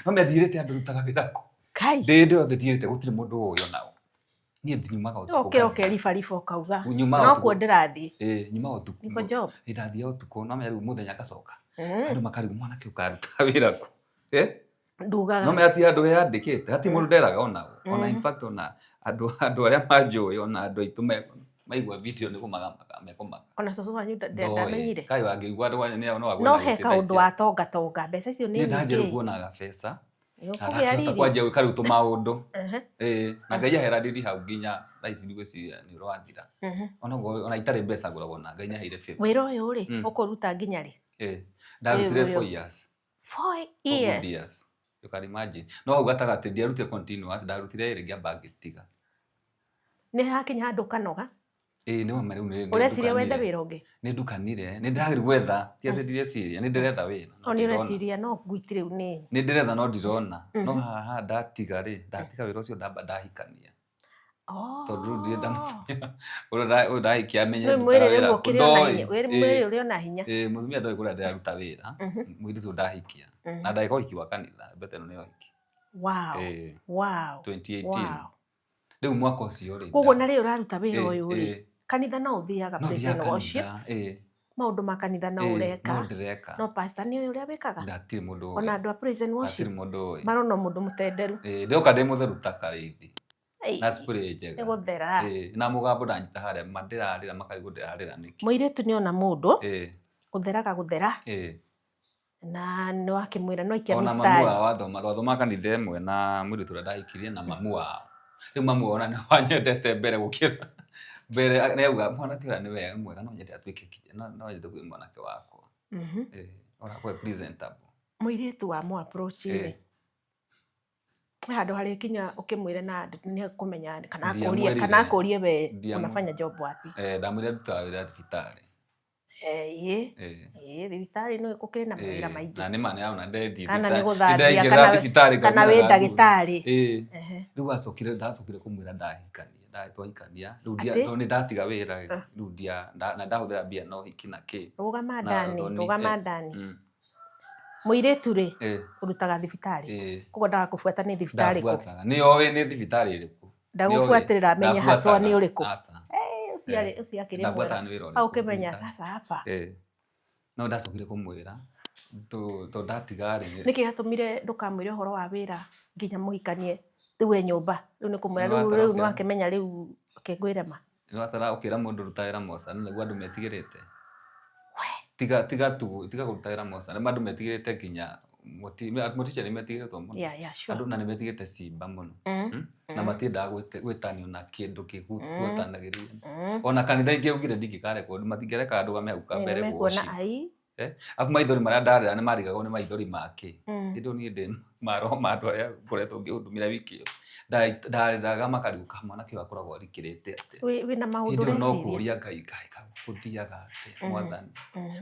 No ndirĩte andũ rutaga wĩra kũ.
Kai.
Ndĩ ndĩ othe ndirĩte gũtirĩ mũndũ ũĩ onao. Niĩ nyumaga ũtukũ.
Ũkĩra ũkeribariba ũkauga
Nyumaga
no
ũtukũ.
kuo ndĩrathiĩ.
Ĩĩ, nyumaga ũtukũ.
Niko job.
Ĩĩ, ndathiaga ũtukũ, no menya rĩu mũthenya ngacoka. Andũ makarigwo mwanake ũkaruta wĩra kũ.
Ndugaga.
No menya ti andũ weyandĩkĩte, hatirĩ mũndũ nderaga onao. Ona in fact ona andũ arĩa manjũĩ ona andũ aitũ maigua video nĩ kũmaka mekũmaka.
Ona cũcũ wanyu
Ndoĩ.
ndamenyire.
Kai wangĩigua andũ wanyu no agwe
No
na
he
gĩtĩ thaa
kaũndũ
ici.
watongatonga mbeca icio nĩ
Niĩ ndanjia rĩu
nyingĩ.
kuonaga mbeca.
Nĩ
Na
ũkũgĩa
ndakĩhota
riri.
kwanjia gwĩka rĩu tũmaũndũ.
Ehe.
Ĩĩ, na Ngai ahera riri hau nginya thaa ici ndigwĩciria nĩ ũrathira. Onoguo ona itarĩ mbeca ngoragwo na Ngai nĩaheire favor.
Wĩra ũyũ rĩ ũkũruta nginya rĩ?
Ĩĩ, ndarutire
Wĩra ũyũ.
4 years.
4
Four good
years.
years. You can imagine. No hau gatagatĩ ndiarutire continuous, ndarutire ĩrĩ ngĩamba ngĩtiga.
Nĩ hakinya handũ ũkanoga?
Ĩĩ, nĩ wama rĩu nĩ
Ũreciria wethe
ndukanire.
wĩra ũngĩ?
Nĩ ndukanire, nĩ ndĩrageria gwetha, ti atĩ ndireciria, nĩ ndĩretha wĩra.
O nĩ ũreciria no ngwiti rĩu nĩ.
Nĩ ndĩretha no ndirona. No haha ndatiga rĩ, ndatiga wĩra ũcio ndamba ndahikania. Tondũ rĩu ndirenda mũtumia ũrĩa ndahikia amenye
Rĩu
ndutaga
mwĩrĩ
wĩra
rĩu
kũ.
ũkĩrĩ ona
Ndoĩ.
hinya. Mwĩrĩ ũrĩ ona hinya.
Ĩĩ, mũtumia ndoĩ kũrĩa ndĩraruta wĩra. Mũirĩtu ndahikia. Na ndagĩka ũhiki wa kanitha, mbete ĩno nĩ ũhiki.
Wow.
Ĩĩ.
Wow.
2018.
Wow.
Rĩu mwaka ũcio rĩ.
Koguo na rĩrĩ ũraruta wĩra ũyũ rĩ,
Ĩĩ.
kanitha no ũthiaga
No
praise and
thiaga
worship,
kanitha. Ĩĩ.
maũndũ ma kanitha no
Ĩĩ,
ũreka.
no ndĩreka.
No pastor nĩ ũyũ ũrĩa wĩkaga?
Hatirĩ mũndũ ũĩ.
Ona andũ a praise and worship
Hatirĩ mũndũ ũĩ.
marona mũndũ mũtenderu.
Ĩĩ, ndĩroka ndĩ mũtheru ta karĩithi.
Ei,
Na spray njega.
Nĩ gũthera.
Ĩĩ, na mũgambo ndanyita harĩa ma ndĩrarĩra makarigwo ndĩrarĩra nĩkĩ.
Mũirĩtu nĩ ona mũndũ
Ĩĩ.
ũtheraga gũthera.
Ĩĩ.
Na nĩ wakĩmwĩra no ikia
Ona mamu
mistari.
wao wathoma, twathoma kanitha ĩmwe na mũirĩtu ũrĩa ndahikirie na mamu wao. Rĩu mamu wao ona nĩ wanyendete mbere gũkĩra mbere nĩ auga mwanake ũrĩa nĩ wega mwega no nyende atuĩke no nyende kwĩ mwanake wakwa. Ĩĩ, ona kwĩ presentable.
Mũirĩtu wa mũ approach rĩ. He handũ harĩkinya ũkĩmwĩre na nĩ ekũmenya kana akũrie
Ndiamwĩrire.
kana akũrie we unafanya job wapi.
Ndamwĩrire ndutaga wĩra thibitarĩ.
Ĩĩ.
Eh.
Ĩĩ, thibitarĩ no gũkĩrĩ na mawĩra maingĩ.
Na nĩ ma nĩ aona ndethiĩ
Kana
thibitarĩ-
nĩ gũthambia,
nĩndaingĩra thibitarĩ
kana wĩ
ngaumĩra nguo.
ndagĩtarĩ.
Ĩĩ.
Ehe.
Rĩu acokire ndacokire kũmwĩra ndahikania twahikania rĩu
Atĩ?
tondũ nĩ ndatiga wĩra rĩu na ndahũthĩra mbia na ũhiki na kĩ.
Rũgama
Na
ndani,
thoni,
rũgama ndani. Mũirĩtu rĩ, ũrutaga thibitarĩ. Koguo ndagakũbuata nĩ thibitarĩ kũ?
Ndabuataga. Nĩ oĩ nĩ thibitarĩ ĩrĩkũ.
Ndagũbuatĩrĩra amenye haswa nĩ ũrĩkũ.
Aca.
Ũcio ũcio akĩrĩ mwega.
Ndabuataga nĩ wĩra ũrĩkũ.
Hau ũkĩmenya
thibitarĩ.
sasa hapa.
No ndacokire kũmwĩra tondũ ndatiga rĩ.
Nĩkĩ gĩatũmire ndũkamwĩre ũhoro wa wĩra nginya mũhikanie rĩu e nyũmba? Rĩu nĩ kũmwĩra
Nĩ
rĩu
watara
rĩu
ũkĩra-
nĩwakĩmenya rĩu kĩngwĩre ma.
Nĩ watara ũkĩra mũndũ ruta wĩra mocarĩ nĩguo andũ metigĩrĩte. Tiga tiga tu tiga kũruta wĩra mocarĩ andũ metigĩrĩte nginya mũticha nĩ metigĩrĩtwo mũno.
Yeah, yeah, sure.
Andũ na nĩ metigĩrĩte cimba mũno. Na matiendaga gwĩtanio na kĩndũ kĩguotanagĩria. Ona kanitha ingĩaugire ndingĩkarekwo matingĩreka ndũgame hau
Ĩĩ,
kambere
nĩmekuona
worship.
ai.
Arabu maithori marĩa ndarĩra nĩ marigagwo nĩ maithori make. Hĩndĩ ĩyo niĩ ndĩ maroho ma andũ arĩa ngoretwo ngĩhudumĩra wiki ĩyo. Ndarĩraga makarigũka mwanake ũyũ akoragwo arikĩrĩte atĩa.
Wĩna maũndũ
Hĩndĩ ĩyo no
ũreciria.
kũũria Ngai Ngai gũthiaga atĩa mwathani.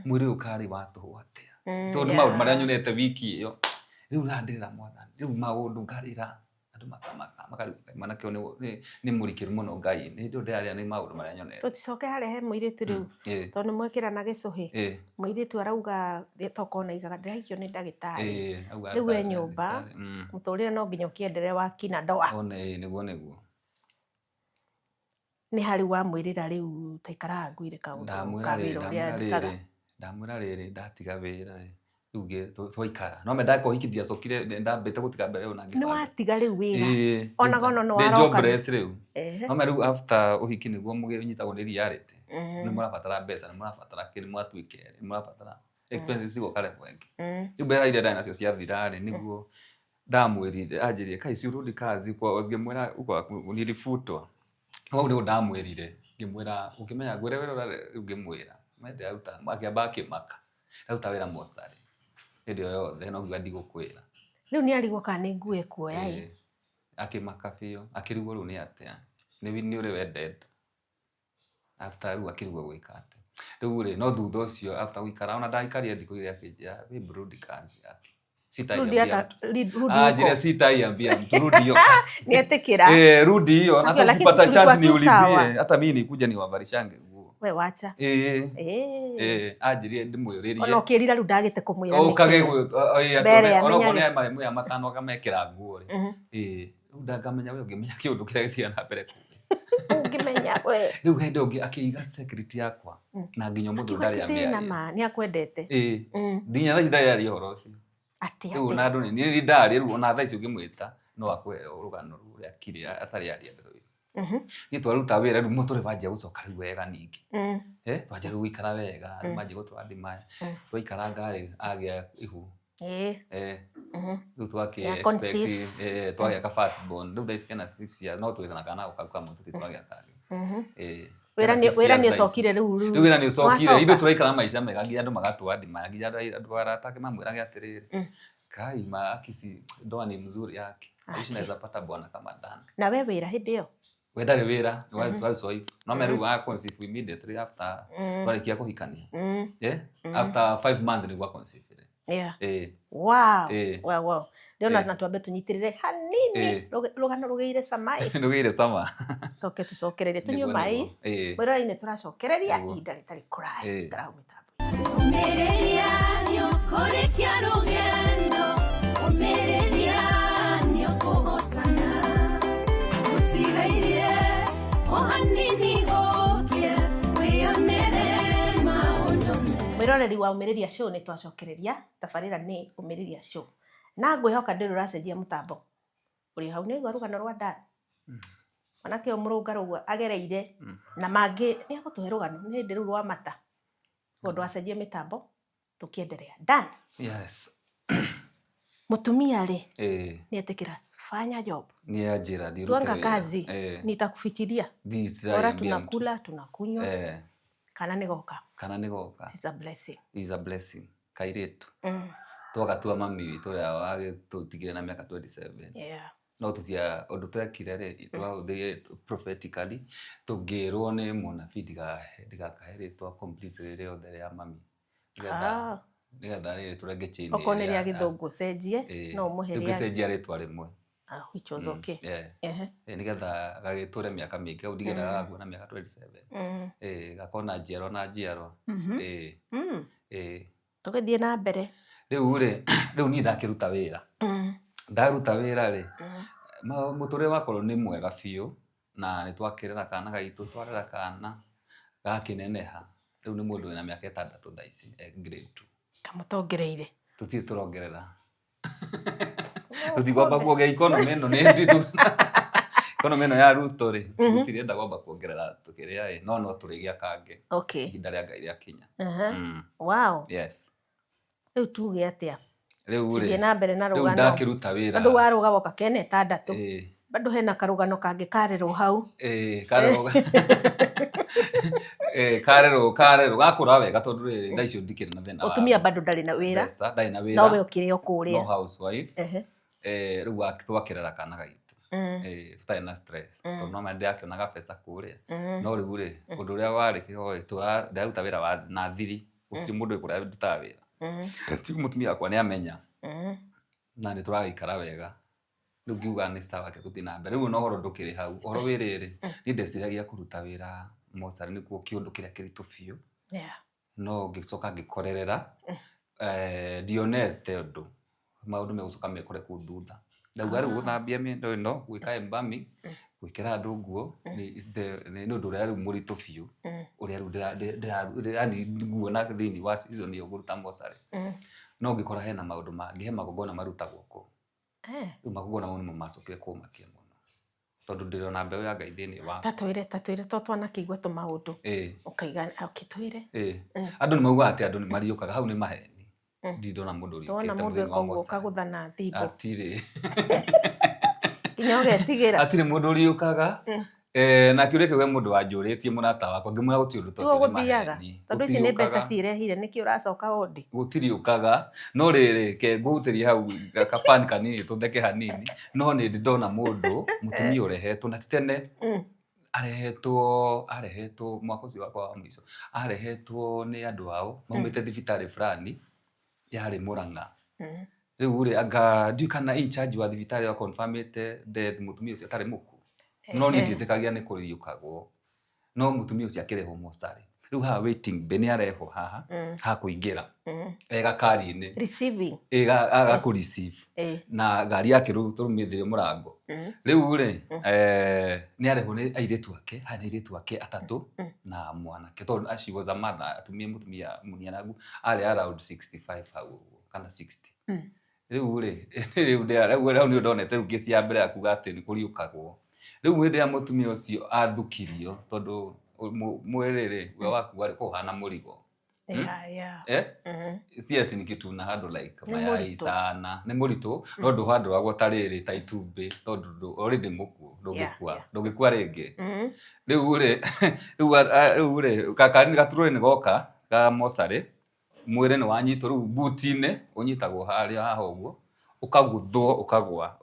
Mwĩrĩ ũyũ karĩ wa tũhũ atĩa. Tondũ nĩ maũndũ marĩa nyonete wiki ĩyo. Rĩu ndĩrĩra mwathani. Rĩu maũndũ ngarĩra. Andũ makamaka makarigũka mwanake ũyũ nĩ mũrikĩru mũno Ngai. Hĩndĩ ĩyo ndĩrarĩra nĩ maũndũ marĩa nyonete.
Tũticoke harĩa he mũirĩtu rĩu. Tondũ nĩ mwekĩrana gĩcũhĩ. Mũirĩtu arauga tokorwo naigaga ndĩrahikio nĩ ndagĩtarĩ.
Auga
Rĩu e
ndagĩtarĩ.
nyũmba, mũtũrĩre no nginya ũkĩenderee wa kina ndoa.
One nĩguo nĩguo.
Nĩ harĩ wamwĩrĩra rĩu taikaraga ngwĩre kaũndũ ka wĩra ũrĩa ndutaga.
Ndamwĩra rĩrĩ ndatiga wĩra rĩ rĩu twaikara no me ndaka ũhiki ndiacokire ndambĩte gũtiga mbere ĩyo na
Nĩ
ngĩbanga.
watiga rĩu wĩra.
Ĩĩ,
Ona gono nĩ
ndĩ
waroka.
jobless rĩu.
Ehe.
No me rĩu after ũhiki nĩguo mũnyitagwo nĩ reality. Nĩ mũrabatara mbeca, nĩ mũrabatara kĩ, nĩ mũratuĩka erĩ, nĩ mũrabatara expenses cigoka level ĩngĩ. Rĩu mbeca iria ndarĩ nacio ciathira rĩ nĩguo ndamwĩrire anjĩrire kai si urudi kazi kwa ngĩmwĩra uko nilifutwa. Hau nĩguo ndamwĩrire ngĩmwĩra ũngĩmenya ngwĩre wĩra ũrĩa rĩu ngĩmwĩra ndĩraruta akĩamba akĩmaka ndaruta wĩra mocarĩ hĩndĩ ĩyo yothe no ngiuga ndigũkwĩra.
Rĩu nĩ arigwo kana nĩ nguo ekuoya ĩ.
Akĩmaka biũ akĩrigwo rĩu nĩ atĩa nĩ ũrĩ wendete after rĩu akĩrigwo gwĩka atĩa rĩu rĩ no thutha ũcio after gũikara ona ndaikarire thikũ igĩrĩ akĩnjĩra babe rudi kazi yake
Rudi
sitaiambia
ata
mtu
rudi
anjĩre
huko.
sitaiambia mtu rudi hiyo kazi.
Nĩetĩkĩra.
Rudi hiyo na
Akiwa,
hata
lakini
ukipata
si tulikuwa
chance
tu sawa.
niulizie hata mimi nikuja niwavalishange nguo.
We wacha.
Anjĩrire ndĩmũyũrĩrie.
Ona ũkĩrira rĩu ndagĩte kũmwĩra nĩkĩ.
Ũkage
Mbere
onokorwo
amenyage.
nĩ marĩmũ ya matano akamekĩra nguo rĩ. Rĩu ndangamenya we ũngĩmenya kĩũndũ kĩrĩa gĩthiaga na mbere kũu.
Ũngĩmenya we.
Rĩu hĩndĩ ĩyo akĩiga secret yakwa na nginya ũmũthĩ
Akiuga
ndarĩ
ti thĩna
amĩaria.
ma nĩ akwendete.
Nginya thaa ici ndarĩ aria ũhoro ũcio.
Atĩ
Rĩu
atĩ.
ona andũ nĩ ndarĩ rĩu ona thaa ici ũngĩmwĩta no akũhe rũgano rũu ũrĩa akire atarĩ aria ndeto ici. Niĩ twaruta wĩra rĩu mũtũrĩre wanjia gũcoka rĩu wega ningĩ. Twanjia rĩu gũikara wega rĩu manjia gũtwara ndimaya. Twaikaranga rĩ agĩa ihu. Rĩu twakĩ
Ya
expect
conceive.
twagĩa ka first born rĩu thaa ici kena 6 years no twĩna na kana gau kamwe tũtirĩ twagĩa kangĩ.
Wĩra
Kena
nĩ
6
wĩra
years
nĩ
thaa ici.
ũcokire rĩu
Rĩu wĩra nĩ ũcokire
Wacoka.
ithuĩ tũraikara maica mega nginya andũ magatũa ndimaya nginya andũ arata ake mamwĩrage atĩrĩrĩ kai ma akisi ndoa ni mzuri yake I wish naweza pata bwana kama Dan.
Na we wĩra hĩndĩ ĩyo.
We ndarĩ wĩra nĩ housewife no me rĩu a conceive immediately after twarĩkia kũhikania. After 5 months nĩguo a conceive.
Yeah. Wow. Wow, wow. Ndĩrona na twambe tũnyitĩrĩre hanini rũgano rũgĩire cama ĩ.
Rũgĩire cama.
Coke tũcokererie tũnyue maĩ. Mwĩrore-inĩ tũracokereria ihinda rĩtarĩ kũraya. Ikara hau mĩtambo.
Ũmĩrĩria nĩũkũrĩkia rũgendo, ũmĩrĩria nĩũkũhotana. Gũtigairie o hanini gũkĩe, wĩyonere maũndũ mega.
Mwĩroreri wa Ũmĩrĩria Show nĩ twacokereria tabarĩra nĩ Ũmĩrĩria Show. Na ngwĩhoka ndũrĩ ũracenjia mũtambo. Ũrĩ hau nĩ waigua rũgano rwa Dan. Mwanake ũyũ mũrũngarũ ũguo agereire na mangĩ nĩ egũtũhe rũgano nĩ hĩndĩ rĩu rwa mata. Koguo ndwacenjie mĩtambo tũkĩenderea. Dan.
Yes.
Mũtumia rĩ nĩ etĩkĩra fanya job.
Nĩ anjĩra thiĩ ũrute
Twanga
wĩra.
kazi nitakufichiria.
Thiĩ
Bora
sitaiambia mtu.
tunakula tunakunywa kana nĩ goka.
Kana nĩ goka.
It's a blessing.
It's a blessing. Kairĩtu. Twagatua mami witũ ũrĩa wagĩtũtigire na mĩaka 27.
Yeah.
No tũtia ũndũ twekire rĩ, twahũthĩrire prophetically, tũngĩrwo nĩ mũnabii ndigakahe rĩtwa completely rĩothe rĩa mami, nĩgetha nĩgetha rĩrĩ tũrenge chain.
Okorwo nĩ
ĩrĩa
rĩa gĩthũngũ ũcenjie, no ũmũhe
rĩu
rĩa
ngĩcenjia rĩtwa rĩmwe.
Ah, which was okay.
Yeah.
Ehe.
Nĩgetha gagĩtũre mĩaka mĩingĩ, hau ndigenda gagakuona na mĩaka 27. Gakona njiarwa na njiarwa.
Tũgĩthiĩ na mbere.
Rĩu rĩ, rĩu niĩ ndakĩruta wĩra, ndaruta wĩra rĩ, mũtũrĩre wakorwo nĩ mwega biũ, na nĩ twakĩrera kana gaitũ, twarera kana gakĩneneha. Rĩu nĩ mũndũ wĩna mĩaka 6 thaa ici, e grade 2.
Kamũtongereire.
Tũtirĩ tũrongerera, tũtikwamba kuongerera. Economy ĩno nĩ nditũ, economy ĩno ya Ruto rĩ, tũtirenda kwamba kuongerera tũkĩrĩa ĩ, no tũrĩgĩa kangĩ ihinda rĩa Ngai rĩakinya.
Wow.
Yes.
Rĩu tuge atĩa?
Rĩu
Tũthiĩ
rĩ,
na mbere na
rĩu
rũgano.
ndakĩruta wĩra.
Andũ warũga woka kena 6. Bado hena karũgano kangĩ karerwo hau.
Ĩĩ, karerwo, ĩĩ, karerwo gakũra wega, tondũ rĩrĩ, thaa icio ndikĩrĩ na thĩna wa
Mũtumia bado ndarĩ na wĩra.
mbeca, ndarĩ na
No we
wĩra.
ũkĩrĩ o
No
kũrĩa.
housewife. Rĩu twakĩrera kana gaitũ, tũtarĩ na stress, tondũ no ma ndĩrakĩonaga mbeca kũrĩa. No rĩu rĩ, ũndũ ũrĩa warĩ ho rĩ, ndĩraruta wĩra wa na thiri, gũtirĩ mũndũ wĩ kũrĩa ndutaga wĩra. Ti mũtumia wakwa nĩ amenya, na nĩ tũragĩikara wega. Rĩu ngiuga nĩ sawa, ke tũthiĩ na mbere. Rĩu ona ũhoro ndũkĩrĩ hau, ũhoro wĩ rĩrĩ, niĩ ndeciragia kũruta wĩra mocarĩ nĩkuo kĩũndũ kĩrĩa kĩritũ biũ. No ngĩcoka ngĩkorerera, ndionete ũndũ maũndũ megũcoka mekore kũu thutha. Ndauga rĩu gũthambia mĩendo ĩno, gwĩka embalming, gwĩkĩra andũ nguo nĩ ũndũ ũrĩa rĩu mũritũ biũ, ũrĩa rĩu yani nguona thĩinĩ wa season ĩyo ngũruta mocarĩ. No ngĩkora hena maũndũ mangĩ, he magongona marutagwo kũu. Rĩu magongona mau nĩmo macokire kũmakia mũno, tondũ ndĩrona mbeũ ya Ngai thĩinĩ wa
Tatwĩre to twanakĩigua tũmaũndũ. Ũkaiga ũkĩtwĩre.
Ĩĩ. Andũ nĩ maugaga atĩ andũ nĩ mariũkaga, hau nĩ maheni. Ndirĩ ndona mũndũ
Tuona
ũriũkĩte
mũndũ
mũthĩinĩ wa
ekũguo
mocarĩ.
kagũthana thimbo.
Hatirĩ.
Nginya ũgetigĩra.
Hatirĩ mũndũ ũriũkaga. Na kĩũria kĩu he mũndũ wanjũrĩtie, mũrata wakwa, ngĩmwĩra gũtirĩ ũndũ ta
Tiguo
ũcio, nĩ
gũthiaga.
maheni.
Tondũ ici nĩ mbeca
Gũtiriũkaga.
cirehire, nĩkĩ ũracoka wondi?
Gũtiriũkaga, no rĩrĩ, ke ngũhutĩrie hau kabani kanini, tũtheke hanini. No nĩ ndĩ ndona mũndũ mũtumia ũrehetwo, na ti tene, arehetwo mwaka ũcio wakwa wa mũico, arehetwo nĩ andũ ao maumĩte thibitarĩ fulani yarĩ Murang'a. Rĩu rĩ, anga ndiũĩ kana in charge wa thibitarĩ wa confirmĩte death, mũtumia ũcio atarĩ mũkuũ, no niĩ ndiĩtĩkagia nĩ kũriũkagwo. No mũtumia ũcio akĩrehwo mocarĩ. Rĩu haha waiting bay, nĩ arehwo haha ha kũingĩra, e gakari-inĩ.
Receiving.
Ĩ, gakũ receive. Na ngari yake rĩu tũrũmĩthirie mũrango. Rĩu rĩ, nĩ arehwo nĩ airĩtu ake, harĩ na airĩtu ake atatũ na mwanake, tondũ she was a mother, atumia, mũtumia mũniarangu, arĩ around 65 hau ũguo kana 60. Rĩu rĩ, rĩu nĩ ndonete rĩu kesi ya mbere ya kuga atĩ nĩ kũriũkagwo. Rĩu hĩndĩ ĩrĩa mũtumia ũcio athukirio, tondũ mwĩrĩ rĩ, we waku warĩ kũhana mũrigo.
Yeah.
Eh? Si ati ni kitu na handle like
Nĩ
mayai
mũritũ.
sana, nĩ mũritũ, no ndũhandũragwo ta rĩrĩ ta itumbĩ, tondũ already mũkuũ, ndũngĩkua, ndũngĩkua rĩngĩ. Rĩu rĩ, rĩu rĩ, kakari gaturũrĩ nĩ goka ga mocarĩ, mwĩrĩ nĩ wanyitwo rĩu buti-inĩ, ũnyitagwo harĩa haha ũguo, ũkaguthwo,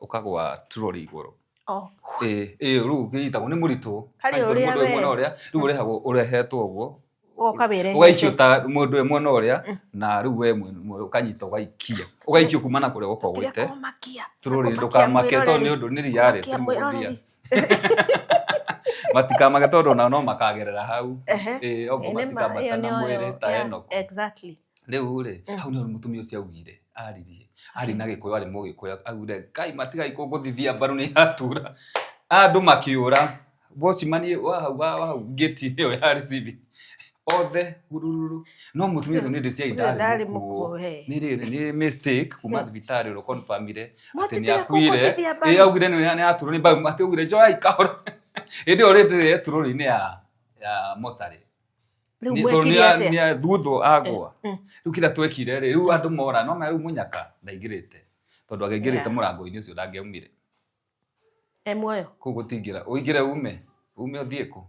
ũkagwa turori igũrũ.
Oh.
Ĩĩ, rĩu kĩnyitagwo nĩ mũritũ.
Harĩ
Kanyitwo nĩ
ũrĩa
mũndũ wĩ
we-
mwena ũrĩa, rĩu ũrehagwo ũrehetwo ũguo,
Ũgoka wĩrehete.
ũgaikio ta mũndũ wĩ mwena ũrĩa, na rĩu we ũkanyita ũgaikio kuma na kũrĩa
Tiga
gũkogwĩte
kũmakia.
turori.
Kũmakia
Ndũkamake, tondũ nĩ
mwĩroreri.
ũndũ nĩ ria rĩ.
Kũmakia mwĩroreri.
Matikamake, tondũ onao no makagerera hau. Ĩĩ, oguo
Ĩ, nĩ ma,
matikambata
ĩyo
na
nĩyo,
mwĩrĩ ta Enoku.
Exactly.
Rĩu rĩ, hau nĩho mũtumia ũcio augire, aririe arĩ na Gĩkũyũ, arĩ Mũgĩkũyũ, augire Ngai matigai kũngũthithia mbaru nĩ yatura. Andũ makĩũra, watchman wa hau wa hau ngĩti ĩyo ya receiving othe hurururu, no mũtumia ũcio nĩ ndĩ ciai
Ũcio ndarĩ
ndarĩ
mũkuũ,
mũkuũ.
he.
Nĩ rĩrĩ, nĩ mistake kuma thibitarĩ ũrĩa confirmire atĩ nĩ
Mwatitire
akuire.
kũngũthithia mbaru.
Ĩ, augire nĩ yaturwo nĩ mbaru, atĩ augire njoai kahora hĩndĩ ĩyo rĩndĩ turũrĩ-inĩ ya mocarĩ.
Rĩu
Tondũ
mwekire atĩa?
nĩ thuthwo agwa. Rĩu kĩrĩa twekire rĩ, rĩu andũ mora no rĩu mũnyaka ndaingĩrĩte, tondũ angĩaingĩrĩte mũrango-inĩ ũcio ndangĩaumire.
E muoyo.
Kũu gũtingĩra ũingĩre ume ũthiĩ kũ?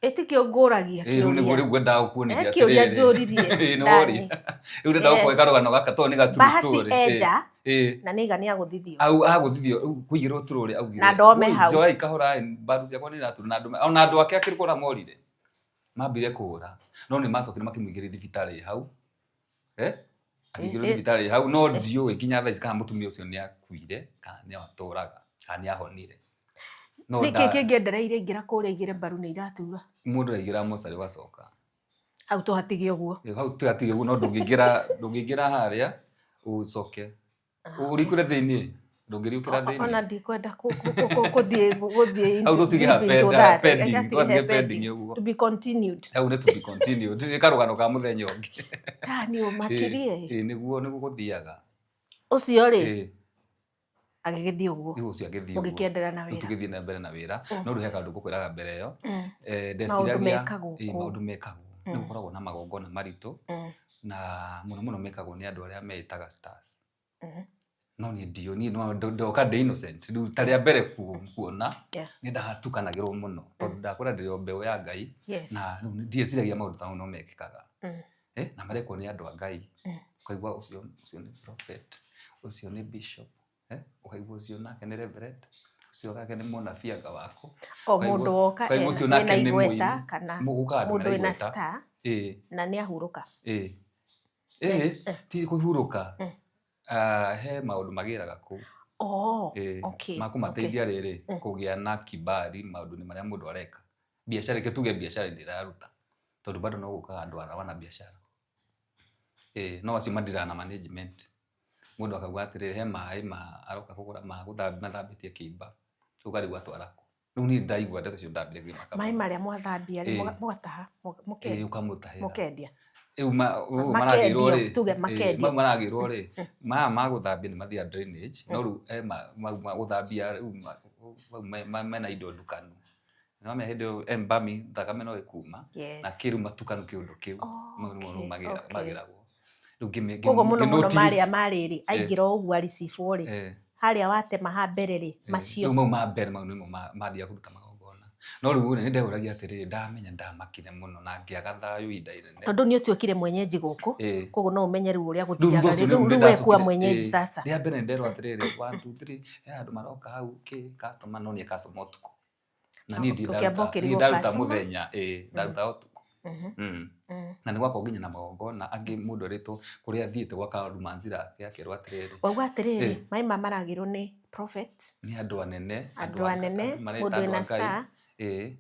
Ĩtikĩo ngũragia
Ĩ, rĩu nĩguo
kĩũria.
rĩu ngwendaga gũkuonithia
He kĩũria
atĩrĩrĩ.
njũririe,
Ĩ, nĩ
Dani.
woria. Rĩu ndĩrenda gũkũhe karũgano gaka tondũ nĩ ga true
Bahati
story. Ĩ,
enja. Na nĩ iga nĩ agũthithio.
Au agũthithio rĩu kũigĩrwo turũrĩ augire,
Na ndome
"Oi,
hau."
njoei kahora ĩ, mbaru ciakwa nĩ iratura na andũ ona andũ ake akĩrĩ kũra morire mambire kũra no nĩ macokire makĩmũingĩria thibitarĩ hau, akĩingĩrio thibitarĩ hau, no ndiũĩ nginya thaa ici kana mũtumia ũcio nĩ akuire kana nĩ atũraga kana nĩ ahonire. No
Nĩkĩ kĩngĩendereire ingĩra kũrĩa igĩre mbaru nĩ iratura?
Mũndũ aingĩra mocarĩ ũgacoka.
Hau tũhatige ũguo.
Hau tũhatige ũguo, no ndũngĩingĩra harĩa ũcoke ũrikũre thĩinĩ, ndũngĩrikũra thĩinĩ.
Ona ndikwenda gũthiĩ
Hau tũtige
deep into that.
Pending,
Reke
twatige
hatige
pending ũguo.
To be continued.
Hau nĩ to be continued, nĩ karũgano ka mũthenya ũngĩ.
Ta nĩ ũmakirie.
Ĩĩ, nĩguo gũthiaga.
Ũcio rĩ agĩgĩthiĩ ũguo.
Rĩu ũcio agĩthiĩ ũguo.
Mũgĩkĩenderea na
Rĩu
wĩra.
tũgĩthiĩ na mbere na wĩra. No rĩu he kaũndũ ngũkwĩraga mbere ĩyo.
Maũndũ
Ndeciragia
mekagwo
ĩĩ,
kũu.
Maũndũ mekagwo. Nĩ gũkoragwo na magongona maritũ na mũno mũno mekagwo nĩ andũ arĩa meĩtaga stars. No niĩ ndiũ, niĩ no ndoka ndĩ innocent. Rĩu ta rĩa mbere kuona nĩ ndatukanagĩrwo mũno tondũ ndakũra ndĩrĩ o mbeũ ya Ngai na rĩu ndieciragia maũndũ ta mau no mekĩkaga. Na marekwo nĩ andũ a Ngai. Ũkaigua ũcio nĩ prophet, ũcio nĩ bishop, ũkaigua ũcio nake nĩ reverend, ũcio nake nĩ mũnabii anga waku.
O mũndũ woka
Ũkaigua ũcio
ena
nake nĩ
igweta
mũini.
Kana
Gũkaga andũ
mũndũ
mena
wĩna
igweta.
star na nĩ ahurũka.
Ti kũhurũka. He maũndũ magĩraga kũu.
Oh, okay,
Ma kũmateithia rĩrĩ kũgĩa na kibali maũndũ-inĩ marĩa mũndũ areka. Biacara, reke tuge biacara ĩrĩa ĩraruta. Tondũ bado no gũkaga andũ arĩa wana biacara. No acio madiraga na management. Mũndũ akauga atĩrĩrĩ, he maĩ ma aroka kũgũra ma gũthambia mathambĩtie kĩimba. Ũkarigwo atwara kũ. Rĩu niĩ ndaigua ndeto icio ndambire kũmaka
Maĩ
mũno.
marĩa mwathambia rĩ, mũgataha,
Ũkamũtahĩra.
mũkendia.
Rĩu maragĩrwo
Makendio,
rĩ,
tuge makendio.
Mau maragĩrwo rĩ, maya ma gũthambia nĩ mathiaga drainage, no rĩu he mau ma gũthambia rĩu mau mena indo ndukanu. Nĩ wamenya hĩndĩ ĩyo embalming thakame no ĩkuma, na kĩrĩu matukanu kĩũndũ kĩu. Mau nĩmo rĩu magĩragwo. Rĩu
Koguo mũno mũno
ngĩ-notice
marĩa marĩ rĩ, aingĩra o ũguo aricibwo rĩ, harĩa watema ha mbere rĩ, macio.
Rĩu mau ma mbere mau nĩmo mathiaga kũruta magongona. No rĩu rĩ, nĩ ndehũragia atĩrĩrĩ, ndamenya ndamakire mũno na ngĩaga thayũ ihinda inene.
Tondũ nĩ ũtuĩkire mwenyeji gũkũ, koguo no ũmenye rĩu ũrĩa
Rĩu
gũthiaga
thutha ũcio
rĩ,
rĩu
rĩu
nĩ
wekua
ndacokire,
mwenyeji sasa.
Rĩa mbere nĩ nderwo atĩrĩrĩ, 1 2 3, he handũ maroka hau kĩ customer no nĩ customer ũtukũ. Na niĩ ndirĩ
Ũkĩamba
ndaruta,
ũkĩrigwo
niĩ ndaruta
customer?
mũthenya, ndaruta ũtukũ. Na nĩ gwakorwo nginya na magongona angĩ mũndũ erĩtwo kũrĩa athiĩte gwaka rumanzi rake akerwo atĩrĩrĩ.
Wauga atĩrĩrĩ, maĩ maya maragĩrwo nĩ prophet.
Nĩ andũ anene,
Andũ anene,
andũ mareta
mũndũ
andũ
wĩna
a Ngai.
star.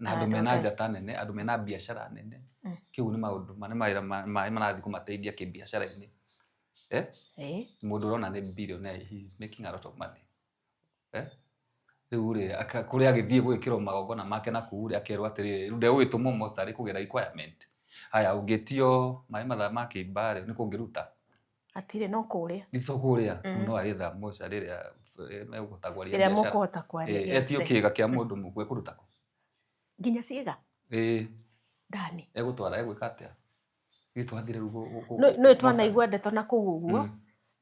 Na andũ
Andũ
mena
a Ngai.
njata nene, andũ mena biacara nene. Kĩu nĩ maũndũ nĩ mawĩra maĩ marathiĩ kũmateithia kĩbiacara-inĩ. Mũndũ ũrona nĩ billionaire, he is making a lot of money. Rĩu rĩ, kũrĩa agĩthiĩ gwĩkĩrwo magongona make na kũu rĩ, akerwo atĩrĩrĩ, rĩu ndegũgĩtũmwo mocarĩ kũgĩra requirement. Haya, ũngĩtio maĩ mathaa ma kĩimba rĩ, nĩ kũngĩruta?
Hatirĩ, no kũrĩa.
Nĩ to kũrĩa. No arĩetha mocarĩ ĩrĩa megũhota kwaria
Ĩrĩa
biacara.
mũkũhota kwaria, yes.
Etio kĩga kĩa mũndũ mũkuũ ekũruta kũ?
Nginya ciĩga? Ndani.
Egũtwara, egwĩka atĩa? Ithuĩ twathire rĩu
No twanaigua ndeto na kũu ũguo.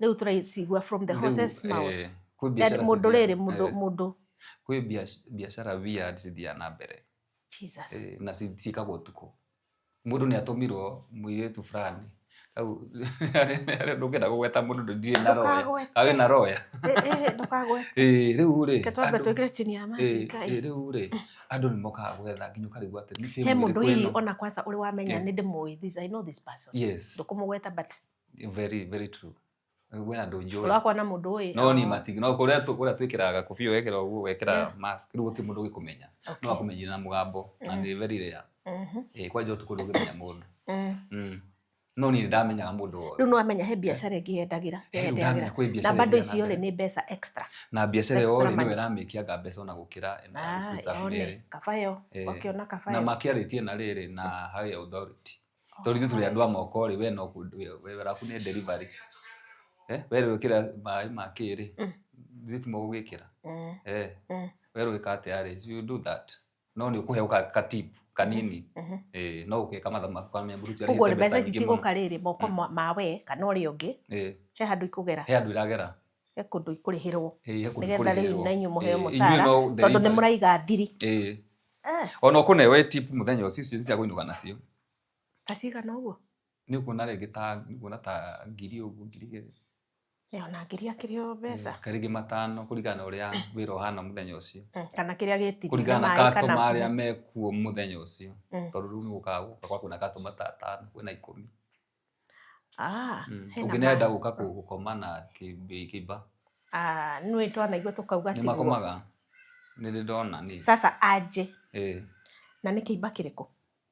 Rĩu tũracigua from the
Rĩu,
horse's mouth.
Kwĩ biacara
Mũndũ
cithiaga-
rĩrĩ, mũndũ.
Kwĩ biacara weird cithiaga na mbere.
Jesus.
Na ciĩkagwo ũtukũ. Mũndũ nĩ atũmirwo mũirĩtu fulani. Hau, ndũngĩenda kũgweta mũndũ ndirĩ na roya.
Ndũkagwete.
Ka wĩna roya?
Ndũkagwete.
Rĩu rĩ,
Reke twambe
andũ-
twĩkĩre chini ya maji, Ngai.
Rĩu rĩ, andũ nĩ mokaga gwetha nginya ũkarigwo atĩ nĩ
He
family
mũndũ
ĩrĩkũ
hihi
ĩno?
ona kwanza ũrĩ wamenya nĩ ndĩmũĩ, this, I know this person. Ndũkũmũgweta, but
Very, very true. Kwĩna andũ njũĩ.
Ũrakwa na mũndũ ũyũ.
No ni matigi. No kũrĩa twĩkĩraga gakobia wekĩra ũguo, wekĩra mask, rĩu gũtirĩ mũndũ ũgĩkũmenya. No akũmenyire na mũgambo, na nĩ very rare. Kwanja ũtukũ ndũngĩmenya mũndũ. No niĩ ndamenyaga mũndũ wothe.
Rĩu nĩwamenya he biacara ĩngĩ yendagĩra,
Rĩu
yendagĩra.
ndamenya kwĩ biacara
Na bado
ĩngĩ
icio rĩ,
mbere.
nĩ mbeca extra.
Na biacara ĩyo
Extra
rĩ, nĩyo
money.
ĩramĩkianga mbeca ona gũkĩra ĩno ya gũpreserve
One,
mĩĩrĩ.
kabayo, ũkĩona kabayo.
Na makĩarĩtie na rĩrĩ, na higher authority. Tondũ ithuĩ tũrĩ andũ a moko rĩ, we no we wĩra waku nĩ delivery. We rĩ wĩkĩra maĩ ma kĩ rĩ? Ithuĩ ti mũgũgĩkĩra. We rĩ wĩka atĩa rĩ? You do that. No nĩ ũkũheo ka tip kanini. No ũgeka mathaa maku kana mũndũ ũcio
Koguo
arĩhĩte
mbeca
mbeca
ici
nyingĩ
citigũka
mũno.
rĩrĩ moko ma we kana ũrĩa ũngĩ. He handũ ikũgera.
He handũ iragera.
He kũndũ ikũrĩhĩrwo.
He kũndũ
Nĩgetha rĩu
ikũrĩhĩrwo.
na inyuĩ mũheo
Inyuĩ
mũcara,
no
tondũ nĩ
delivery.
mũraiga thiri.
Ona ũkũnewe tip mũthenya ũcio, icio cia kũinũka nacio.
Ta cigana ũguo?
Nĩ ũkuona rĩngĩ ta, nĩ ũkuona ta ngiri ũguo, ngiri igĩrĩ.
Ona ngiri akĩrĩ o mbeca.
Karingĩ 5 kũringana na ũrĩa wĩra ũhana mũthenya ũcio.
Kana kĩrĩa gĩtirie
Kũringana na
maĩ kana
customer arĩa mekuo mũthenya ũcio.
Mm.
Tondũ rĩu nĩ gũkaga gũka kwĩna customer ta 5, kwĩna 10.
Ah, hena
Ũngĩ
ma.
nĩarenda gũka gũkoma na kĩimba.
Ah, nĩ twanaigua tũkauga
Nĩ
tiguo.
makomaga. Nĩ ndĩ ndona niĩ.
Sasa aje.
Ĩĩ.
Na nĩ kĩimba kĩrĩkũ?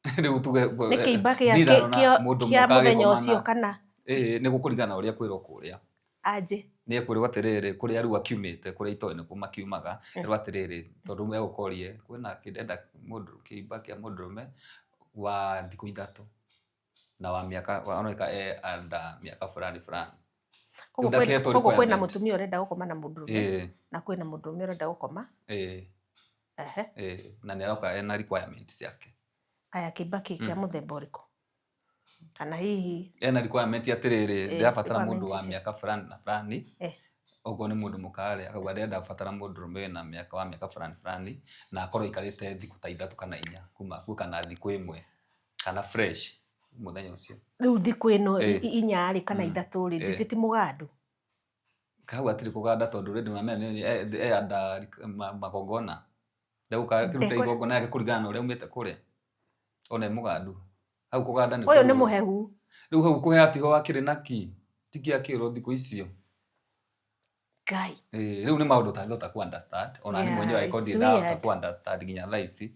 Rĩu tuge
Nĩ kĩimba kĩa
ndirarora
kĩa
mũndũ
kĩa
mũka
mũthenya
agĩkoma
ũcio
na
kana
Ĩĩ, nĩ gũkũringana na ũrĩa kwĩrwo kũrĩa.
Aje.
Nĩ ekwĩrwo atĩrĩrĩ, kũrĩa rĩu akiumĩte, kũrĩa itoĩ nĩkuo makiumaga, erwo atĩrĩrĩ, tondũ egũkorie, kwĩna kĩndenda mũndũ kĩimba kĩa mũndũrũme wa thikũ 3 na wa mĩaka, oneka e under mĩaka fulani fulani.
Koguo
Rĩu ndaketwo
kwĩna
requirement.
mũtumia ũrenda gũkoma na mũndũrũme
Ĩĩ.
na kwĩna mũndũrũme ũrenda gũkoma.
Ĩĩ.
Ehe.
Ĩĩ, na nĩ aroka ena requirement ciake.
Aya kĩimba kĩ kĩa mũthemba ũrĩkũ? Kana hihi
ena requirement atĩrĩrĩ,
Ĩĩ,
ndĩrabatara mũndũ wa
requirement icio.
mĩaka fulani na fulani.
Eh.
Okorwo nĩ mũndũ mũka-rĩ, akauga ndĩrenda batara mũndũrũme wĩna mĩaka wa mĩaka fulani fulani na akorwo aikarĩte thikũ ta 3 kana 4 kuma kuo kana thikũ 1 kana fresh mũthenya ũcio.
Rĩu thikũ ĩno
Ĩĩ.
4 rĩ kana
Mm.
3 rĩ,
Ĩĩ.
ndĩ ti mũgandu.
Hau hatirĩ kũganda tondũ already ũramenya nĩ e under magongona. Ndegũka kĩruta
Ndekũ-
igongona yake kũringana na ũrĩa aumĩte kũrĩa. Ona e mũgandu. Hau kũganda nĩ
Ũyũ nĩ
kũrũa.
mũhehu.
Rĩu hau kũheha tiho akĩrĩ naki. Tiki akĩrwo thikũ icio.
Ngai.
Ĩĩ, rĩu nĩ maũndũ ũtangĩhota ku understand. Ona niĩ
Yeah,
mwenyewe angĩkorwo
it's
ndirĩ ndahota
weird.
ku understand nginya thaa ici.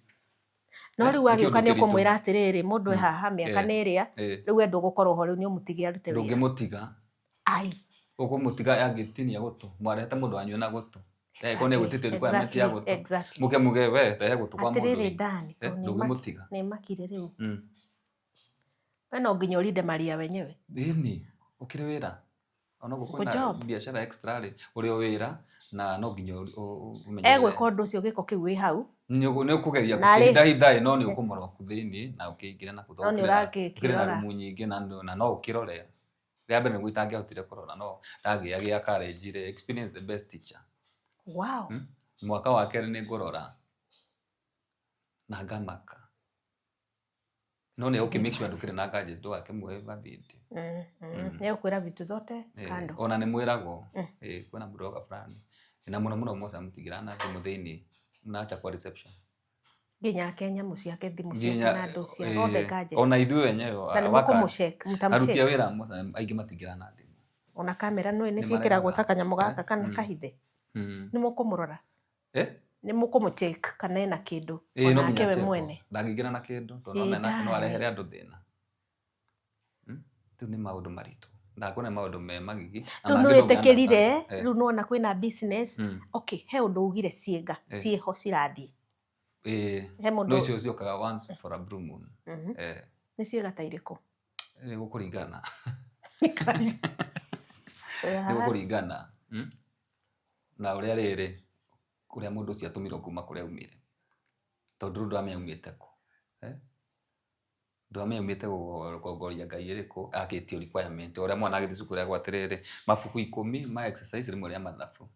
No
Eh,
rĩu
nĩ
agĩũka
kĩũndũ
nĩ
kĩritũ.
ũkũmwĩra atĩrĩrĩ, mũndũ e haha mĩaka
Eh.
nĩ ĩrĩa,
Ĩĩ.
rĩu we ndũgũkorwo ho rĩu nĩ ũmũtige arute wĩra.
Ndũngĩmũtiga.
Ai.
Ũkũmũtiga angĩtinia gũtũ. Mwarehete mũndũ wanyu na gũtũ. Angĩkorwo nĩ egwĩtĩtie requirement ya gũtũ.
Exactly.
Mũke muge we rehe gũtũ kwa mũndũ
Atĩrĩrĩ
witũ.
Dani,
Eh,
tondũ nĩ
ndũngĩmũtiga.
nĩ makire rĩu.
Mm.
We no nginya ũrinde maria wenyewe.
Ĩni, ũkĩrĩ wĩra. Ona okorwo kwĩna
Job.
biacara extra rĩ, ũrĩ o wĩra na no nginya ũmenyerere.
Egwĩka ũndũ ũcio gĩko kĩu wĩ hau.
Nĩ ũkũgeria
Narĩ-
gũkĩhithahitha ĩ, no nĩ ũkũmũrora kũ thĩinĩ na ũkĩingĩre na kũ
No nĩ
tondũ ũkĩrĩ na
ũragĩkĩrora.
rumu nyingĩ na no ũkĩrore. Rĩa mbere nĩguo itangĩahotire kũrora no ndagĩagĩa courage rĩ, experience the best teacher.
Wow.
Mwaka wa kerĩ nĩ ngũrora na ngamaka. No nĩ ũkĩ make sure ndũkĩrĩ na gadgets ndũgakĩmuoe mavideo.
Mm, mm. Nĩ egũkwĩra vitu zote
Ĩĩ,
kando.
ona nĩ mwĩragwo ĩĩ, kwĩna mũndũ ũroka fulani na mũno mũno Mosa mũtingĩra na thimũ thĩinĩ mnacha kwa reception
Nginya ake nyamũ ciake thimũ ciake
nginya
na andũ cia
ĩĩ,
othe gadgets.
ona ithuĩ wenyewe
Na nĩ
workers,
mũkũmũcheck,
aruti a
mũtamũcheck.
wĩra Mosa aingĩ matingĩra na thimũ.
Ona kamera nĩ
Nĩ
ciĩkĩragwo
maregaga.
ta kanyamũ gaka kana
Mm.
kahithe.
Mm.
Nĩ mũkũmũrora.
Eh?
Nĩ mũkũmũcheck kana ena kĩndũ.
Ĩĩ, no
Onake
nginya
we
checkwo.
mwene.
Ndangĩingĩra na kĩndũ tondũ
Ĩĩ,
no mena no
ndarĩ.
arehere andũ thĩna. Rĩu nĩ maũndũ maritũ. Ndakuona maũndũ me magigi na
Rĩu
mangĩ
nĩ
ndũngĩ
wĩtĩkĩrire,
understand. Eh.
rĩu nĩwona kwĩna business.
Mm.
Okay, he ũndũ ugire ciĩga,
Eh.
ciĩho cirathiĩ.
Ĩĩ.
He mũndũ
No icio ciũkaga once for a blue moon.
Mhm.
Eh,
Nĩ ciĩga ta irĩkũ?
nĩ gũkũringana. Nĩ gũkũringana. Mm? Na ũrĩa rĩrĩ ũrĩa mũndũ ũcio atũmirwo kuma kũrĩa aumire. Tondũ rĩu ndũramenya aumĩte kũ. Eh? Ndũramenya aumĩte gũgongoria ngai ĩrĩkũ akĩtio requirement. Ũrĩa mwana agĩthiĩ cukuru eragwo atĩrĩrĩ mabuku 10 ma exercise rĩmwe rĩa mathabu.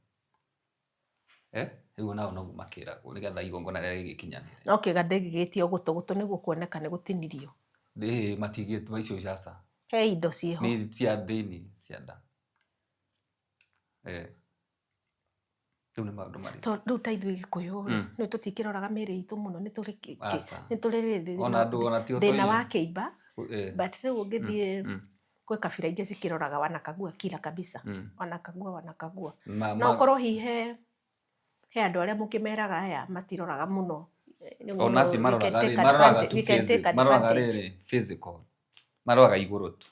Eh? Rĩu nao noguo makĩragwo nĩgetha igongona rĩrĩa rĩgĩkinyanĩre.
No kĩga ndĩngĩgĩtio gũtũ, gũtũ nĩguo kuoneka nĩ gũtinirio.
Ĩĩ matigĩtwo icio caca.
He indo ciĩho.
Nĩ cia thĩinĩ cia nda. Eh. Rĩu nĩ maũndũ maritũ.
Tondũ rĩu ta ithuĩ Gĩkũyũ rĩ,
Mm.
nĩ tũtikĩroraga mĩĩrĩ itũ mũno, nĩ tũrĩ
Aca.
nĩ tũrĩ rĩrĩ
Ona andũ ona ti
thĩna wa kĩimba,
Eh.
but rĩu ũngĩthiĩ
Mm.
kwĩ kabira ingĩ cikĩroraga wanakagua kila kabisa.
Mm.
Wanakagua wanakagua.
Ma,
No
ma,
ũkorwo hihi he andũ arĩa mũkĩmeraga aya matiroraga mũno.
ona acio
We
maroraga
can
rĩ
take
maroraga
advantage-
tu
we can
physical
take
maroraga
advantage.
rĩrĩ physical maroraga igũrũ tu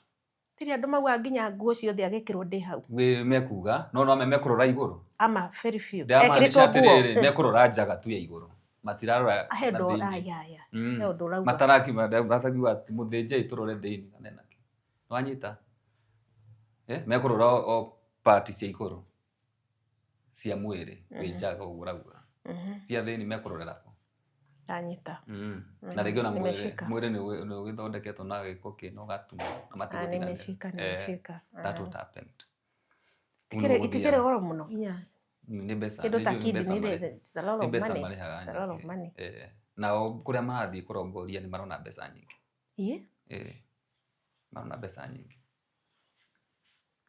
Tirĩ andũ maugaga nginya nguo ciothe agĩkĩrwo ndĩ hau.
Wĩ mekuga no no mekũrora igũrũ
Ama very few.
ndĩramaanisha
Ekĩrĩtwo nguo.
atĩrĩrĩ mekũrora njaga tu ya igũrũ matirarora
He
na
ũndũ
thĩinĩ
aya aya.
Mm.
He ũndũ ũrauga.
matarakiuga matakiuga atĩ mũthĩnjei tũrore thĩinĩ kana ena kĩ nĩwanyita eh mekũrora o part cia igũrũ cia mwĩrĩ wĩ njaga ũguo ũrauga
Mhm.
cia thĩinĩ mekũrorera kũ
Ndanyita.
Mm. Na rĩngĩ ona mwĩrĩ
Nimeshika.
mwĩrĩ nĩ ũgĩthondeketwo na gĩko kĩ na ũgatumwo na
Ah,
matigũtindanĩra.
nimeshika
Eh,
nimeshika.
that what happened.
Itikĩrĩ itikĩrĩ goro mũno inya
Nĩ mbeca
kĩndũ ta
nĩ mbeca
kidney
marĩ-
rĩ, it's a lot
nĩ
of
mbeca
money.
marĩhaga
It's a lot of
nyingĩ.
money.
Eh, nao kũrĩa marathiĩ kũrongoria nĩ marona mbeca nyingĩ.
Ĩ?
Eh, marona mbeca nyingĩ.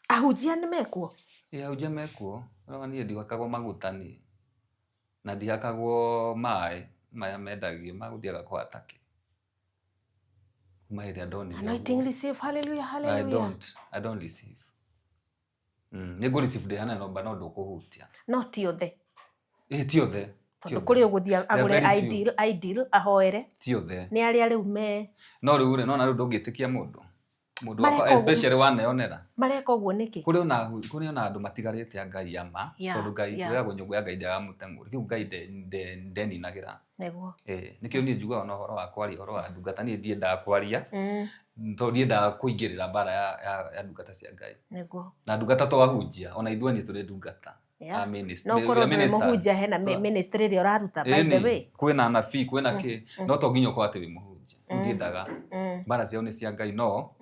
Ahunjia nĩ mekuo?
Ĩ ahunjia mekuo. No niĩ ndihakagwo maguta niĩ. Na ndihakagwo maĩ maya mendagio magũthiaga kũhata kĩ. Kuma hĩndĩ ĩrĩa ndonire
Anointing
ũguo.
receive, hallelujah,
I
hallelujah.
don't, I don't receive. Nĩ ngũ receive ndĩ hanene but no ndũkũhutia.
No ti othe.
Ĩ ti othe. Ti
Tondũ
othe.
kũrĩ ũgũthiĩ
There are
agũre
very few.
ideal, ideal ahoere.
Ti othe.
Nĩ arĩa rĩu me
No rĩu rĩ, nona rĩu ndũngĩtĩkia mũndũ. Mũndũ
Mareka
wakwa
ũguo.
especially waneyonera.
Mareka ũguo nĩkĩ?
Kũrĩ ona andũ matigarĩte a Ngai ama,
Yeah,
tondũ Ngai
yeah.
kwĩragwo nyũngũ ya Ngai ndĩagaga mũteng'ũri. Rĩu Ngai ndeninagĩra.
Nĩguo.
Nĩkĩo niĩ njugaga ona ũhoro wa kwaria ũhoro wa ndungata, niĩ ndiendaga kwaria,
Mm.
tondũ ndiendaga kũingĩrĩra mbara ya ndungata cia Ngai.
Nĩguo.
Na ndungata to ahunjia, ona ithuĩ niĩ tũrĩ ndungata.
Yeah.
A minister.
No
We
ũkorwo
are
ndũrĩ
ministers.
mũhunjia hena ministry ĩrĩa ũraruta by the way.
Kwĩna anabii, kwĩna kĩ, no to nginya ũkorwo atĩ wĩ mũhunjia. Ndiendaga.
Mm.
Mbara ciao nĩ cia Ngai, no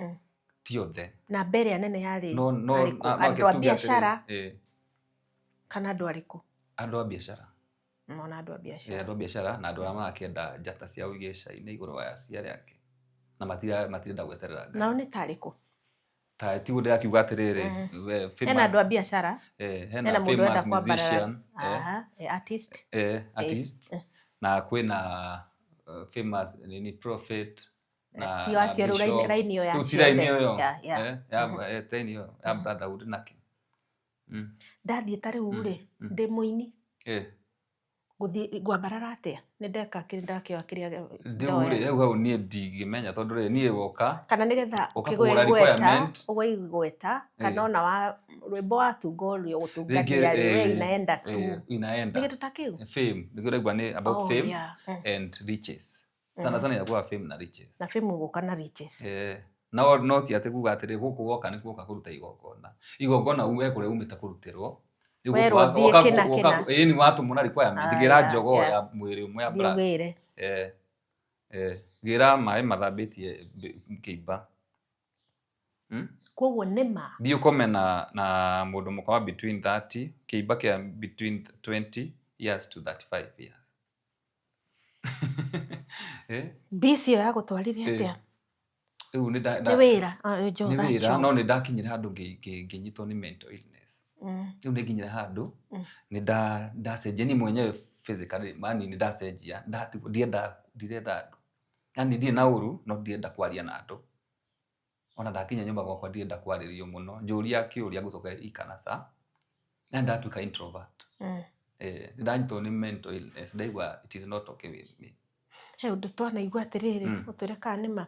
ti othe.
Na mbere nene yarĩ
No, no,
arĩkũ?
no
Andũ a
tuge atĩrĩrĩ,
biacara kana andũ arĩkũ?
Andũ a biacara.
Mona andũ a biacara.
Andũ a biacara na andũ arĩa marakĩenda njata cia igĩca-inĩ igũrũ wa cia arĩa angĩ. Na matirenda gweterera Ngai.
Nao nĩ ta arĩkũ?
Ta tiguo ndĩrakiuga atĩrĩrĩ, we
Hena
famous
andũ a biacara,
hena
hena mũndũ ũrenda
famous
kwambarara.
musician,
Aha, artist.
Artist. Na kwĩna famous nini prophet na
Ti acio rĩu
bishops.
raini ĩyo ya
Rĩu ti raini
ciothe.
ĩyo.
Yeah, yeah.
Ya, raini ĩyo ya brotherhood nake.
Ndathiĩ ta rĩu rĩ, ndĩ mũini. Gũthiĩ ngwambarara atĩa? Nĩ ndeka kĩrĩa ndakĩoya kĩrĩa
Rĩu rĩ, hau hau niĩ ndingĩmenya tondũ rĩ, niĩ woka
Kana nĩgetha
woka
kĩgwe
kũgũra
igweta,
requirement.
ũgwe igweta, kana ona wa rwĩmbo watunga ũrĩa ũgũtungatĩra
Rĩngĩ,
rĩ, we inaenda tu.
Inaenda.
Nĩ kĩndũ ta kĩu?
Fame, nĩkĩo ũraigua nĩ about
Oh,
fame
yeah.
And riches. Sana sana inakuwa fame na riches.
Na fame ũgũka na riches.
No, no ti atĩ kuga atĩrĩ, gũkũ woka nĩ kuoka kũruta igongona. Igongona he kũrĩa umĩte kũrutĩrwo. Rĩu gũkũ
Werwo thiĩ kĩna kĩna.
Ĩĩ, nĩ watũmwo na requirement.
Ah,
Gĩra
yeah,
njogoo
yeah.
ya mwĩrĩ ũmwe ya
Thiĩ
black.
ũgĩre.
Gĩra maĩ mathambĩtie kĩimba.
Koguo nĩ ma.
Thiĩ ũkome na mũndũ mũka wa between 30, kĩimba kĩa between 20 years to 35 years.
Mbisi ĩyo yagũtwarire atĩa?
Rĩu nĩ
Nĩ wĩra. Ah,
nĩ
that
wĩra,
job.
no nĩ ndakinyire handũ ngĩnyitwo nĩ mental illness. Rĩu nĩ nginyire handũ, nĩ ndacenjia niĩ mwenyewe physically, maani nĩ ndacenjia, ndirenda andũ. Yaani ndirĩ na ũru, no ndirenda kwaria na andũ. Ona ndakinya nyũmba gwakwa ndirenda kwarĩrio mũno. Njũria kĩũria ngũcokeria ikana ca. Na ndatuĩka introvert. Nĩ ndanyitwo nĩ mental illness, ndaigua it is not okay with me.
He ũndũ twanaigua atĩrĩrĩ, ũtwĩre kana nĩ ma,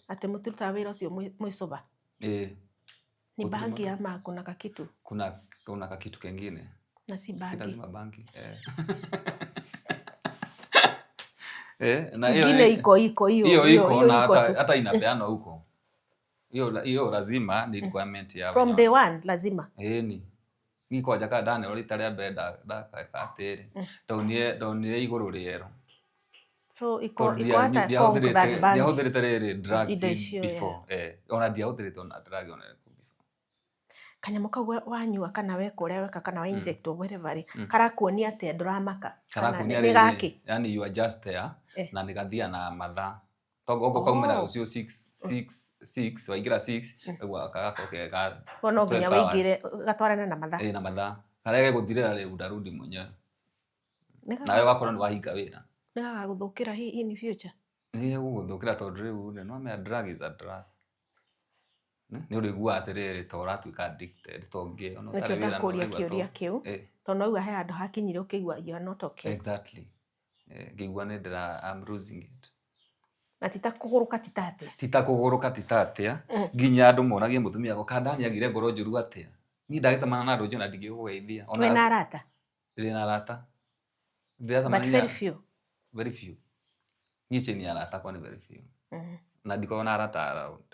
atĩ mũtirutaga wĩra ũcio mwĩ sober. Ni
Gũtirĩ
bangi
mũndũ.
ama kuna kakitu?
Kuna kakitu kengine.
Na si
Si
bangi.
lazima bangi. Na hiyo
Ingine iko, iko, hiyo,
hiyo
hiyo,
iko
hiyo
na
iko tu.
hata inapeanwa huko. Hiyo lazima ni requirement ya
From
wenyewe.
day one lazima.
Ni. Ni kwanja ka Daniel rita rĩa mbere ndakaeka atĩrĩ. Ndonire igũrũ rĩerũ.
So iko,
Tondũ
iko hata Kong than bangi.
ndiahũthĩrĩte rĩrĩ drugs
Indo icio, yeah.
before. Ona ndiahũthĩrĩte ona drug ona ĩrĩkũ before.
Kanyamũ kau wanyua kana weka ũrĩa weka kana wa inject or whatever rĩ, karakuonia atĩa ndũramaka? Kana
Karakuonia
nĩ
rĩrĩ,
gakĩ?
yani you are just there, na nĩ gathia na mathaa. Toguo okorwo kaumĩra rũciũ 6, waingĩra 6, ũguo gagakorwo ke ga
Bo no nginya
12 hours.
wĩingĩre, gatwarane na mathaa.
Na mathaa. Karĩa gegũthirĩra rĩ, ndarudi mwenyewe.
Nĩ
Nawe ũgakorwo nĩ wahinga wĩra.
Nĩ gagagũthũkĩra in future?
Nĩ gegũgũthũkĩra tondũ rĩu rĩ, nĩ wamenya drug is a drug. Nĩ ũrĩiguaga atĩrĩrĩ, ta ũratuĩka addicted, ta ũngĩ, ona
Nĩkĩo
ũtarĩ wĩra no
ndakũria
ũraigua
kĩũria kĩu, tondũ no auga he handũ hakinyire ũkĩigua you are not okay.
Exactly. Ngĩigua nĩ ndĩra, I'm losing it.
Na ti ta kũgũrũka ti ta atĩa?
Ti ta kũgũrũka ti ta atĩa. Nginya andũ moragie mũtumia wakwa, kana Dani agire ngoro njũru atĩa? Niĩ ndagĩcemana na andũ njũĩ na ndingĩgũgeithia. Ona
Wĩna arata?
Ndĩ na arata.
But
Ndĩracemania
very few.
Very few. Niĩ chain ya arata akwa nĩ very few. Na ndikoragwo na arata around.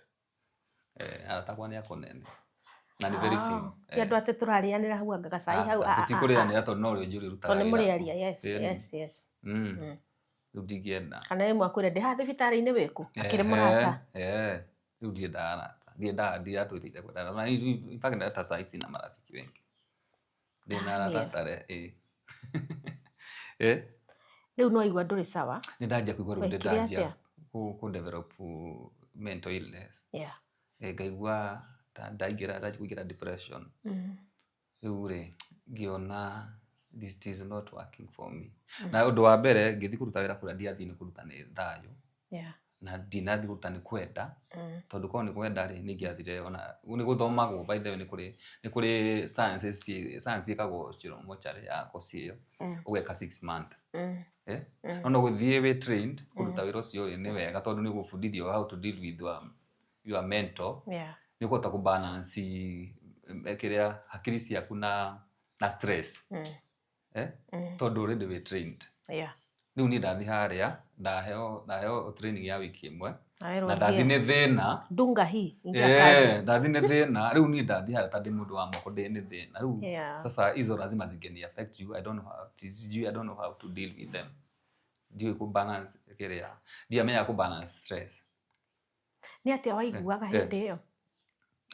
Arata akwa nĩ akũnene. Na nĩ very few.
Ti andũ atĩ tũrarĩanĩra hau anga gacai hau,
Aca, tũtikũrĩanĩra tondũ no rĩo njũrĩ rutaga
Tondũ nĩ
wĩra.
mũrĩaria, yes,
Ĩni.
yes, yes.
Rĩu ndingĩenda.
Kana rĩmwe akwĩre ndĩ haha thibitarĩ-inĩ wĩkũ? Akĩrĩ mũrata.
Rĩu ndiendaga arata. Ndiendaga, ndiratwĩtĩte kwenda arata. Na in fact, hata saa hizi sina marafiki wengi. Ndĩ na arata
Daniel.
tare, ĩ.
Rĩu no waigua ndũrĩ sawa?
Nĩ ndanjia kũigua rĩu nĩ
Wekire
ndanjia
atĩa?
kũ develop mental illness. Ngaigua ta ndaingĩra, ndanjia kũingĩra depression. Rĩu rĩ, ngĩona this is not working for me. Na ũndũ wa mbere ngĩthiĩ kũruta wĩra kũrĩa ndiathiĩ nĩ kũruta nĩ thayũ. Na ndinathiĩ kũruta nĩ kwenda. Tondũ korwo nĩ kwenda rĩ, nĩ ingĩathire ona nĩ gũthomagwo by the way nĩ kũrĩ sciences science ĩkagwo Chiromochari ya course ĩyo. Ũgeka 6 month. Eh? No no gũthiĩ wĩ trained kũruta wĩra ũcio rĩ, nĩ wega tondũ nĩ ũgũbundithio how to deal with your mentor. Nĩ ũkũhota kũ balance kĩrĩa hakiri ciaku na stress. Eh? Tondũ already wĩ trained. Rĩu niĩ ndathiĩ harĩa ndaheo training ya wiki ĩmwe
Na
na ndathi nĩ thĩna.
Dunga hii, ingia kazi.
Eh, ndathi nĩ thĩna. Rĩu niĩ ndathi harĩa ta ndĩ mũndũ wa moko ndĩ nĩ thĩna rĩu. Sasa hizo lazima zingeni affect you. I don't know how sijui, I don't know how to deal with them. Ndiũĩ kũ balance kĩrĩa, ndiamenyaga kũ balance stress.
Nĩ atĩa waiguaga hĩndĩ ĩyo?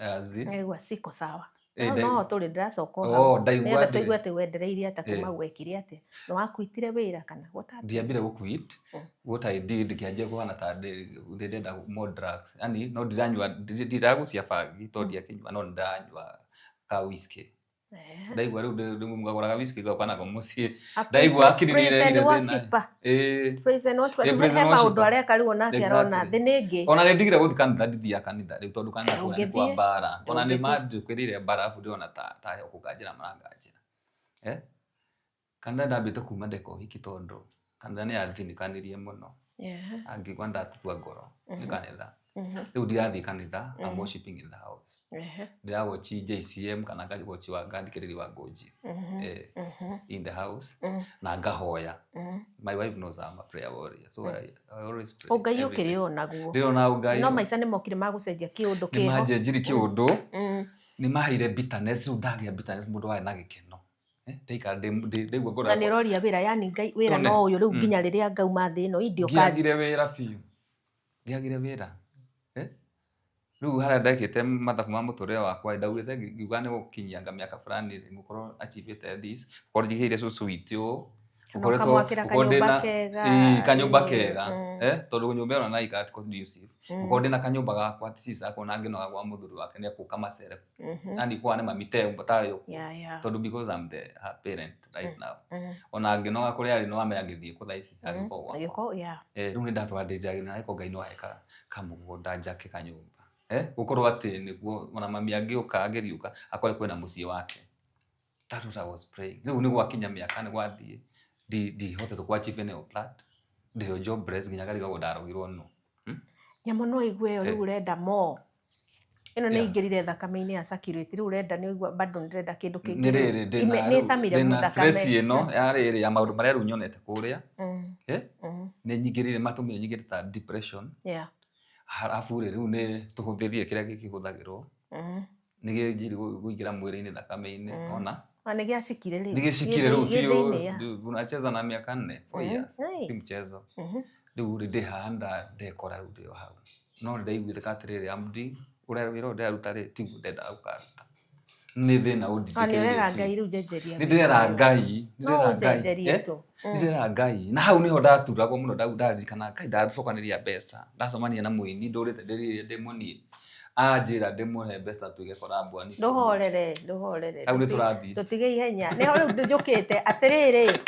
As in?
Ngaigua siko sawa.
Eh,
No no tũrĩ ndĩracoka o
Oh,
hau.
Ndaigua
Nĩgetha tũigue atĩ wendereirie atĩa kuma gwekire atĩa. Nĩ wakuitire wĩra kana what happened?
Ndiambire gũ quit. What I did, ngĩanjia kũhana ta ndĩrenda more drugs, yani no ndiranyua, ndiragucia bangi tondũ ndiakĩnyua, no ndĩranyua ka whisky. Ndaigua rĩu ngagũraga whisky ngoka nako mũciĩ.
A
Ndaigua hakiri nĩ
praise and
irehire thĩna.
worshiper. Praise and worship.
Eh,
Rĩu
praise
he
and
maũndũ
worshiper.
areka rĩu onake arona thĩ nĩ ĩngĩ.
Ona nĩ ndigire gũthiĩ kanitha, ndithiaga kanitha rĩu tondũ kanitha kũrĩa nĩ kwa
Ũngĩthiĩ?
mbara. Ona nĩ
Ũngĩthiĩ?
manjũkĩrĩire mbara, arabu ndĩrona ta kũnganjĩra maranganjĩra. Eh? Kanitha ndambĩte kuma ndeka ũhiki tondũ kanitha nĩ yathinĩkanirie mũno. Angĩigua ndatukua ngoro nĩ kanitha. Rĩu ndirathiĩ kanitha, I'm worshiping in the house. Ndĩrawatch JCM kana ngawatch wa ngathikĩrĩria wa Ngũnji. Eh, in the house na ngahoya. My wife knows I'm a prayer warrior, so I always pray
Ũngai
every day.
ũkĩrĩ o naguo.
Ndĩrona Ngai.
No maica nĩ mokire ma gũcenjia kĩũndũ
Nĩ
kĩho.
manjenjiri kĩũndũ. Nĩ maheire bitterness. Rĩu ndagĩa bitterness, mũndũ warĩ na gĩkeno. Eh, ndaikara ndaigua ngoro
Na nĩ
yakwa
ũroria wĩra, yani Ngai wĩra
Tone.
no ũyũ rĩu nginya rĩrĩa ngauma thĩ ĩno, hii ndio kazi.
Ngĩagire wĩra biũ, ngĩagire wĩra. Eh? Rĩu harĩa ndekĩte mathabu ma mũtũrĩre wakwa, ndaugĩte ngiuga nĩ gũkinyia nga mĩaka fulani rĩ, ngũkorwo achievĩte this, ngũkorwo njigĩire cũcũ witũ ũũ,
Kana
ngũkoretwo
ũkamwakĩra
ngũkorwo
kanyũmba
ndĩna
kega.
Ĩĩ, kanyũmba kega. Eh, tondũ nyũmba ĩyo ona ti conducive. Ngũkorwo ndĩna kanyũmba gakwa atĩ sister akwa ona angĩnoga gwa mũthuri wake nĩ egũka macere. Yani kwa nĩ mami te tarĩ ũguo. Tondũ because I'm the her parent right now. Ona angĩnoga kũrĩa arĩ no ame angĩthiĩ kũ thaa ici angĩkorwo gwakwa.
Agĩkorwo, yeah.
Eh, rĩu nĩ ndatwara ndĩ na eko Ngai no ahe kamũgũnda njake kanyũmba. Eh, gũkorwo atĩ nĩguo ona mami angĩũka angĩriũka akore kwĩna mũciĩ wake. That's what I was praying. Rĩu nĩ gwakinya mĩaka nĩ gwathiĩ ndihotete kũ achieve any of that. Ndĩrĩ o jobless nginya ngarigagwo ndarogirwo nũ.
Nyamũ no igue ĩyo rĩu ũrenda more. Ĩno nĩ ingĩrire thakame-inĩ ya circulate, rĩu ũrenda nĩ ũigua bado ndĩrenda kĩndũ kĩngĩ.
Nĩ rĩrĩ
Ime-
ndĩna
nĩ ĩcamire
ndĩna
mũthakame.
stress ĩno ya rĩrĩ ya maũndũ marĩa rĩu nyonete kũrĩa. Eh? Nĩ nyingĩrire matũmire nyingĩre ta depression. Harabu rĩ, rĩu nĩ tũhũthĩrie kĩrĩa gĩkĩhũthagĩrwo. Nĩ kĩnjiri kũingĩra mwĩrĩ-inĩ thakame-inĩ ona.
Na nĩ gĩacikire rĩu.
Nĩ gĩcikire rĩu
Gĩ
biũ.
thĩinĩ, yeah.
Rĩu unacheza na mĩaka 4, 4 years. Si mchezo. Rĩu rĩ, ndĩ haha ndekora rĩu ndĩ o hau. No nĩ ndaiguĩte ka atĩrĩrĩ, I'm doing ũrĩa wĩra ũrĩa ndĩraruta rĩ, tiguo ndendaga gũkaruta. Nĩ thĩna
Ah, nĩ
ũndindĩkĩrĩirie
ũrera
biũ.
Ngai rĩu njenjeria.
Nĩ ndĩrera Ngai, nĩ
No
ndĩrera Ngai.
ũnjenjerie
Eh?
tu.
Nĩ ndĩrera Ngai. Na hau nĩho ndaturagwo mũno ndaririkana Ngai ndacokanĩria mbeca. Ndacemania na mũini ndũrĩte ndĩrĩire ndĩ mũnini. Anjĩra ndĩmũhe mbeca tuige collab ani.
Ndũhorere, ndũhorere.
Hau nĩ tũrathiĩ.
Tũtige ihenya. Nĩho rĩu njũkĩte atĩrĩrĩ.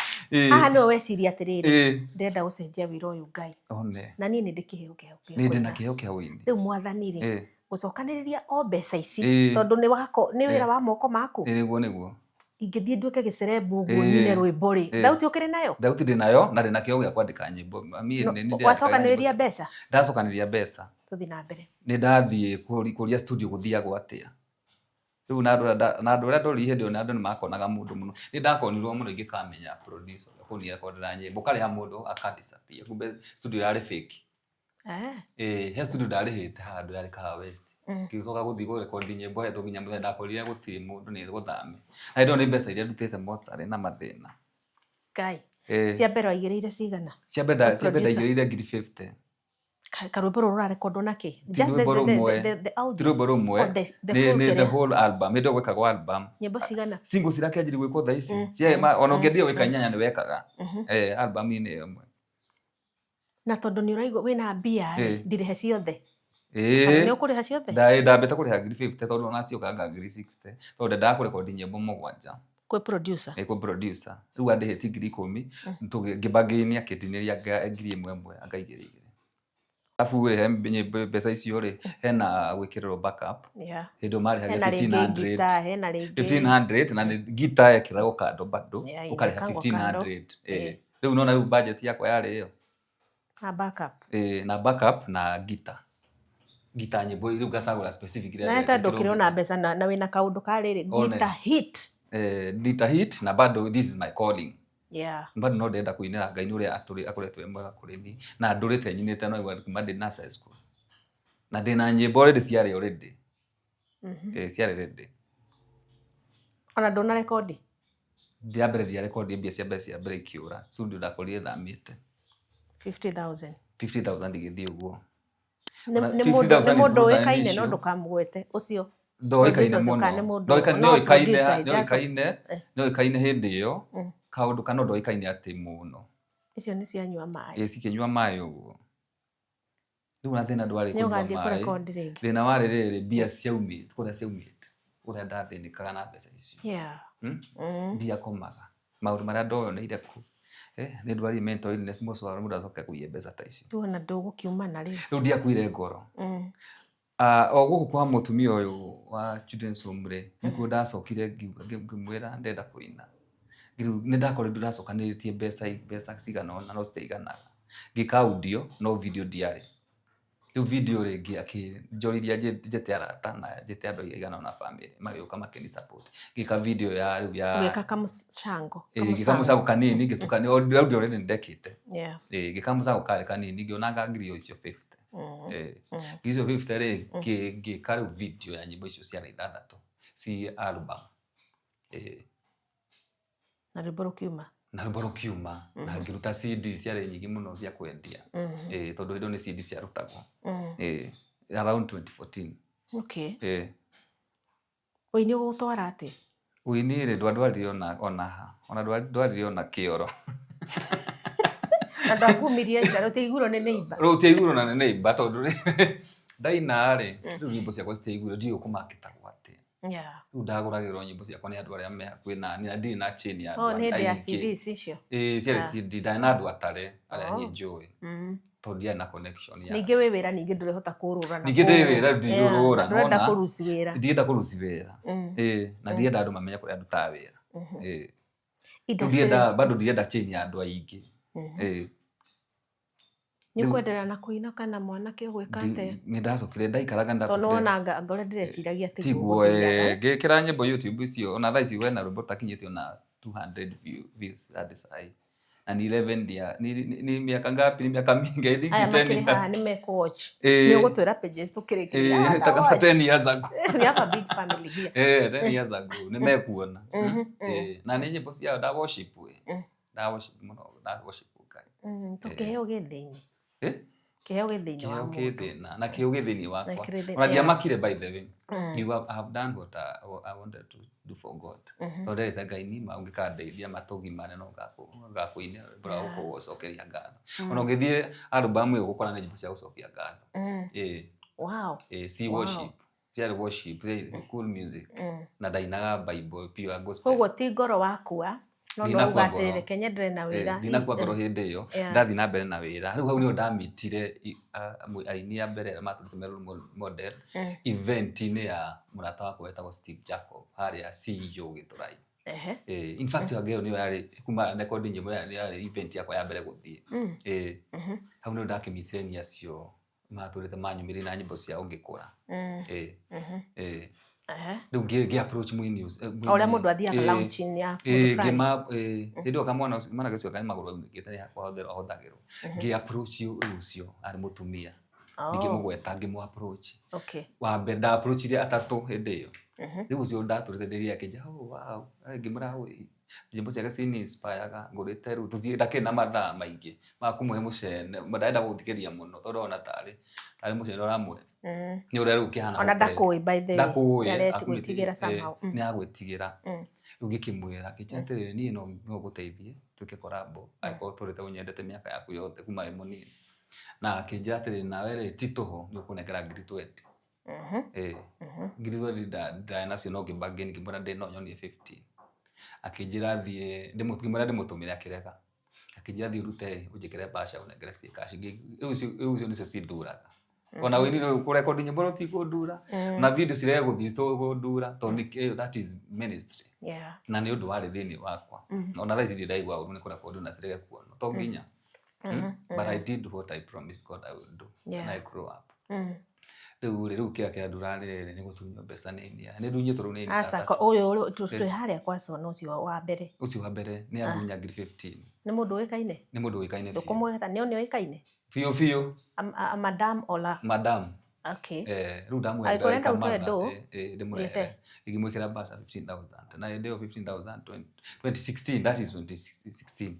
Haha nĩho weciria atĩrĩrĩ. Ndĩrenda gũcenjia wĩra ũyũ Ngai.
One.
Na niĩ nĩ ndĩ kĩheo kĩa
Nĩ ndĩ na
kũina.
kĩheo kĩa ũini.
Rĩu mwathani rĩ, gũcokanĩrĩria o mbeca ici tondũ nĩ wako nĩ wĩra wa moko maku.
Ĩ, nĩguo nĩguo.
Ingĩthiĩ nduĩke gĩcerebu ũguo nyine rwĩmbo rĩ, thauti ũkĩrĩ nayo?
Thauti ndĩ nayo na ndĩ na kĩheo gĩa kwandĩka nyĩmbo. Mami,
No,
nĩ ndĩrandĩkaga nyĩmbo
wacokanĩrĩria mbeca?
Ndacokanĩrĩria mbeca.
Tũthiĩ na mbere.
Nĩ ndathiĩ kũria studio gũthiagwo atĩa. Rĩu na andũ arĩa ndorire hĩndĩ ĩyo na andũ nĩ makonaga mũndũ mũno. Nĩ ndakonirwo mũno ingĩkamenya producer ũrĩa kũnirekondera nyĩmbo. Ũkarĩha mũndũ aka disappear. Kumbe studio yarĩ fake. Ĩĩ, he studio ndarĩhĩte handũ yarĩ Kahawa West. Ngĩcoka gũthiĩ kũrekondi nyĩmbo hetwo nginya mũthenya ndakorire gũtirĩ mũndũ nĩ gũthame. Na hĩndĩ ĩyo nĩ mbeca iria ndutĩte mocarĩ na mathĩna.
Ngai. Cia mbere waigĩrĩire cigana?
Cia mbere
Producer.
ndaigĩrĩire ngiri 50.
Karwĩmbo rũrũ rũrarekondwo na kĩ?
Ti
Just
rwĩmbo rũmwe.
the audio.
Ti rwĩmbo rũmwe.
Oh, the
Nĩ
full
nĩ the
kĩrĩa.
whole album. Hĩndĩ ĩyo gwekagwo album.
Nyĩmbo cigana?
Single cirakĩanjirie gwĩkwo thaa ici. Ona ũngĩendire gwĩka inyanya nĩ wekaga. Eh, album-inĩ ĩyo ĩmwe.
Na tondũ nĩ ũraigua wĩna mbia rĩ, ndirĩhe ciothe. Kana
Ĩĩ.
nĩ ũkũrĩha ciothe?
Ndambĩte kũrĩha 50,000 tondũ ona ciokanga 60,000 tondũ ndendaga kũrekondi nyĩmbo 7
Kwĩ producer?
Kwĩ producer. Rĩu andĩhĩtie 10,000, ngĩbangĩinia akĩndinĩria 1,000 ĩmwe anga 2,000. Arabu rĩ, he nyĩmbo mbeca icio rĩ, hena gwĩkĩrĩrwo backup. Hĩndĩ ĩyo marĩhagia
Hena rĩngĩ
1500.
gita, hena rĩngĩ
1500 na nĩ gita yekĩragwo kando bado,
Yeah,
ũkarĩha
inekangwo kando.
1500. Rĩu nona rĩu budget yakwa yarĩ ĩyo.
Na backup.
Na backup na gita. Gita nyĩmbo rĩu ngacagũra specific iria
Na
ndĩrenda
tondũ
ĩkĩrwo
ũkĩrĩ ona
gita.
mbeca na wĩna kaũndũ ka rĩrĩ
One.
gita hit.
Gita hit na bado this is my calling. Bado no ndĩrenda kũinĩra Ngai nĩ ũrĩa akoretwo e mwega kũrĩ niĩ na ndũrĩte nyinĩte no igua kuma ndĩ nursery school. Na ndĩna nyĩmbo already ciarĩ already. Ciarĩ ready.
Ona ndũna rekondi?
Ndiambĩrĩria rekondi mbia cia mbere cia mbere ikĩũra. Studio ndakorire thamĩte.
50,000.
50,000 igĩthiĩ ũguo.
Nĩ
Ona
nĩ mũndũ
50,000
nĩ
is
mũndũ
not an
ũĩkaine no
issue.
ndũkamũgwete ũcio.
Ndoĩkaine
Producer ũcio
mũno.
kana nĩ mũndũ
Ndoĩkaine
no
nĩoĩkaine
producer just
nĩoĩkaine nĩoĩkaine hĩndĩ ĩyo kaũndũ kana ndoĩkaine atĩ mũno.
Icio nĩ cianyua maĩ.
Ĩ cikĩnyua maĩ ũguo. Rĩu ona thĩna ndwarĩ
Nĩ
kũnyua
ũgathiĩ
maĩ.
kũrekondi rĩngĩ.
Thĩna warĩ rĩrĩ mbia ciaumĩte kũrĩa ciaumĩte ũrĩa ndathĩnĩkaga na mbeca icio. Ndiakomaga. Maũndũ marĩa ndoyoneire kũ. Nĩ ndwarire mental illness mũco wa mũndũ acoke kũiya mbeca ta icio.
Rĩu ona ndũgũkiumana rĩu.
Rĩu ndiakuire ngoro. O gũkũ kwa mũtumia ũyũ wa children's home rĩ, nĩkuo ndacokire ngĩmwĩra ndĩrenda kũina. Rĩu nĩ ndakorirwo ndacokanĩrĩtie mbeca cigana ũna no citiaiganaga. Ngĩka audio no video ndiarĩ. Rĩu video rĩngĩ akĩnjorithia njĩte arata na njĩte andũ aigana ũna family magĩũka makĩni support. Ngĩka video ya rĩu ya
Ũgĩka kamũcango.
Ngĩka mũcango kanini ngĩtukania audio already nĩndekĩte. Ngĩka mũcango karĩ kanini ngĩona ngiri o icio 50. Ngiri icio 50 rĩ, ngĩka rĩu video ya nyĩmbo icio ciarĩ 6 ci album.
Na rwĩmbo rũkiuma.
Na rwĩmbo rũkiuma na ngĩruta CD ciarĩ nyingĩ mũno cia kwendia. Tondũ hĩndĩ ĩyo nĩ CD ciarutagwo. Around 2014.
Ũini ũgũgũtwara atĩa?
Ũini rĩ ndwandwarire ona ha. Ona ndwarire ona kĩoro.
Na ndwakumirie nja, rũtiaiguirwo nĩ neighbor.
Rũtiaiguirwo na nĩ neighbor tondũ rĩ ndaina rĩ, rĩu nyĩmbo ciakwa citiaiguirwo, ndiũĩ kũmakĩtagwo atĩa. Rĩu ndagũragĩrwo nyĩmbo ciakwa nĩ andũ arĩa me hakuhĩ na niĩ, na ndirĩ na chain ya
Oh,
andũ
nĩ hĩndĩ ya
aingĩ.
CDs icio?
Ĩĩ, ciarĩ CD, ndarĩ na andũ atare arĩa niĩ njũĩ. Tondũ ndiarĩ na connection ya
Ningĩ wĩ wĩra ningĩ ndũrĩhota kũrũra na
Ningĩ ndĩ
kũu.
wĩra ndingĩũrũra,
Ndũrenda
nĩwona?
kũruci wĩra.
Ndingĩenda kũruci wĩra. Ĩĩ, na ndingĩenda andũ mamenye kũrĩa ndutaga wĩra. Ĩĩ.
Industry.
Ndingĩenda, bado ndingĩenda chain ya andũ aingĩ. Ĩĩ.
Nĩ ũkwenderea na kũina kana mwanake ũgwĩka atĩa?
Nĩ ndacokire, ndaikaraga
Tondũ
ndacokire.
wona anga ũrĩa ndĩreciragia tiguo
Tiguo,
gũthiaga.
ngĩkĩra nyĩmbo YouTube icio, ona thaa ici wena rwĩmbo rũtakinyĩte ona 200 views hadi sahi. Na ni 11 dia, ni miaka ngapi? Ni miaka mingi, I think
Aya
10
makĩrĩ
years.
haha nĩ mekũ-watch. Nĩ ũgũtwĩra pages tũkĩrĩkĩria.
Ta kama 10 years ago.
We have a big family here.
10 years ago, nĩ mekuona. Na nĩ nyĩmbo ciao nda worship we. Nda worship mũno, nda worship Ngai.
To kĩheo gĩ thĩinĩ. Kĩheo gĩ thĩinĩ wa
Kĩheo kĩ
mũndũ.
thĩna, na kĩheo gĩ thĩinĩ wakwa.
Na kĩrĩ thĩinĩ,
Ona ndiamakire by the way. Ngiuga, I have done what I wanted to do for God. Tondũ nderĩte Ngai nima ũngĩkandeithia matũgimare no ngakũinĩra rwĩmbo rwa gũkũcokeria ngatho. Ona ũngĩthiĩ album ĩyo ũgũkora nĩ nyĩmbo cia gũcokia ngatho. Si worship. Ciarĩ worship, ciarĩ cool music. Na ndainaga Bible, pure gospel.
Koguo ti ngoro wakua, no no
Ndinakua
uga
ngoro.
atĩrĩrĩ, reke nyendelee na wĩra.
Ndinakua ngoro hĩndĩ ĩyo, ndathiĩ na mbere na wĩra. Rĩu hau nĩho ndamitire aini a mbere arĩa matũrĩte me role model event-inĩ ya mũrata wakwa wetagwo Steve Jacob harĩa CEO Gĩthũrai. In fact, anga ĩyo nĩyo yarĩ kuma rekondi nyĩmbo yarĩ event yakwa ya mbere gũthiĩ. Hau nĩho ndakĩmitire aini acio matũrĩte manyumĩrĩire na nyĩmbo ciao ngĩkũra. Rĩu ngĩ approach mũini ũcio, mũini
O ũrĩa mũndũ athiaga launch-inĩ ya mũndũ fulani.
Hĩndĩ ĩyo kamwana ũcio, mwanake ũcio karĩ magũrũ aunĩkĩte nĩ hakwa ahũthagĩrwo. Ngĩ approach ũyũ ũcio arĩ mũtumia. Ngĩmũgweta, ngĩmũ approach. Wa mbere nda approachire atatũ hĩndĩ ĩyo. Rĩu ũcio ndatũrĩte ndĩrĩa akĩnjĩra, oh, wow. Ngĩmwĩra, oh, nyĩmbo ciake cini inspireaga, ngũrĩte rĩu tũthiĩ ndakĩrĩ na mathaa maingĩ ma kũmũhe mũcene, ndarenda gũthikĩrĩria mũno tondũ ona tarĩ mũcene ũramũhe. Nĩ ũrĩa rĩu ũkĩhana
Ona
hopeless.
ndakũĩ by the way.
Ndakũĩ,
Nĩ aretĩ
akumĩte,
gwĩtigĩra somehow.
Nĩ agwĩtigĩra. Rĩu ngĩkĩmwĩra, ngĩkĩra atĩrĩrĩ, niĩ no ngũteithie tuĩke collab, angĩkorwo ũtũrĩte ũnyendete mĩaka yaku yothe kuma wĩ mũnini. Na akĩnjĩra atĩrĩ, nawe rĩ, ti tũhũ, nĩ ũkũnengera ngiri 20. Ĩĩ. Ngiri 20 ndarĩ nacio, no ngĩbargain, ngĩmwĩra ndĩ no nyonie 15. Akĩnjĩra thiĩ, ngĩmwĩra ndĩmũtũmĩre, akĩrega. Akĩnjĩra thiĩ ũrute ũnjĩkĩre mbaca ũnengere ciĩ cash. Rĩu icio nĩcio cinduraga. Ona wĩini rĩu kũrekondi nyĩmbo rĩu ti kũndura. Na video cirege gũthiĩ kũndura tondũ nĩ kĩo, that is ministry. Na nĩ ũndũ warĩ thĩinĩ wakwa. Ona thaa ici ndirĩ ndaigua ũru nĩ kũrekondi na cirege kuonwo. To nginya. But I did what I promised God I would do when I grow up. Rĩu rĩ, rĩu kĩrĩa kĩandura rĩrĩ nĩ gũtunywo mbeca nĩ inia. Nĩ ndunyĩtwo rĩu nĩ inia.
Aca, ũyũ twĩ harĩa kwa Sona, ũcio wa mbere.
Ũcio wa mbere nĩ andunya ngiri 15.
Nĩ mũndũ ũĩkaine?
Nĩ mũndũ ũĩkaine biũ.
Ndũkũmweta, nĩ ũĩkaine?
Biũ biũ.
A madam ola?
Madam.
Okay.
Rĩu ndamwenda.
Angĩkorwo ũrenda ũtue ndũ,
ndĩmũrehere. Ingĩmwĩkĩra mbaca 15,000. Na hĩndĩ ĩyo 15,000 2016, that is 2016.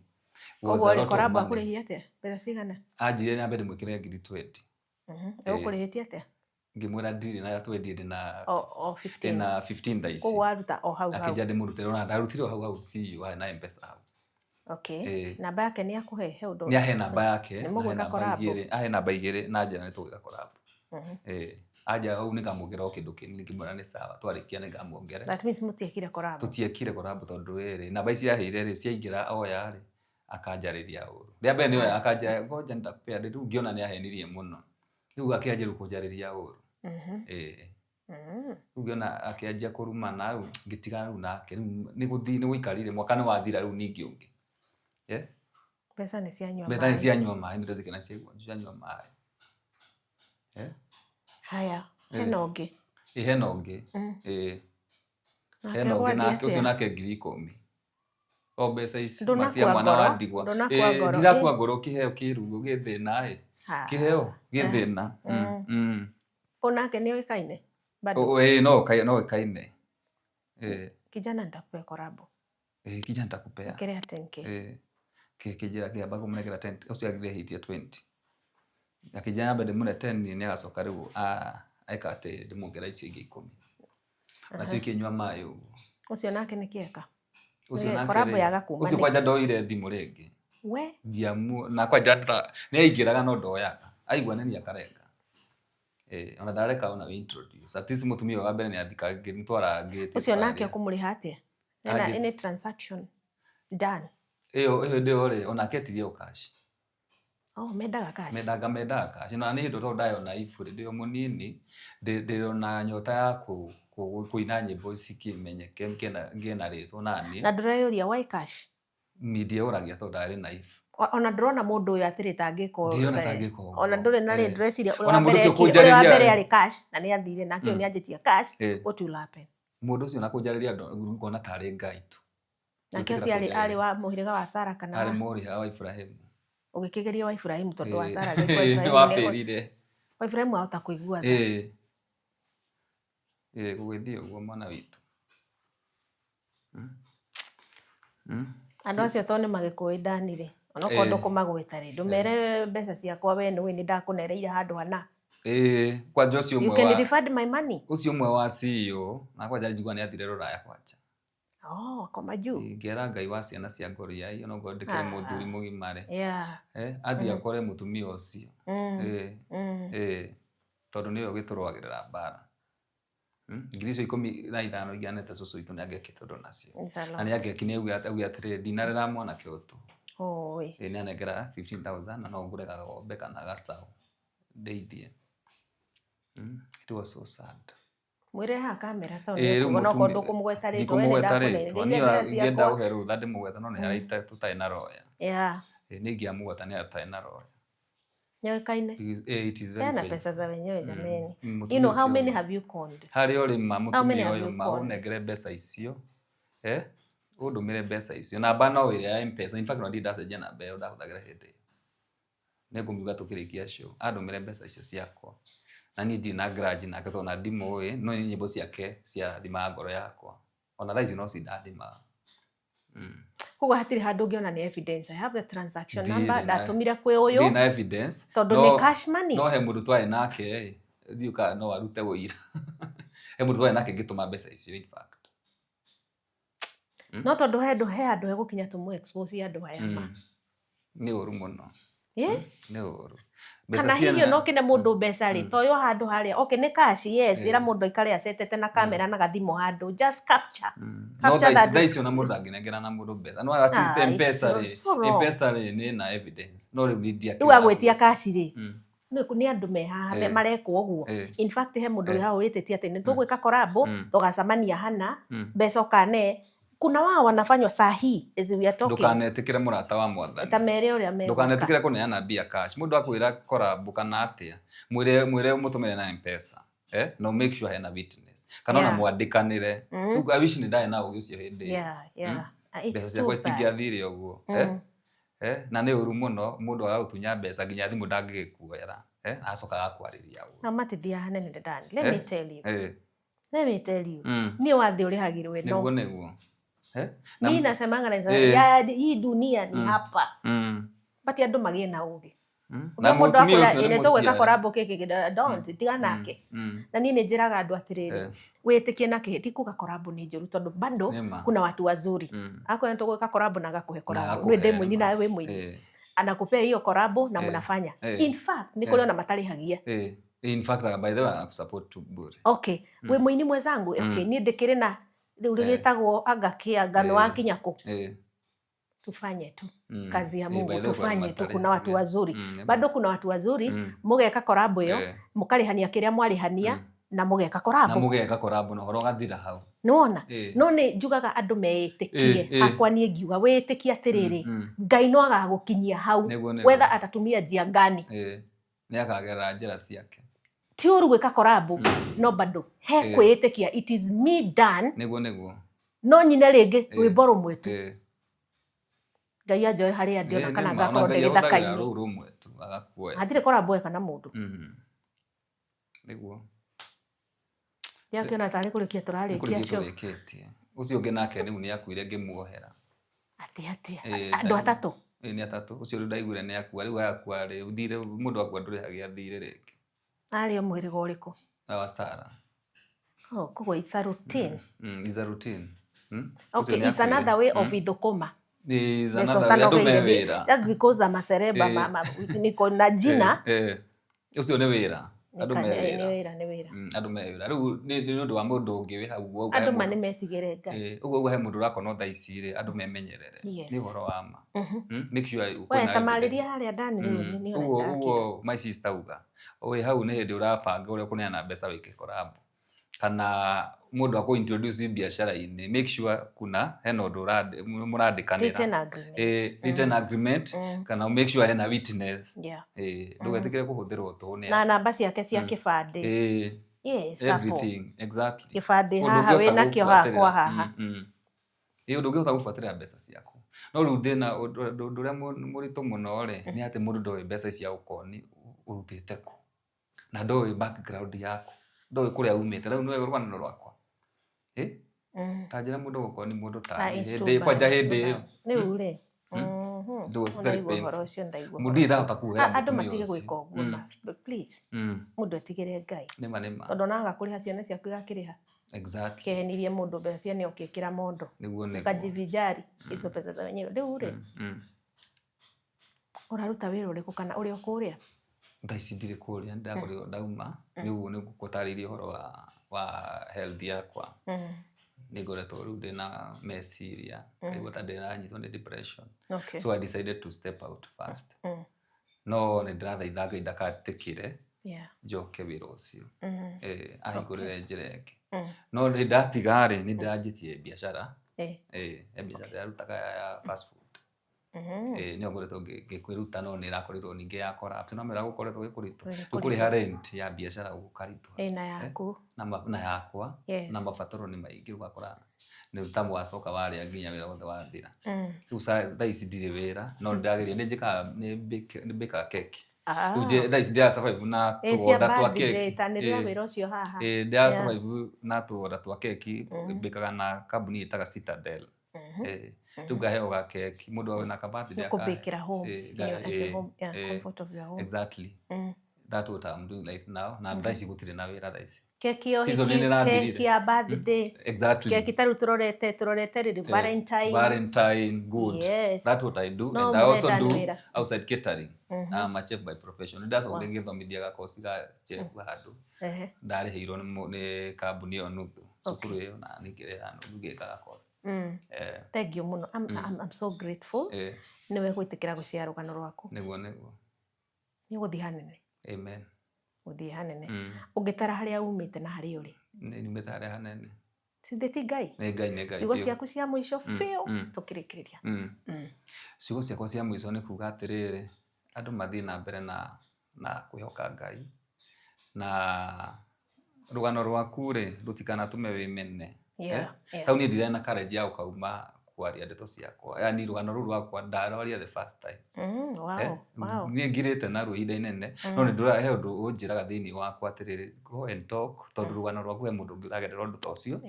Koguo rĩ, collabo akũrĩhia atĩa? Mbeca cigana?
Anjĩrire nyambe ndĩmwĩkĩre ngiri 20.
Ũkũrĩhĩtie atĩa?
Ngĩmwĩra ndirĩ na 20, ndĩ na
O 15.
Ndĩ na 15 thaa ici.
Koguo waruta o hau hau.
Akĩnjĩra ndĩmũrutĩre, ona ndarutire o hau hau, CEO harĩ na M-Pesa hau.
Okay. Namba yake nĩ akũhe he ũndũ?
Nĩ ahe namba yake.
Nĩ mũgwĩka collab?
Ahe namba igĩrĩ na njĩra nĩ tũgwĩka collab. Anja hau nĩngamuongerera o kĩndũ kĩnini, ngĩmwĩra nĩ sawa, twarĩkia nĩngamuongerera.
That means mũtiekire collab?
Tũtiekire collab tondũ rĩrĩ, namba ici aheire rĩ, ciaingĩra oya rĩ, akanjarĩria ũru. Rĩa mbere nĩ oya akanjĩra ngoja nitakupea, rĩu ngĩona nĩ ahenirie mũno. Rĩu akĩanjia rĩu kũnjarĩria ũru. Rĩu ngĩona akĩanjia kũrumana, rĩu ngĩtigana rĩu nake. Rĩu nĩ gũthiĩ nĩ gũikarire, mwaka nĩ wathira rĩu ningĩ ũngĩ.
Mbeca nĩ cianyua maĩ.
Mbeca nĩ cianyua maĩ, nĩ ndĩretĩkia nĩ cianyua maĩ.
Haya, hena ũngĩ?
Ĩ, hena ũngĩ. Ĩ. Hena ũngĩ nake, ũcio nake ngiri 10. O mbeca ici cia mwana wa ndigwa. Ndirakua ngoro, kĩheo kĩrugu gĩthĩna ĩ. Kĩheo gĩthĩna.
O nake nĩ oĩkaine?
Ĩ, no oĩkaine.
Kijana nitakupea collab.
Kijana nitakupea.
Kĩrĩa 10K.
Kĩnjĩra kĩamba kũmũnengera 10, ũcio agĩrĩhĩtie 20. Akĩnjĩra nyambe ndĩmũne 10, nĩ agacoka rĩu eka atĩ ndĩmuongerera icio ingĩ 10. Nacio ikĩnyua maĩ ũguo.
Ũcio nake nĩ kĩeka?
Ũcio nake
Collab yaga kuma.
Ũcio kwanja ndoire thimũ rĩngĩ.
We?
Ndiamu, na kwanja nĩ aingĩraga no ndoyaga. Aigua nĩ niĩ akarenga. Ona ndareka ona we introduce. At least mũtumia wa mbere nĩ athika ngĩmũtwara ngĩte.
Ũcio nake ũkũmũrĩha atĩa? Any transaction done?
Ĩyo hĩndĩ ĩyo rĩ, onake etirie o cash.
Oh, mendaga cash.
Mendaga cash. Na nĩ hĩndĩ tondũ ndarĩ ona iburi, ndĩ o mũnini, ndĩ ona nyota ya kũina nyĩmbo cikĩmenyeke, ngĩe na rĩtwa naniĩ.
Na ndũreyũria why cash?
Niĩ ndieyũragia tondũ ndarĩ naive.
Ona ndũrona mũndũ ũyũ atĩrĩ tangĩka ũũ.
Ndirona tangĩka ũguo.
Ona ndũrĩ na rĩ, ndũreciria ũrĩa
Ona
wa
mũndũ
mbere
ũcio
ekire, ũrĩa wa
kũnjarĩria
mbere
rĩ.
arĩ cash na nĩ athire nake ũyũ nĩ anjĩtia cash, what will happen?
Mũndũ ũcio na kũnjarĩria ngona tarĩ Ngai tu.
Nake ũcio arĩ wa mũhĩrĩga wa Sara kana
Arĩ mũhĩrĩga wa Ibrahimu.
Ũgĩkĩgeria wa Ibrahimu tondũ wa Sara agĩkua
Nĩ
Ibrahimu
wabĩrire.
Wa Ibrahimu ahota kũigua tha.
Gũgĩthiĩ ũguo mwana witũ.
Andũ acio tondũ nĩ magĩkũĩ Dani rĩ, onokorwo ndũkũmagweta rĩ, ndũmere mbeca ciakwa we nĩũĩ nĩ ndakũnereire handũ hana.
Kwanja ũcio
You
ũmwe
can
wa
refund my money.
Ũcio ũmwe wa CEO, na kwanja njigua nĩ athire rũraya kwanja.
Oh, akoma juu.
Ngera Ngai wa ciana cia Goriai, onokorwo ndĩkĩrĩ mũthuri mũgima rĩ. Athiĩ akore mũtumia ũcio. Tondũ nĩwe ũgĩtũrũagĩrĩra mbara. Ngiri icio 15 iganĩte cũcũ witũ nĩ angĩekĩte ũndũ nacio.
It's a lot.
Na nĩ angĩekire, nĩ auge atĩrĩrĩ, ndinarera mwanake ũyũ tũ.
Oi.
Nĩ anengera 15,000 na no ngũre gagombe kana gacaũ ndeithie. It was so sad.
Mwĩre haha kamera tondũ
Rĩu
nĩekũigua, no
mũtumia
korwo ndũkũmũgweta rĩtwa, we nĩ
ndikũmũgweta
ndakũnereire
rĩtwa. Niĩ
mbeca
ingĩenda
ciakwa.
kũhe rũtha ndĩmũgwete, no nĩ harĩa tũtarĩ na roya. Nĩ ingĩamũgweta nĩ harĩa tũtarĩ na roya.
Nĩoĩkaine?
It is very
Hena
painful.
pesa za wenyewe jameni.
Mũtumia
You know, how
ũcio
many
ũyũ.
have you conned?
Harĩa ũrĩ ma,
How many
mũtumia
have
ũyũ
you
ma,
conned?
ũnengere mbeca icio. Ũndũmĩre mbeca icio. Namba no ĩrĩa ya M-Pesa. In fact, ona ndirĩ ndacenjia namba ĩyo ndahũthagĩra hĩndĩ ĩyo. Nĩngũmiuga tũkĩrĩkia show. Andũmĩre mbeca icio ciakwa. Na niĩ ndirĩ na grudge nake tondũ ona ndimũĩ, no nĩ nyĩmbo ciake ciarathimaga ngoro yakwa. Ona thaa ici no cindathimaga.
Koguo hatirĩ handũ ũngĩona nĩ evidence. I have the transaction
Ndirĩ
number,
na
ndatũmire kwĩ ũyũ.
Ndirĩ na evidence.
Tondũ nĩ cash money.
No he mũndũ twarĩ nake ĩ, ndiũĩ kana no arute ũira. He mũndũ twarĩ nake ngĩtũma mbeca icio in fact.
No tondũ he handũ hegũkinya tũmũ expose andũ aya ma.
Nĩ ũru mũno. Nĩ ũru. Mbeca
Kana
ciana-
hihi ona ũkĩne mũndũ mbeca rĩ,
Mm.
toywo handũ harĩa, okay, nĩ cash, yes,
Eh.
ĩra mũndũ aikare acetete na kamera na gathimũ handũ, just capture.
No
Capture
thaa ici
that
thaa
is-
ici ona mũndũ ndangĩnengera na mũndũ mbeca, no at least
Ah,
M-Pesa
it's
rĩ,
so wrong.
M-Pesa rĩ nĩ na evidence, no rĩu niĩ ndiakĩrĩ
Rĩu
na
agwĩtia
ũndũ ũcio.
cash rĩ, nĩ andũ me haha marekwo ũguo. In fact, he mũndũ wĩ haha wĩtĩtie atĩ nĩ tũgwĩka korabo, tũgacemania hana, mbeca ũkane, kuna wao wanafanywa saa hii as we are talking.
Ndũkanetĩkĩre mũrata wa mwathani.
Ta mere ũrĩa megwĩka.
Ndũkanetĩkĩre kũneana mbia cash. Mũndũ akwĩra korabu kana atĩa, mwĩre mwĩre ũmũtũmĩre na M-Pesa, eh, no make sure hena witness kana ona mwandĩkanĩre. Rĩu I wish nĩ ndarĩ na ũgĩ ũcio hĩndĩ ĩyo.
Yeah. Ah, it's
Mbeca
too
ciakwa
bad.
citingĩathire ũguo, eh? Eh, na nĩ ũru mũno mũndũ agagũtunya mbeca nginya thimũ ndangĩgĩkuoera, eh, agacoka agakwarĩria ũru.
Na matithiaga hanene ndani. Let
Eh?
me tell you.
Eh,
Let me tell you. Niĩ wathiĩ ũrĩhagĩrwo ĩno.
Nĩguo nĩguo. Eh? Na-
Mi nasemanga na
Eh.
ya hii dunia ni hapa. But andũ magĩe na ũgĩ.
Na
Mũndũ
mũtumia
akwĩra
ũcio nĩ
nĩ tũgwĩka
mũciari.
korabo kĩkĩ, don't, tiga nake. Na niĩ nĩ njĩraga andũ atĩrĩrĩ, wĩtĩkie na kĩhĩ, ti kuga korabo nĩ njũru tondũ bado
Nĩ ma.
kuna watu wazuri. Akwĩra nĩ tũgwĩka korabo na agakũhe korabo.
Agakũhe,
Nĩ ndĩ mũini
nĩ ma.
nawe wĩ mũini. Anakupea hiyo korabo na mnafanya. In fact, nĩ kũrĩ ona matarĩhagia.
In fact, by the way, anakusupport tu bure.
Okay, wĩ mũini mwenzangu, okay, niĩ ndĩkĩrĩ na rĩu rĩgĩtagwo anga kĩ anga nĩ wakinya kũ. Tufanye tu kazi ya
By
Mungu,
the way, kuna
tufanye tu, kuna watu
matarĩhagia.
wazuri.
Nĩ ma.
Bado kuna watu wazuri, mũgeka korabo ĩyo, mũkarĩhania kĩrĩa mwarĩhania na mũgeka
Na
korabo.
mũgeka korabo na ũhoro ũgathira hau.
Nĩwona? No nĩ njugaga andũ meĩtĩkie. Hakwa niĩ ngiuga wĩtĩkie atĩrĩrĩ, Ngai no agagũkinyia hau,
Nĩguo nĩguo.
whether atatumia njia ngani.
Nĩ akagerera njĩra ciake.
Ti ũru gwĩka korabo, no bado he kwĩĩtĩkia, it is me done.
Nĩguo nĩguo.
No nyine rĩngĩ rwĩmbo rũmwe tu. Ngai anjoe harĩa ndĩ ona
Nĩ
kana
ma. Ona
ngakorwo
Ngai
ndĩ
ahũthagĩra
gĩthaka-inĩ.
rũu rũmwe tu agakuoya.
Hatirĩ korabo eka na mũndũ.
Nĩguo.
Ndĩrakĩona tarĩ kũrĩkia
Nĩ
tũrarĩkia
kũrĩkia
cio.
tũrĩkĩtie. Ũcio ũngĩ nake rĩu nĩ akuire ngĩmuohera.
Atĩ atĩa? Andũ atatũ.
Nĩ atatũ. Ũcio rĩu ndaiguire nĩ akua. Rĩu akua rĩ, thirĩ mũndũ akua ndũrĩhagia thirĩ rĩngĩ.
Arĩ o mũhĩrĩga ũrĩkũ?
Wa Sara.
Oh, koguo it's a routine.
It's a routine. Ũcio
Okay,
nĩ
it's
akuire.
another way of ithũkũma.
It's
Mbeca
another way. Andũ me
ũtanogeire.
wĩra.
Just because I'm a celeb, niko na jina.
Ũcio nĩ wĩra. Andũ me
Nĩ
wĩra.
wĩra, nĩ wĩra.
Andũ me wĩra. Rĩu nĩ ũndũ wa mũndũ ũngĩ wĩ hau ũguo
Andũ
he
ma
mũndũ-
nĩ metigĩre Ngai.
Ũguo ũguo he mũndũ ũrakonwo thaa ici rĩ, andũ memenyerere.
Yes.
Nĩ ũhoro wa ma. Make sure
We
kwĩna
tamarĩria
evidence.
harĩa ndani rĩu nĩ
Ũguo
ũrenda.
ũguo my sister uga wĩ hau nĩ hĩndĩ ũrabanga ũrĩa ũkũneana mbeca wĩke korabo kana mũndũ akũ introduce biacara-inĩ, make sure kuna hena ũndũ mũrandĩkanĩra.
Written agreement.
Written agreement kana make sure hena witness.
Yeah.
Ndũgetĩkĩre kũhũthĩrwo tũhũ nĩ
Na namba ciake cia kĩbandĩ. Yes, hapo.
Everything exactly.
Kĩbandĩ
Ũndũ
haha
ũngĩhota
wĩnakĩo haha
gũbuatĩrĩra.
kwa haha.
Ĩ, ũndũ ũngĩhota gũbuatĩrĩra mbeca ciaku, no rĩu thĩna ũndũ ũrĩa mũritũ mũno rĩ, nĩ atĩ mũndũ ndoĩ mbeca ici cia ũkoni ũrutĩte kũ, na ndoĩ background yaku, ndoĩ kũrĩa umĩte. Rĩu nĩwe rũgano rwakwa. Ta njĩra mũndũ gũkoni mũndũ ta
Ah,
niĩ
it's
hĩndĩ
too bad,
kwanja
too
hĩndĩ ĩyo.
bad. Rĩu rĩ,
It was very
ndaigua
painful.
ũhoro ũcio, ndaigua
Mũndũ
ũhoro
ndirĩ ndahota kuohera
ũcio. Andũ
mũtumia
matige
ũcio.
gwĩka ũguo ma, please. Mũndũ etigĩre Ngai.
Nĩma nĩma.
Tondũ ona agakũrĩha ciana ciaku igakĩrĩha.
Exactly.
Kehenirie mũndũ mbeca ciene ũkĩkĩra mondo.
Nĩguo nĩguo.
Ukajivijari hizo pesa za wenyewe. Rĩu rĩ, ũraruta wĩra ũrĩkũ kana ũrĩ o kũrĩa?
Thaa ici ndirĩ kũrĩa, nĩndakorirwo ndauma. Nĩ ũguo nĩ ngũtarĩirie ũhoro wa health yakwa. Nĩ ngoretwo rĩu ndĩna meciria, ngaigua ta ndĩranyitwo nĩ depression.
Okay.
So I decided to step out first. No nĩ ndĩrathaitha Ngai ndagatĩkĩre njoke wĩra ũcio. Ahingũrĩre njĩra ĩngĩ. No nĩ ndatiga rĩ, nĩ ndĩranjĩtie biacara. He biacara ndĩrarutaga ya fast food. Nĩyo ngoretwo ngĩkwĩruta no nĩ ĩrakorirwo ningĩ ya collapse. No mera gũkoretwo gwĩ kũritũ.
Gwĩ
Rĩu kũrĩha rent ya biacara gũkaritũha.
Ĩna yaku.
Na yakwa.
Yes.
Na mabataro nĩ maingĩ ũgakora nĩ ta wacoka warĩa nginya wĩra wothe wathira. Rĩu thaa ici ndirĩ wĩra no ndĩrageria nĩ njĩkaga nĩ mbĩkaga keki. Rĩu thaa ici ndĩra survive na tũgonda twa keki.
Tanĩrĩra wĩra ũcio haha.
Ndĩra survive na tũgonda twa keki, mbĩkaga na kambuni ĩtaga Citadel. Rĩu ngaheo gakeki mũndũ wĩna kabati
Nĩ kũbĩkĩra home. At your home, yeah, comfort of your home.
Exactly. That what I'm doing right now. Na thaa ici gũtirĩ na wĩra thaa ici.
Keki ya
Season
ũhiki,
nĩ ĩrathirire.
keki ya birthday,
Exactly.
keki ta rĩu tũrorete rĩrĩ Valentine.
Valentine, good.
Yes.
That's what I do.
No
And I also
mũrenda
do
wĩra.
outside catering. I'm a chef by profession. Ndacokire ngĩthomithia gakoci ga chef handũ.
Ehe.
Ndarĩhĩirwo nĩ kambuni ĩyo nuthu. Cukuru ĩyo na ningĩrĩha nuthu ngĩka gakoci. Eh,
Thank you mũno. I'm so grateful nĩwe gwĩtĩkĩra gũshare rũgano rwaku.
Nĩguo nĩguo.
Nĩ ũgũthiĩ hanene.
Amen.
Gũthiĩ hanene. Ũngĩtara harĩa umĩte na harĩa ũrĩ.
Nĩ nyumĩte harĩa hanene.
Sithĩ ti Ngai?
Nĩ Ngai, nĩ Ngai
Ciugo
biũ.
ciaku cia mũico biũ tũkĩrĩkĩrĩria.
Ciugo ciakwa cia mũico nĩ kuga atĩrĩrĩ, andũ mathiĩ na mbere na kwĩhoka Ngai, na rũgano rwaku rĩ rũtikanatũme wĩmene. Tau niĩ ndirarĩ na courage ya gũkauma kwaria ndeto ciakwa, yani rũgano rũu rwakwa ndarwaria the first time.
Wow, wow.
Niĩ ngirĩte naruo ihinda inene, no nĩ ndũra he ũndũ ũnjĩraga thĩinĩ wakwa atĩrĩrĩ, go and talk, tondũ rũgano rwaku he mũndũ ũngĩ ũragerera ũndũ ta ũcio.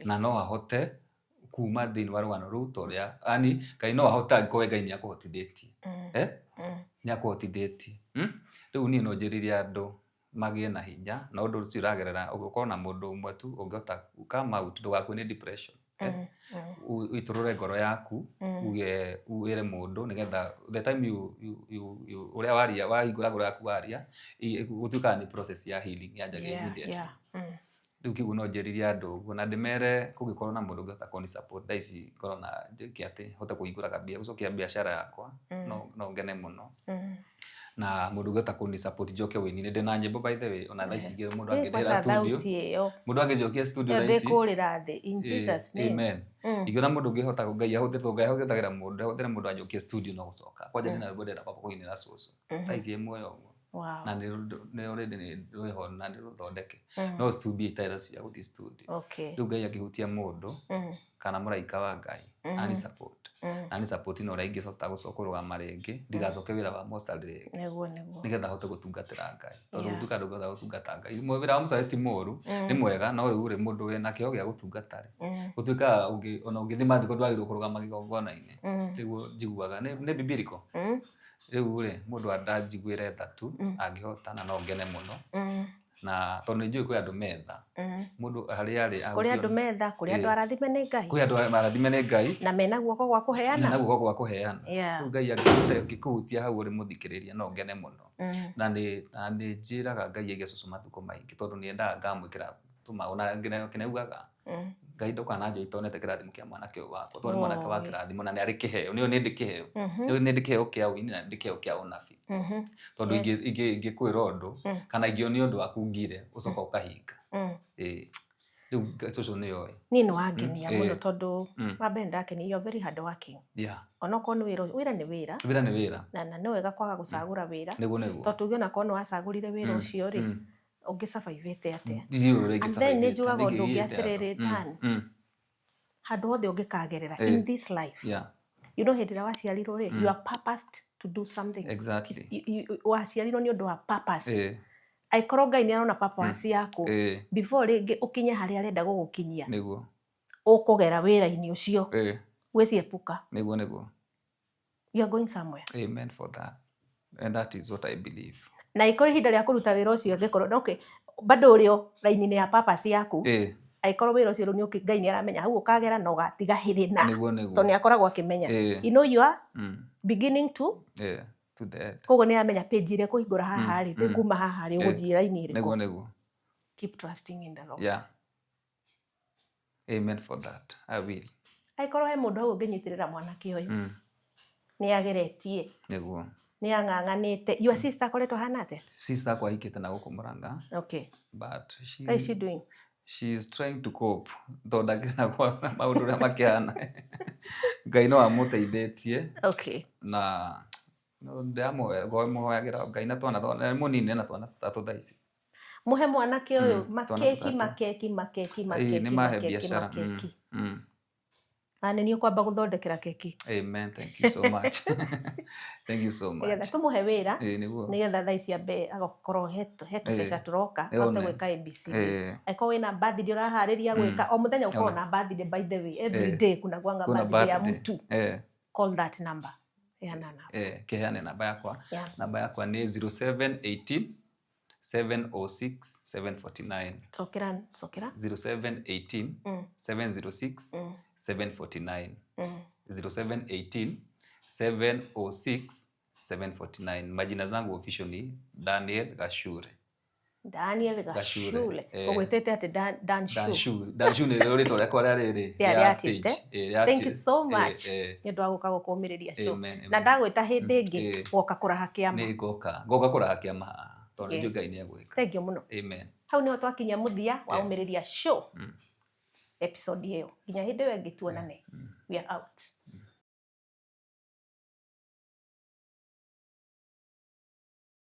Na no ahote kuma thĩinĩ wa rũgano rũu ta ũrĩa, yani Ngai no ahote angĩkorwo we Ngai nĩ akũhotithĩtie. Nĩ akũhotithĩtie. Rĩu niĩ no njĩrĩrie andũ magĩe na hinya na ũndũ ũcio ũragerera, ũkorwo na mũndũ ũmwe tu ũngĩhota come out, ndũgakue nĩ depression. Ũitũrũre ngoro yaku, uge wĩre mũndũ nĩgetha the time you ũrĩa waria, wahingũra ngoro yaku waria, gũtuĩkaga nĩ process ya healing yanjagia immediately. Rĩu kĩguo no njĩrĩrie andũ ũguo na ndĩmere kũngĩkorwo na mũndũ ũngĩhota kũni support thaa ici ngorwo na njĩke atĩ hote kũhingũra gũcokia biacara yakwa, no ngene mũno. Na mũndũ ũngĩhota kũni support njoke wĩini-inĩ, ndĩna nyĩmbo by the way, ona thaa ici ingĩ mũndũ angĩndĩhĩra
kwanza
studio.
Thauti ĩyo.
Mũndũ angĩnjokia studio
Ĩyo
thaa ici.
ndĩkũrĩra thĩ in Jesus name.
Amen. Ingĩona mũndũ ũngĩhota, Ngai ahũthĩre, Ngai ahũthagĩra mũndũ, ahũthĩre mũndũ anjokie studio no gũcoka. Kwanja ndĩna rwĩmbo ndĩrenda kwamba kũinĩra cũcũ. Thaa ici ĩ muoyo ũguo. Na nĩ already nĩ rwĩho na nĩ rũthondeke. No studio itarĩ cia gũthiĩ studio. Rĩu Ngai angĩhutia mũndũ kana mũraika wa Ngai ani support. Ani support na ũrĩa ingĩhota gũcoka kũrũgama rĩngĩ, ndigacoke wĩra wa mocarĩ rĩngĩ.
Nĩguo nĩguo.
Nĩgetha hote gũtungatĩra Ngai. Tondũ gũtuĩka ndũngĩhota gũtungata Ngai. Wĩra wa mocarĩ ti mũru, nĩ mwega, no rĩu rĩ mũndũ wĩna kĩheo gĩa gũtungata rĩ, gũtuĩkaga ona ũngĩthiĩ mathiko ndwagĩrĩirwo kũrũgama kĩgongona-inĩ. Nĩguo njiguaga. Nĩ biblical. Rĩu rĩ, mũndũ andanjiguĩre tha tu, angĩhota na no ngene mũno. Na tondũ nĩ njũĩ kwĩ andũ metha. Mũndũ harĩa arĩ
Kũrĩ andũ metha, kũrĩ andũ arathime nĩ Ngai.
Kwĩ andũ arathime nĩ Ngai.
Na mena guoko gwa kũheana.
Mena guoko gwa kũheana. Rĩu Ngai angĩkũhutia hau ũrĩ mũthikĩrĩria no ngene mũno. Na nĩ njĩraga Ngai aige cũcũ matukũ maingĩ tondũ nĩ endaga ngamwĩkĩra tũmaũ na nginya Ngai ndũkananjoe itonete kĩrathimo kĩa mwanake ũyũ wakwa, tondũ nĩ mwanake wa kĩrathimo na nĩ arĩ kĩheo, nĩũĩ nĩ ndĩ kĩheo. Nĩũĩ nĩ ndĩ kĩheo kĩa ũini na nĩ ndĩ kĩheo kĩa ũnabii. Tondũ ingĩkwĩra ũndũ kana ingĩonia ũndũ waku ngire, ũcoka ũkahinga. Rĩu cũcũ nĩoĩ.
Niĩ nĩ wangenia mũno tondũ wa mbere ndakenia, you are very hard working. Onokorwo nĩ wĩra, wĩra nĩ wĩra.
Wĩra nĩ wĩra.
Na nĩ wega kwaga gũcagũra wĩra.
Nĩguo nĩguo.
Tondũ tuge onakorwo nĩ wacagũrire wĩra ũcio rĩ, ũngĩ-survive-ĩte atĩa?
Ndiũĩ ũrĩa
And then nĩ
ingĩ-survive-ĩte,
njugaga ũndũ ũngĩ
nĩngĩgĩte
atĩrĩrĩ,
andũ.
Dan, handũ hothe ũngĩkagerera in this life, you know hĩndĩ ĩrĩa waciarirwo rĩ, you are purposed to do something. Waciarirwo nĩ ũndũ wa purpose. Angĩkorwo Ngai nĩ arona purpose yaku, before rĩngĩ ũkinye harĩa arenda gũgũkinyia, ũkũgera wĩra-inĩ ũcio, wĩciepuka.
Nĩguo nĩguo.
You are going somewhere.
Amen for that. And that is what I believe.
Na ikorwo ihinda rĩa kũruta wĩra ũcio angĩkorwo, okay, bado ũrĩ o raini-inĩ ya purpose yaku, angĩkorwo wĩra ũcio rĩu nĩ Ngai nĩ aramenya hau ũkagera na ũgatiga hĩrĩ na.
Nĩguo nĩguo.
Tondũ nĩ akoragwo akĩmenya. You know you are beginning to
To the end.
Koguo nĩ aramenya page ĩrĩa kũhingũra haha rĩ, rĩu kuma haha rĩ, ũgũthiĩ raini ĩrĩkũ.
Nĩguo nĩguo.
Keep trusting in the Lord.
Amen for that. I will.
Angĩkorwo he mũndũ hau ũngĩnyitĩrĩra mwanake ũyũ, nĩ ageretie.
Nĩguo.
Nĩ ang'ang'anĩte. Your sister akoretwo ahana atĩa?
Sister akwa ahikĩte na gũkũ Murang'a. But she,
How is she doing?
She is trying to cope. Tondũ ndakĩrĩ na kwa maũndũ ũrĩa makĩhana. Ngai no amũteithĩtie. Na no ndĩramũhoyagĩra Ngai na twana, nĩ mũnini na twana tũtatũ thaa ici.
Mũhe mwanake ũyũ
Twana
makeki,
tũtatũ.
makeki, makeki,
Ĩĩ,
makeki,
nĩ mahe
makeki,
biacara.
makeki. Na nĩ niĩ ũkwamba gũthondekera keki.
Amen, thank you so much. Thank you so much.
Nĩgetha tũmũhe wĩra,
Ĩĩ, nĩguo.
nĩgetha thaa ici ambe agakorwo he tũbeca tũroka, ahote gwĩka ABCD. Angĩkorwo wĩna birthday ũraharĩria gwĩka, o mũthenya ũkorwo na birthday, by the way, every day kuna gwanga
Kuna
birthday ya
birthday.
mtu. Call that number. Heana namba.
Kĩheane namba yakwa. Namba yakwa nĩ 0718 706 749.
Cokera, cokera.
0718 706 749. 0718 706 749. Majina zangu official ni Daniel Gashure.
Daniel
Gashure,
Gacule.
Eh.
Ũgwĩtĩte atĩ Dan Shu.
Danshu, Danshu nĩ rĩo rĩtwa rĩakwa rĩa rĩrĩ.
Rĩa
Rĩa
artist,
stage.
eh?
Eh, rĩa
Thank you
artist.
so
Eh,
much.
eh,
Nĩ ũndũ wa gũka gũkũmĩrĩria show.
Amen, amen.
Na ndagwĩta hĩndĩ ĩngĩ
Eh.
woka kũraha kĩama.
Nĩ ngoka, ngoka kũraha kĩama haha tondũ nĩ njũĩ
Yes.
Ngai nĩ egwĩka.
Thank you mũno.
Amen.
Hau nĩho twakinya mũthia wa ũmĩrĩria show episode ĩyo. Nginya hĩndĩ ĩyo ĩngĩ tuonane. We are out.